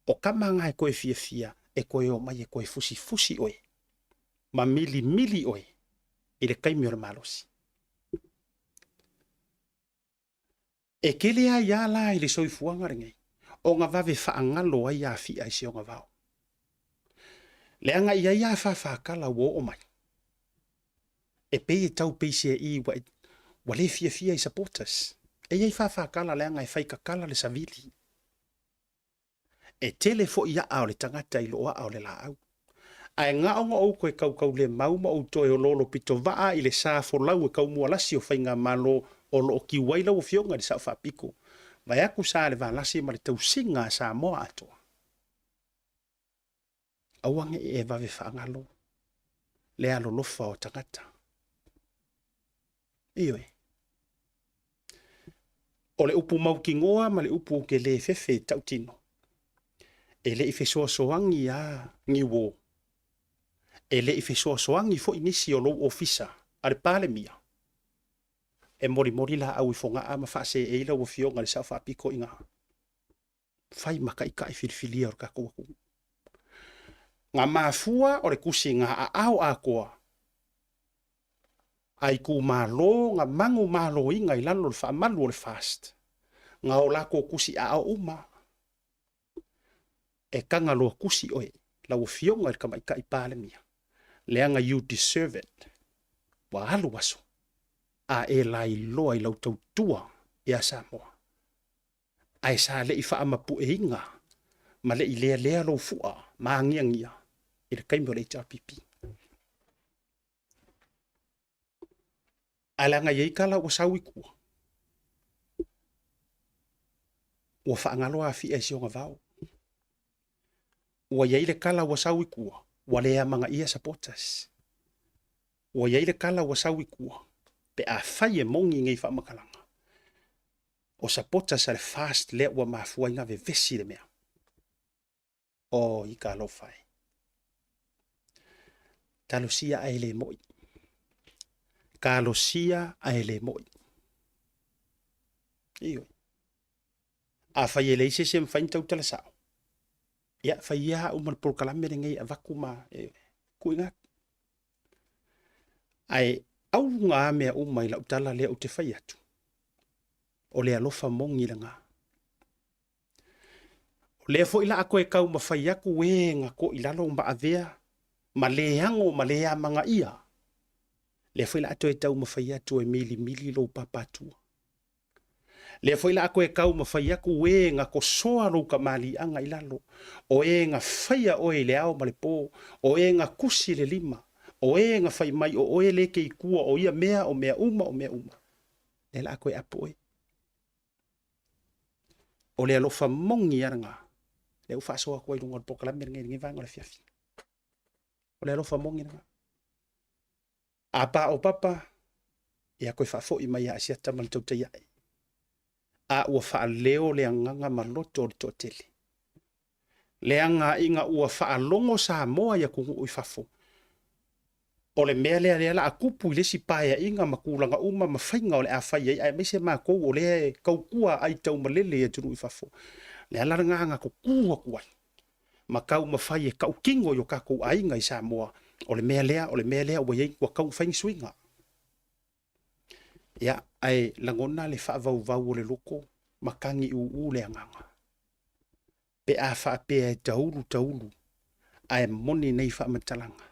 Speaker 1: o tama na e toe fiafia e toe omai e toe fusifusi oe ma milimili oe i le taimi o le malosi. E tele ai a la i le soifuaga lenei ona vave faagalo ai Afia i si ona vao. Leaga i ai a fafakala ua oo mai, e pei e tau peiseai ua, ua le fiafia i supporters. E i ai fafakala leaga e faikakala le savili. E tele foi aa o le tagata i loo aa o le laau. Ae gaoga ou toe tautaulemau ma ou toe oloolo pitovaa i le sa folau e taumualasi o faigamalo o lo o tiu ai lau Afioga i le Sao Faapito, vaeatu Salevalasi ma le tausiga a Samoa atoa. Aua ne i e vave faagalo le alolofa o tagata. Ioe. O le upu mautinoa ma le upu ou te le fefe e tautino, e le i fesoasoani a Niuō, e le i fesoasoani foi nisi o lou ofisa a le Palemia e molimoli laau i Fogaa ma faaseei lau Afioga i le Sao Faapito i ina. Fai ma taitai filifilia o le tatou atunuu. Na mafua o le tusiga aao atoa a itumalo na manumaloina i lalo o le faamalu o le FAST, na o latou tusi aao uma. E tagaloa tusi oe lau Afioga i le Tamaitai Palemia, leaga you deserve it. Ua alu aso a e lailoa i lau tautua ia Samoa. Ae sa le i faamapueina ma le i lealea lou fua māgiagia i le taimi o le HRPP. Ae leaga e i ai tala ua sau i tua, ua faagalo Afia i si ona vao. Ua i ai le tala ua sau i tua, ua le amanaia supporters. Ua i ai le tala ua sau i tua, pe afai e moni nei faamatalaga, o supporters a le FAST lea ua mafua ai ona vevesi le mea. Oi talofa e. Talosia ae le moi. Talosia ae le moi. Ioe. Afai e leai se isi e mafai ona tautala sao, ia fai ia au ma le polokalame lenei e avatu ma e tuuina atu. Ae auga a mea uma i lau tala lea ou te fai atu, o le alofa moni lena. O lea foi la a toe taumafai atu e na to'i lalo ma avea ma le ano ma le amanaia, lea foi la a toe taumafai atu e milimili lou papatua. Lea foi la a toe taumafai atu e na tosoa lou tamaliiaga i lalo, o e na faia oe i le ao ma le po, o e na tusi le lima, o e na fai mai o oe le te i tua o ia mea, o mea uma, o mea uma. Lea la a toe apo oe. O le alofa moni lava lena, lea ua faasoa atu ai i luga o le polokalame lenei i lenei vaega o le afiafi. O le alofa moni lena. A paopapa, ia toe faafoi mai ia Asiata ma le tautai ae. A ua faaleo le agaga ma loto o le toatele. Leaga ina ua faalogo Samoa i atunuu i fafo, o le mea lea lea la a tupu i le isi paeaiga ma tulaga uma ma faiga o le a fai ai, aemaise matou o lea e tautua aitaumalele i atunuu i fafo. O le ala lena na tutu atu ai ma taumafai e tautino i o tatou aiga i Samoa, o le mea lea, o le mea lea ua i ai, ua tatau ona fai ni suiga. Ia, ae lagona le faavauvau o le loto ma tagiuu le agaga. Pe a faapea e taulu taulu ae moni nei faamatalaga,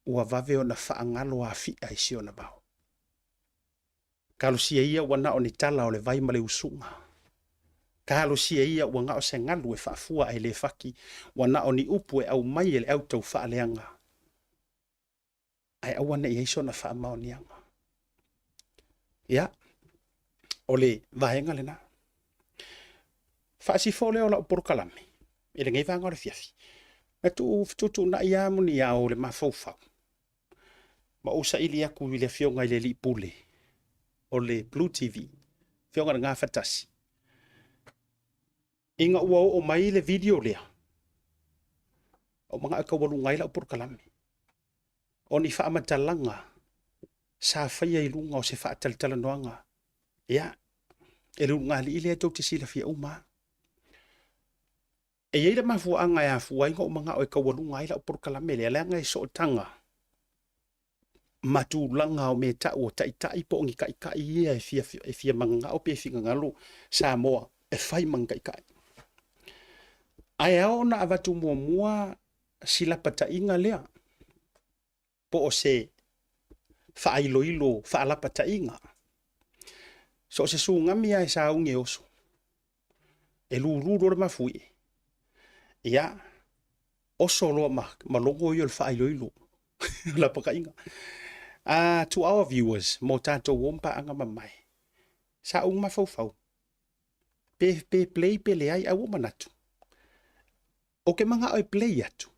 Speaker 1: ua vave ona faagalo Afia i si ona vao. Talosia ia ua na o ni tala o le vai ma le usuga. Talosia ia ua na o se galu e faafua ae le faki, ua na o ni upu e aumai e le au taufaaleaga. Ae aua ne i i ai sona faamaoniaga. Ia, o le vaega lena. Faasifo lea o lau polokalame i lenei vaega o le afiafi, na tuu fetuutuunai lava muniao le mafaufau ma ou saili atu i le afioga i le Alii Pule o le Blue TV, afioga i le Gafatasi, ina ua oo mai le video lea, ua ou manao e taualuga ai lau polokalame. O ni faamatalaga sa faia i luga o se faatalatalanoaga, ia, e le ulugalii lea tou te silafia uma lava. E i ai le mafuaaga e afua ai ona ou manao e taualuga ai lau polokalame lea, leaga e sootaga ma tulaga o mea e tau o taitai po o ni taitai ia e fia mananao pe finagalo Samoa e fai ma ni taitai. Ae ao ona avatu muamua si lapataiga lea po o se faailoilo faalapataiga. So o se sugami lava e sauni e oso, e lulu loa le mafuie, ia, oso loa ma, ma logo ia o le faailoilo lapataiga. To our viewers, mo tatou o paaga mamae, sa ou mafaufau, pe, pe play pe leai, ae ua manatu. Ou te manao e play atu,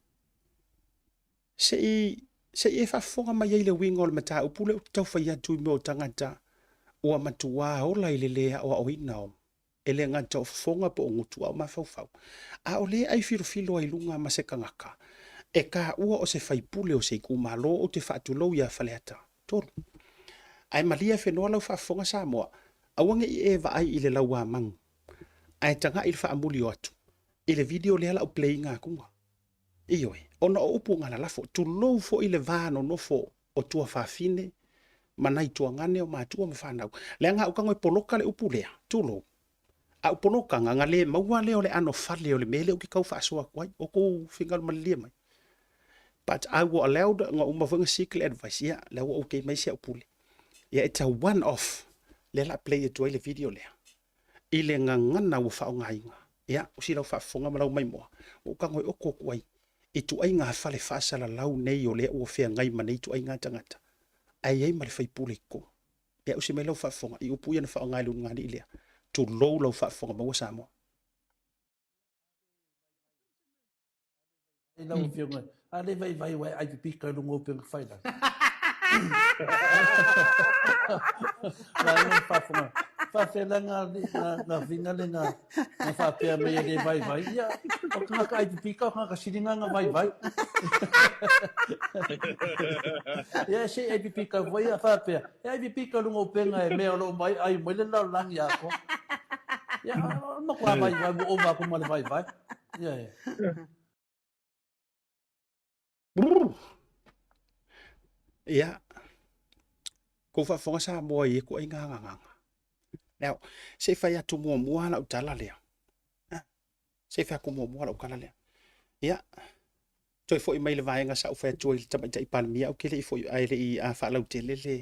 Speaker 1: se i, se i e faafofoga mai ai i le uiga o le mataupu lea ou te tau fai atu i mea o tagata ua matuā ola i le lē aoaoina o, e le gata o fofoga po o gutu a o mafaufau. A o lea e aifilofilo ai i luga ma se tagata e taua o se faipule o se itumalo ou te faatulou ia Faleata 3. Ae malie afenoa lau faafofoga Samoa, aua ne i e vaai i le lauamanu, ae tagai i le faamuli o atu i le video lea la u play ina atuga. Ioe, ona o upu na lalafo, tulou foi le va nonofo o tuafafine ma nai tuagane o matua ma fanau. Leaga a ou tago e poloka le upu lea, tulou, a ou poloka na, na le maua lea o le ano fale o le mea lea ou te tau faasoa atu ai. O tou finagalo malilie mai. But I will allowed, na uma foi na seek le advice, ia, lea ua okay mai si au pule. Ia, it's a one off. Lea la play atu ai le video lea. I le gagana ua faaaogaina. Ia, usi lau faafofoga ma lau maimoa, ua ou tago e oko atu ai i ituaiga fale faasalalau nei o lea ua feagai ma nei ituaiga tagata, ae i ai ma le faipule i totonu. Ia, usi mai lau faafofoga i upu ia na faaaoga e le ulugalii lea, tulou lau faafofoga maua Samoa.
Speaker 5: I lau afioga, a le vaivai ua e ai pipika i luga o upega tafailagi. Vaega le faafofoga. Faafeai la nga, nga, nga vinga le nga, nga faapea mai e le vaivai. Ia, o tagata ai pipika, o tagata sili nga nga vaivai. Ia, se ai pipika foi ia faapea. E ai pipika i luga o upega e mea o lo o mai, ai mai le lalolagi atoa. Ia, o le matua vaivai, ua ova atu ma le vaivai. Ia, ia.
Speaker 1: Ia, kou faafofoga Samoa i e ituaiga gagana. Now, se i fai atu muamua lau tala lea. Se i fai atu muamua lau tala lea. Ia, toe foi mai le vaega sa ou fai atu ai i le Tamaitai Palemia, ou te le i foi ae le i faalautele le,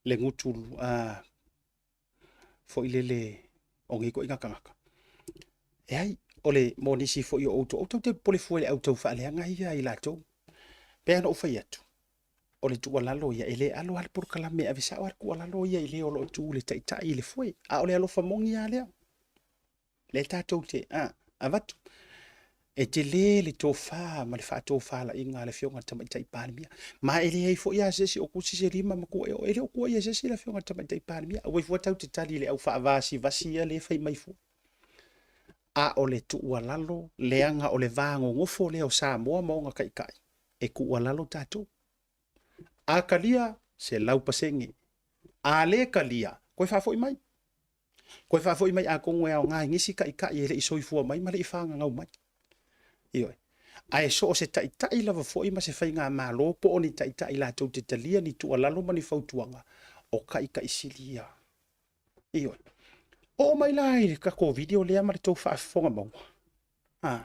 Speaker 1: le gutu foi lele o nei ituaiga tagata. E ai, o le mo nisi foi o outou, outou te popole fua i le au tau faaleaga ia i latou. Pei ona ou fai atu, o le tuualalo ia, e le alo lava le polokalame e ave sao lava le tuualalo ia i le o lo o tu le taitai i le foe. A o le alofa moni lava lea. Lea tatou te a, avatu. E tele le tofa ma le faatofalaiga a le Afioga i le Tamaitai Palemia. Ma e leai foi lava se isi o tusi se lima ma tuuaia oe. E le o tuuaia e se isi le Afioga i le Tamaitai Palemia. Aua fua tatou te tali i le au faavasivasi ia lea e fai mai fua. A o le tuualalo, leaga o le va nonofo lea o Samoa ma ona taitai, e tuualalo tatou. A talia, 100%. A le talia, toe faafoi mai. Toe faafoi mai atonu e aoga i nisi taitai e le i soifua mai ma le i fagagau mai. Ioe. Ae so o se taitai lava foi ma se faigamalo po o ni taitai latou te talia ni tuualalo ma ni fautuaga, o taitai sili ia. Ioe. Oo mai la i le tatou video lea ma le tou faafofoga maua. A.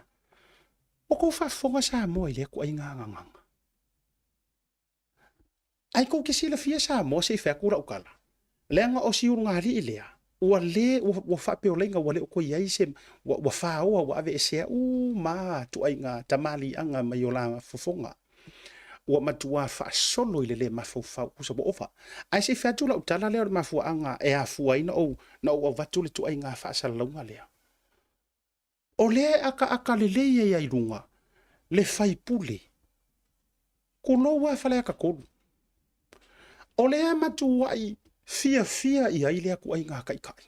Speaker 1: O tou faafofoga Samoa i lea ituaiga gagana. Ai kou te silafia Samoa se i fai atu lau tala, leaga o si ulugalii lea, ua le, ua, ua faapeolaiga ua le o toe i ai se, ua, ua faoa ua aveesea uma ituaiga tamaliiaga mai o la fofoga. Ua matua faasolo i le le mafaufau, tusa ua ova. Ae se i fai atu lau tala lea o le mafuaaga e afua ai na ou, na ou avatu le ituaiga faasalalauga lea. O lea e akaaka lelei ai ai luga le faipule, tulou lava Faleata 3. O lea e matuai fiafia i ai le atuaiga taitai.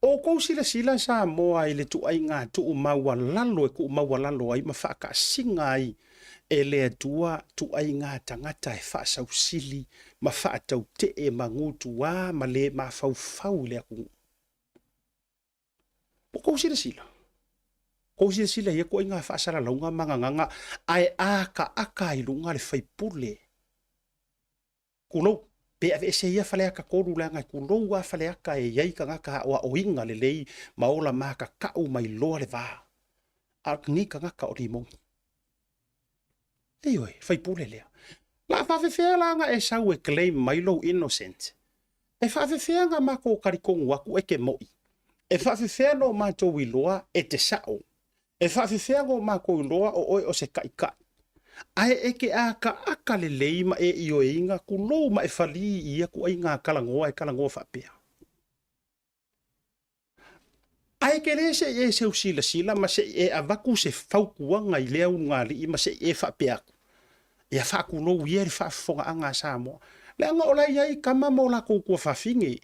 Speaker 1: O kou silasila Samoa i le tuaiga tuumaualalo e tuumaualalo ai ma faataasiga ai e le Atua tuaiga tagata e faasausili ma faatautee ma gutuā ma le mafaufau i le atunuu. Ua kou silasila? Kou silasila i ia ituaiga faasalalauga ma gagana ae akaaka i luga le faipule. Tulou, pe aveese ia Faleata 3 leaga e tulou lava Faleata e i ai tagata aoaoina lelei ma ola makakau ma iloa le va. A o lenei tagata o Limoni. Ioe, faipule lea. La faafefea la na e sau e claim mai lou innocent? E faafefea na matou talitonu atu e te mo'i? E faafefea no matou iloa e te sa'o? E faafefea no matou iloa o oe o se taʻitaʻi? Ae e te akaaka lelei ma e ioeina tulou ma e falī i ia ituaiga talanoa e talanoa faapea. Ae Ae ke le se i e seu silasila ma se i e avatu se fautuaga i lea ulugalii ma se i e faapea atu, ia faatulou ia i le faafofogaaga a Samoa. Leaga o la e i ai tama ma o latou tuafafine.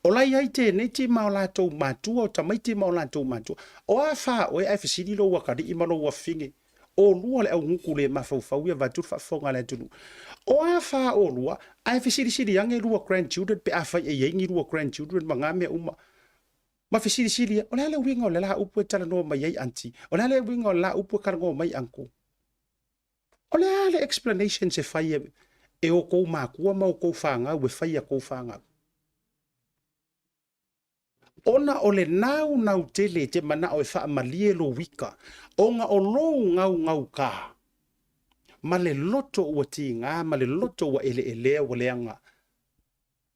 Speaker 1: O la e i ai teineiti ma o latou matua, o tamaiti ma o latou matua. O a fa oe ae fesili lou atalii ma lou afafine, olua le augutu le mafaufau ia vaeatu le faafofoga a le atunuu. O a fa olua ae fesilisili ane lua grandchildren pe afai e i ai ni lua grandchildren ma na mea uma. Ma fesilisili, o le a le uiga o le la upu e talanoa mai ai aunty? O le a le uiga o le la upu e talanoa mai uncle? O le a le explanations e fai e outou matua ma outou fanau e fai a tou fanau? Ona o le naunau tele e te manao e faamalie lou ika, ona o lou gaugauka, ma le loto ua tiga ma le loto ua eleelea ua leaga,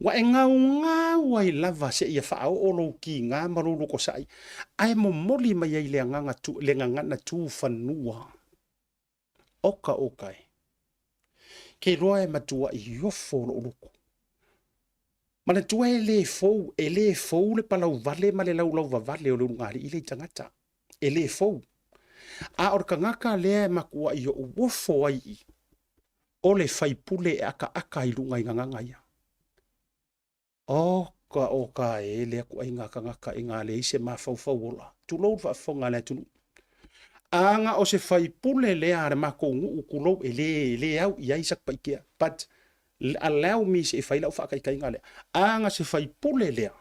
Speaker 1: ua e gaugau ai lava seia faaoo lou tiga ma lou lotosaai, ae momoli mai ai le agaga le gagana tu fanua. Oka oka e. Ke iloa e matuai ofo lou loto. Manatua e le fou, e le fou le palauvale ma le laulauvavale o le ulugalii lea i tagata. E le fou. A o le tagata lea e matuai ou ofo ai i, o le faipule e akaaka i luga i gagaga ia. Oka oka e le atuaiga tagata ina leai se mafaufau ola. Tulou le faafofoga a le atunuu. A na o se faipule lea a le matou nuu tulou e le, le au i ai Satupaitea. But allow me se i fai lau faataitaiga lea. A na se faipule lea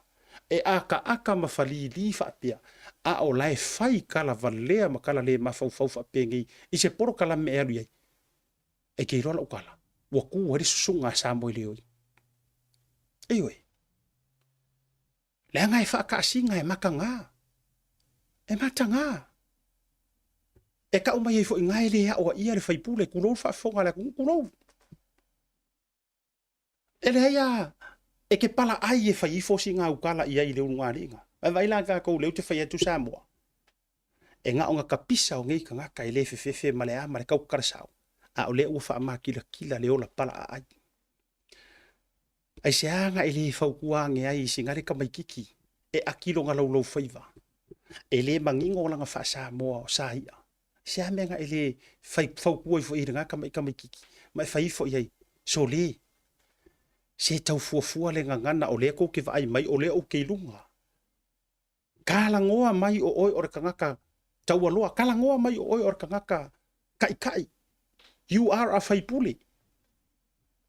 Speaker 1: e akaaka ma falili faapea, a o la e fai tala valea ma tala le mafaufau faapenei i se polokalame e alu i ai, E te iloa lau tala, ua tu ai le susuga a Samoeleoi. Ioe. Leaga e faataasiga e mataga. E mataga. E tau mai ai foi i ina e le aoaia le faipule, tulou le faafofoga a le atunuu, tulou. E leai a, e te palaai e fai ifo sina aukala i ai i le ulugalii. Vaai la tatou lea ou te fai atu Samoa, e na ona kapisa o nei tagata e le fefefe ma le a ma le tau tatala sao, a o lea ua faamakilatila le ola palaaai. Aisea na e le fautua ane ai i sina le tamaititi e aki lona laulaufaiva, e le manino lana faa-Samoa o sa ia. Se a mea na e le fai fautua ifo i lena tamaiti tamaititi ma e fai ifo i ai, sole, se tau fuafua le gagana o lea tou te vaai mai o lea ou te i luga. Talanoa mai o oe o le tagata taualoa, talanoa mai o oe o le tagata taitai. You are a faipule.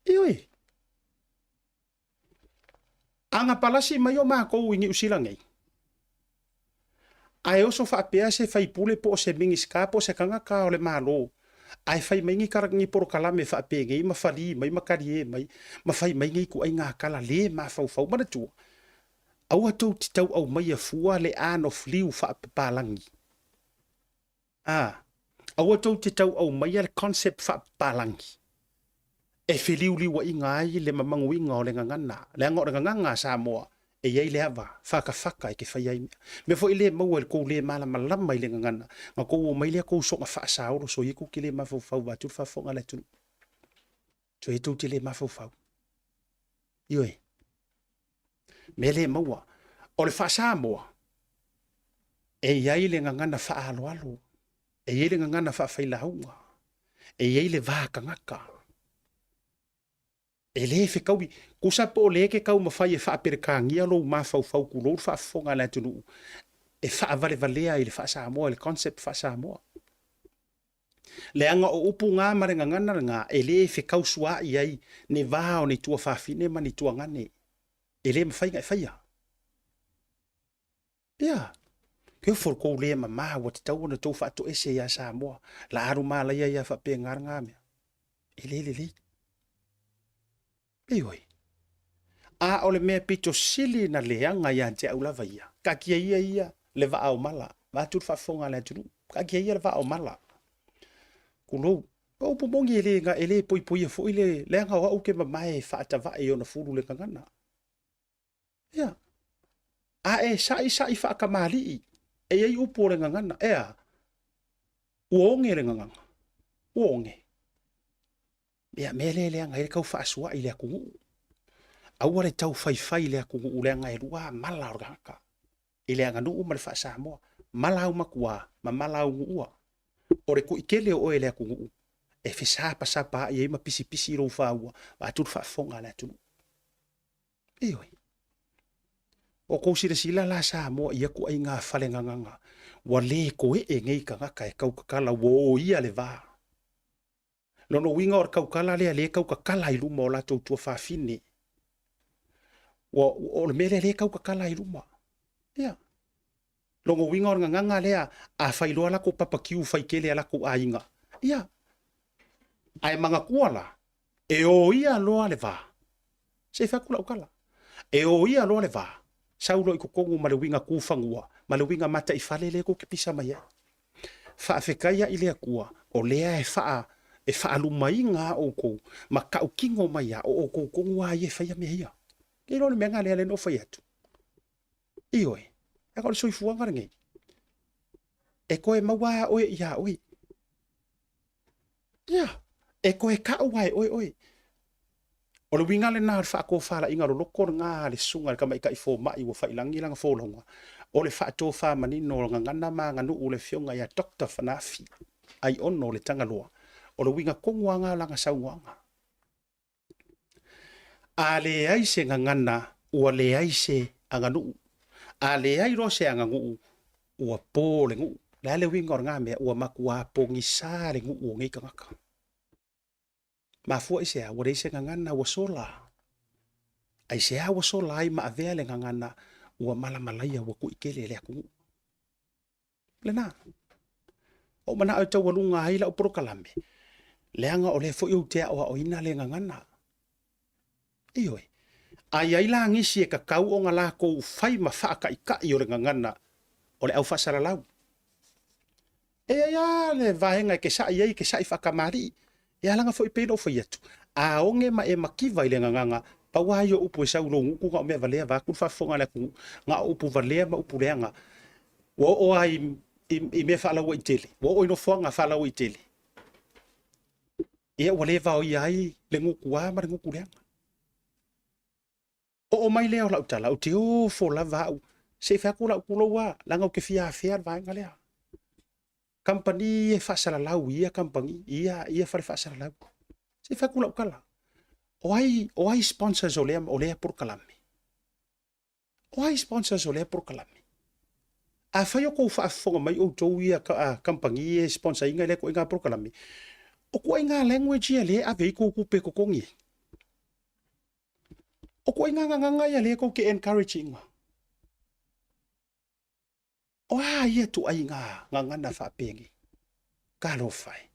Speaker 1: Ioe. A na palasi mai o matou i Niu Sila nei, ae oso faapea se faipule po o se Minisita po o se tagata o le Malo, ae fai mai ni tala, ni polokalame faapenei ma fali mai ma talie mai ma fai mai ni ituaiga tala le mafaufau. Manatua, aua tou te tau aumaia fua le ano fliu faapapalagi. A, aua tou te tau aumaia le concept faapapalagi e feliuliuaiga ai le mamanuiga o le gagana, leaga o le gagana a Samoa e i ai le ava fatafata e te faia ai mea. Mea foi le maua i le tou le malamalama i le gagana, na tou omai lea tou soona faasaolo soia tou te le mafaufau vaeatu le faafofoga a le atunuu. Soia tou te le mafaufau. Ioe. Mea le maua. O le faa-Samoa, e i ai le gagana faaaloalo, e i ai le gagana faafailauga, e i ai le va tagata. E le fetaui, tusa po o le ke taumafai e faaperekania lou mafaufau tulou le faafofoga a le atunuu, e faavalevalea i le faa-Samoa, i le concept faa-Samoa. Leaga o upu na ma le gagana lena e le fekausuaai ai ne va o ni tuafafine ma ni tuagane. E le mafai ona e faia. Ia, ke ofo le tou le mama ua tatau ona tou faatoese ia Samoa. La alu malaia ia faapena lena mea. E le lelei. Ioe. A o le mea pito sili na leaga ia te au lava ia, taatia ia ia le vaa o mala, vaeatu le faafofoga a le atunuu, taatia ia le vaa o mala. Tulou. O upu moni e le, e le poipoia foi le leaga o au ke mamae e faatavae i ona fulu le gagana. Ia. A e saisai faatamalii, e i ai upu o le gagana, e a? Ua oge le gagana. Ua oge. Ia, mea lea e leaga ai le tau faasua'i i le atunuu. Aua le tau faifai i le atunuu leaga e lua mala o le tagata. I le aganuu ma le faa-Samoa, ma lau makuā ma ma lau guua. O le kuʻi tele o oe e le atunuu e fesapasapaai ai ma pisipisi lou faua vaeatu le faafofoga a le atunuu. Ioe. O kou silasila la Samoa i ia ituaiga fale gagaga ua le koee nei tagata e tautatala ua oia le va. Lona uiga o le tautala lea lea e tautatala i luma o latou tuafafine. Ua, o le mea lea lea e tautatala i luma. Ia. Lona uiga o le gagaga lea, a fai loa latou papakiu fai tele a latou aiga. Ia. Ae manatua la, e oia loa le va. Se i fai atu lau tala. E oia loa le va, sau loa i totonu ma le uiga tu fanua, ma le uiga mataifale lea tou te pisa mai ai. Faafetai ai i le Atua, o lea e faa, e faalumaina a outou ma tautino mai a o outou tonu a ia e faia mea ia. Ke iloa le mea na lea lea na ou fai atu. Ioe, leaga o le soifuaga lenei, e toe maua a oe ia oe. Ia, e toe kau lava e oe oe. O le uiga lena o le faatofalaiga loloto lena a le susuga i le tamaitai fomai ua faiilagi lana folauga, o le faatofa manino o le gagana ma aganuu le afioga ia Doctor Fanaafi Aiono le Tagaloa. O le uiga tonu lava lena o lana saunoaga. A leai se gagana, ua leai se aganuu. A leai loa se aganuu, ua po le nuu. O le a le uiga o lena mea? Ua matua pogisa le nuu o nei tagata. Mafua i se a? Ua leai se gagana, ua sola. Aisea ua sola ai ma avea le gagana ua malamalaia, ua kuʻitele le atunuu. Lena. Ua ou manao e taualuga ai lau polokalame, leaga o lea foi ou te aoaoina le gagana. Ioe. A i ai la nisi e tatau ona latou fai ma faataitai o le gagana o le aufaasalalau. E i ai lava le vaega e te sa'i ai, e te sa'i faatamalii. Ia leaga foi pei ona ou fai atu, a oge ma e mativa i le gagana, pau lava ia o upu e sau i lou gutu na o mea valea vaeatu le faafofoga a le atunuu, na o upu valea ma upu leaga. Ua oo lava i, i, i mea faalauaitele, ua oo i nofoaga faalauaitele. Ia ua le vaoia ai le gutu a ma le gutu leaga. Oo mai lea o lau tala, ou te ofo lava au, se i fai atu lau pulou a, leaga ou te fia afea le vaega lea. Kamupani e faasalalau i ia kamupani, i ia, ia fale faasalalau. Se i fai atu lau tala. O ai, o ai sponsors o lea, o lea polokalame? O ai sponsors o lea polokalame? Afai o kou faafofoga mai outou ia kamupani e sponsor ina lea ituaiga polokalame, o ituaiga language ia lea e ave ai tou tupe e totogi ai. O ituaiga gagana ia lea tou te encourage ina. O a ia ituaiga gagana faapenei? Talofa e.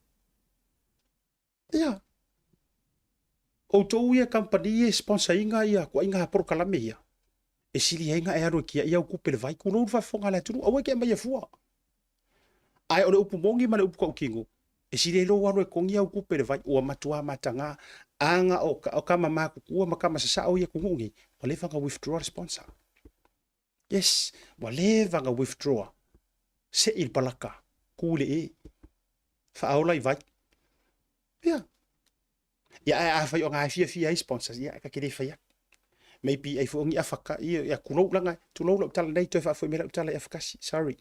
Speaker 1: Ia. Outou ia kamupani e sponsor ina ia ituaiga polokalame ia, e sili ai na e alu e kiaʻi au tupe i le vai, tulou le faafofoga a le atunuu, aua e te aumaia fua. Ae o le upu moni ma le upu tautino, e sili ai lou alu e togi au tupe i le vai, ua matua mataga aga o tama matutua ma tama sasao i atunuu nei, ua leva ona withdraw le sponsor. Yes, ua leva ona withdraw. Sei le palaka, ku le e. Faaola i vai. Ia. Ia ae afai o ngā e fiafia ai sponsors, ia e ka te le whai atu. Maybe ai fo ngi awhaka, ia, ia kulou langa, tulou lau tala nei, toe whaafoi me lau tala i awhakasi, sorry.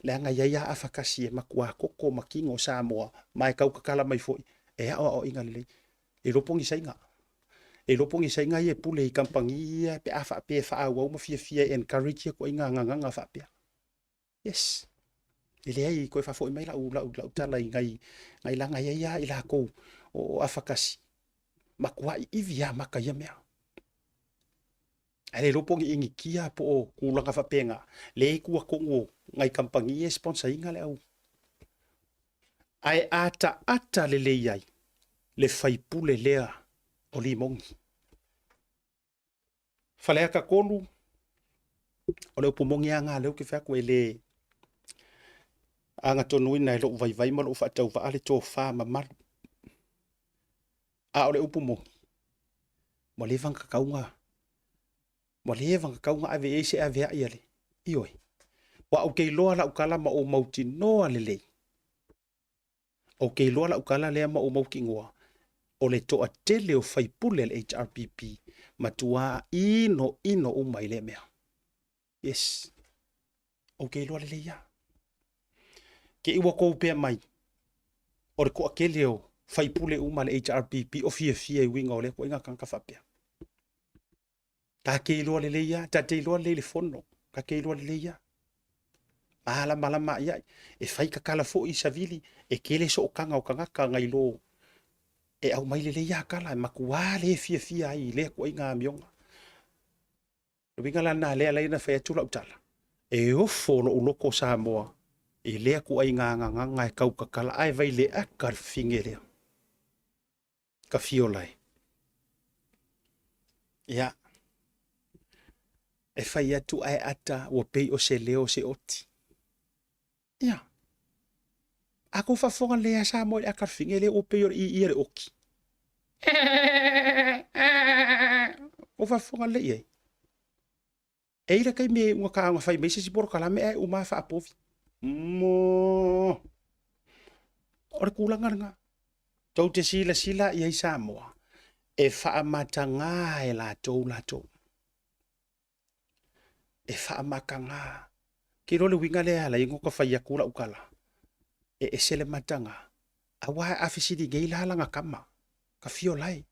Speaker 1: Leaga i ai a awhakasi e matua koko ma kingo o Samoa, ma e kaukakala mai foi, e aoaoina lelei. E iloa pogisaiga. E iloa pogisaiga ia e pule i kamupani ia pe a faapea e faaauau ma fiafia e encourage ia ituaiga gagaga faapea. Yes. E leai, toe faafoi mai lau, lau, lau tala i ngai, ngai laga i ai a i lakou o, o afakasi. Matua iivi a maka ia mea. Ae le iloa po o ni inikia po o tulaga faapena, le i tua tonu o nai kamupani e sponsor ina le au. Ae ataata lelei ai le faipule lea o Limogi. Faleata 3, o le upu moni lava lena lea ou te fai atu e le agatonuina e lou vaivai ma lou faatauvaa le tofa mamalu. A o le upu moni, ua leva ona tatau ona, ua leva ona tatau ona ave i ai se aveai a le, ioe. Aua ou te iloa lau tala ma ou mautinoa lelei, Ou te iloa lau tala lea ma ou mautinoa, o le toatele o faipule a le HRPP matuā inoino uma i lea mea. Yes. Ou te iloa lelei lava. Te i ua tou pea mai, o le toatele o faipule uma a le HRPP o fiafia i uiga o lea ituaiga tagata faapea. Ta te iloa lelei lava, ta te iloa lelei le fono, ta te iloa lelei lava. Malamalama i ai. E fai tatala foi i savili, e tele sootaga o tagata nai lo e aumai lelei lava tala, e matua le fiafia ai i lea ituaiga amioga. Le uiga la lena lea e ala ai ona fai atu lau tala, e ofo lou loto Samoa i lea ituaiga gagana e tau tatala ae vaileaka le fafine lea. Ka fiola e. Ia, e fai atu ae ata ua pei o se leo o se oti. Ia, a kou faafofoga lelei lava Samoa i le ata o le fafine lea ua pei o le ii a le oti. Ua faafofoga lelei i ai. E i ai le taimi e iuga taoga fai mai se isi polokalame ae uma lava faapovi. Mo! O le tulaga lena. Tou te silasila i ai Samoa, e faamatagā e latou latou. E faamatagā. Ke iloa le uiga lea e ala ai ona ta fai atu lau tala, e ese le matagā. Aua a fesili nei la lana tama, ka fio lae.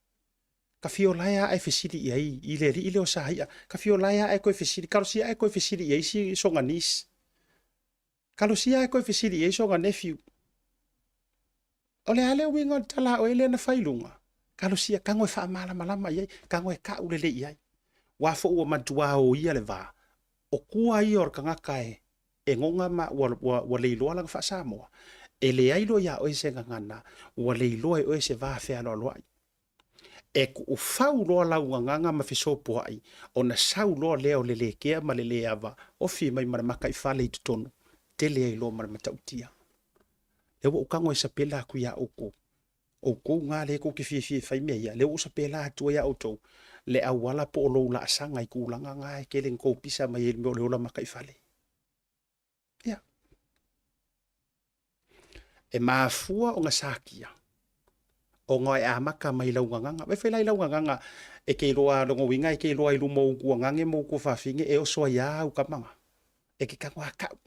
Speaker 1: Ka fio lae a e fesili i ai i le alii lea o Saia. Ka fio lae a e toe fesili, talosia a e toe fesili i ai si sona niece. Talosia a e toe fesili i ai sona nephew. O le a le uiga o le tala a oe lea na fai i luga? Talosia, tago e faamalamalama i ai, tago e kau lelei i ai. Ua fo ua matua oia le va, o tua ia o le tagata e e goga ma ua, ua, ua leiloa lana faa-Samoa, e leai loa iā oe se gagana, ua leiloa e oe se va fealoaloai. E kuufau loa lau gagana ma fesopoai, ona sau loa lea o le lē kea ma le lē ava, ofi mai ma le maka i fale i totonu, tele ai loa ma le matautia. Lea ua ou tago e sapela atu iā outou, outou na lea tou te fiafia e fai mea ia, lea ua ou sapela atu ai iā outou le auala po o lou laasaga i tulaga na e tele na tou pisa mai ai i le mea o le ola maka i fale. Ia. E mafua ona satia, ona e amata mai lau gagana. Vai fai la i lau gagana, e te iloa lona uiga e te iloa i luma o utu agage ma utu fafine e oso ai lava au tamaga. E te tago a kau.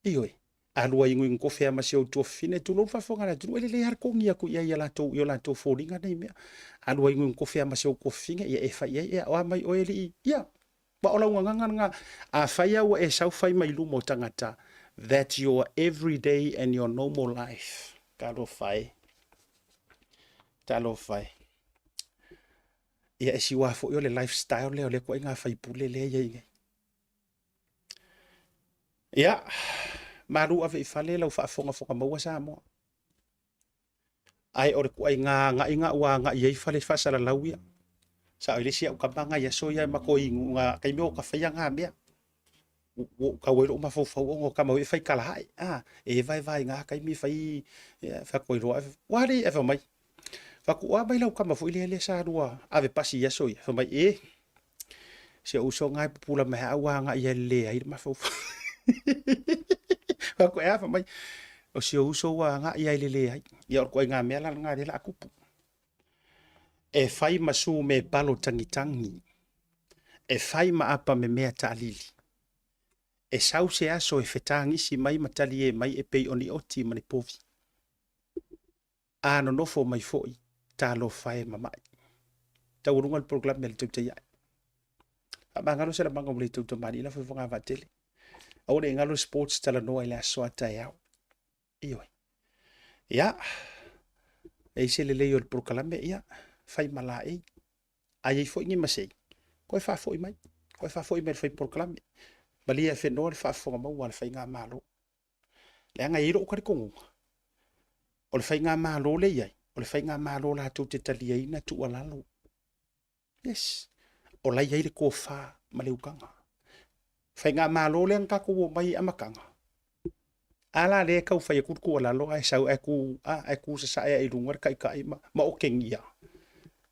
Speaker 1: Ioe, alua inuinu tofe a ma si ou tuafafine, tulou le faafofoga a le atunuu, e lelei lava le togi atu i ai i latou i o latou foliga nei mea. Alua inuinu tofe a ma si ou tuafafine, ia e fai i ai, ia o a mai oe alii, ia, ma o lau gagana lena, afai lava ua e sau fai mai luma o tagata, that's your everyday and your normal life. Talofa e. Talofa e. Ia e siua foi o le lifestyle lea o lea ituaiga faipule lea e i ai nei. Ia, malu ave i fale lau faafogafoga maua Samoa. Ae o le ituaiga agaiga ua agai ai fale faasalalau ia. Sao i le isi au tama ngai aso ia e matou inu nga taimi o ta faia nga mea. Ua ou tau ai lou mafaufau ona o tama e fai tala ae. A, e vaevae nga taimi fai fai atu ai loa. Ua alii e fai mai. Fai atu, a mai lau tama foi lea lea sa lua ave pasi i aso ia. Fai mai, e, si ou uso nga e pupula mai au a agai e leai le mafaufau. Fai atu, e a, fai mai, o si ou uso ua agai ai le leai. Ia o le ituaiga mea la lena lea o le a tupu. E fai ma su me palo tagitagi, e fai ma apa memea taalili. E sau se aso e fetagisi mai ma talie mai e pei o ni oti ma ni povi. A nonofo mai foi, talofa e mama'i. Taualuga le polokalame a le tautai ae. Faamagalo se lamaga ua le tautamalii la foi fogavaatele. Aua ne i galo le sports talanoa i le aso a taeao. Ioe. Ia, e i se lelei o le polokalame, ia, fai ma laei. A i ai foi ni masei, koe faafoi mai. Koe faafoi mai le fai polokalame. Malie e whenoa le faafofoga maua a le faigamalo. Leaga e i ai lou talitonuga, o le faigamalo lea e i ai, o le faigamalo latou te taliaina tuualalo. Yes, o la e i ai le tofa ma le utaga. Faigamalo lea na tatou omai i amataga, a la lea e tau fai atu le tuualalo ae sau ae tu, a, ae tu sasae ae i luga le taitai ma, ma otegia.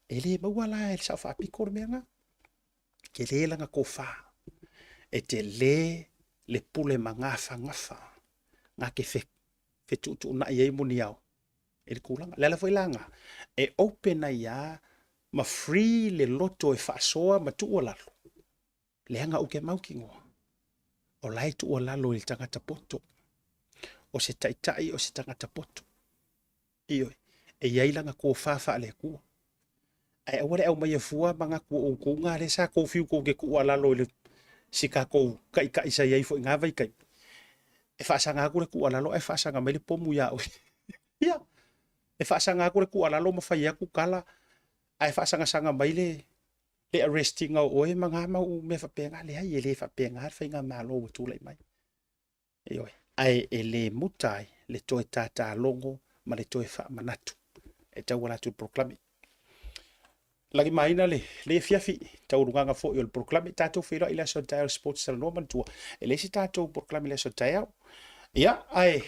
Speaker 1: E le maua la e le Sao Faapito le mea lena. Tele lana tofa. E tele le pule magafagafa na te fetuutuunai ai muniao i le tulaga. Le ala foi la lena, e open ai lava ma free le loto e faasoa ma tuualalo. Leaga ou te mautinoa, o la e tuualalo i le tagata poto. O se taitai o se tagata poto. Ioe, e i ai lana tofa faale-Atua. Ae aua le aumaia fua manatu o outou na lea sa tou fiu tou te tuualalo i le si tatou taitai sa i ai foi i na vaitaimi. E faasaga atu le tuualalo ae faasaga mai le pomu ia oe. Ia, e faasaga atu le tuualalo ma fai atu tala ae faasagasaga mai le le arrest ina o oe ma na mau mea faapena. Leai, e le faapena le faigamalo ua tulai mai. Ioe, ae e le muta ai le toe tatalogo ma le toe faamanatu e tauala atu i le polokalame. Lagimaina le le afiafi taualugaga foi o le polokalame. Tatou feiloai i le aso taeao Sports Talanoa manatua e leai se tatou polokalame i le aso taeao. Ia, ae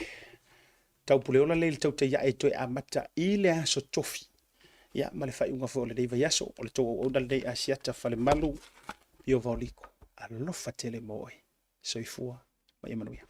Speaker 1: taupuleola lea i le tautai ae toe amata i le aso tofi. Ia, ma le faaiuga foi o lenei vaiaso, o le tou auauna lenei Asiata Falemalu Pio Vaoliko. Alofa tele mo oe. Soifua ma ia manuia.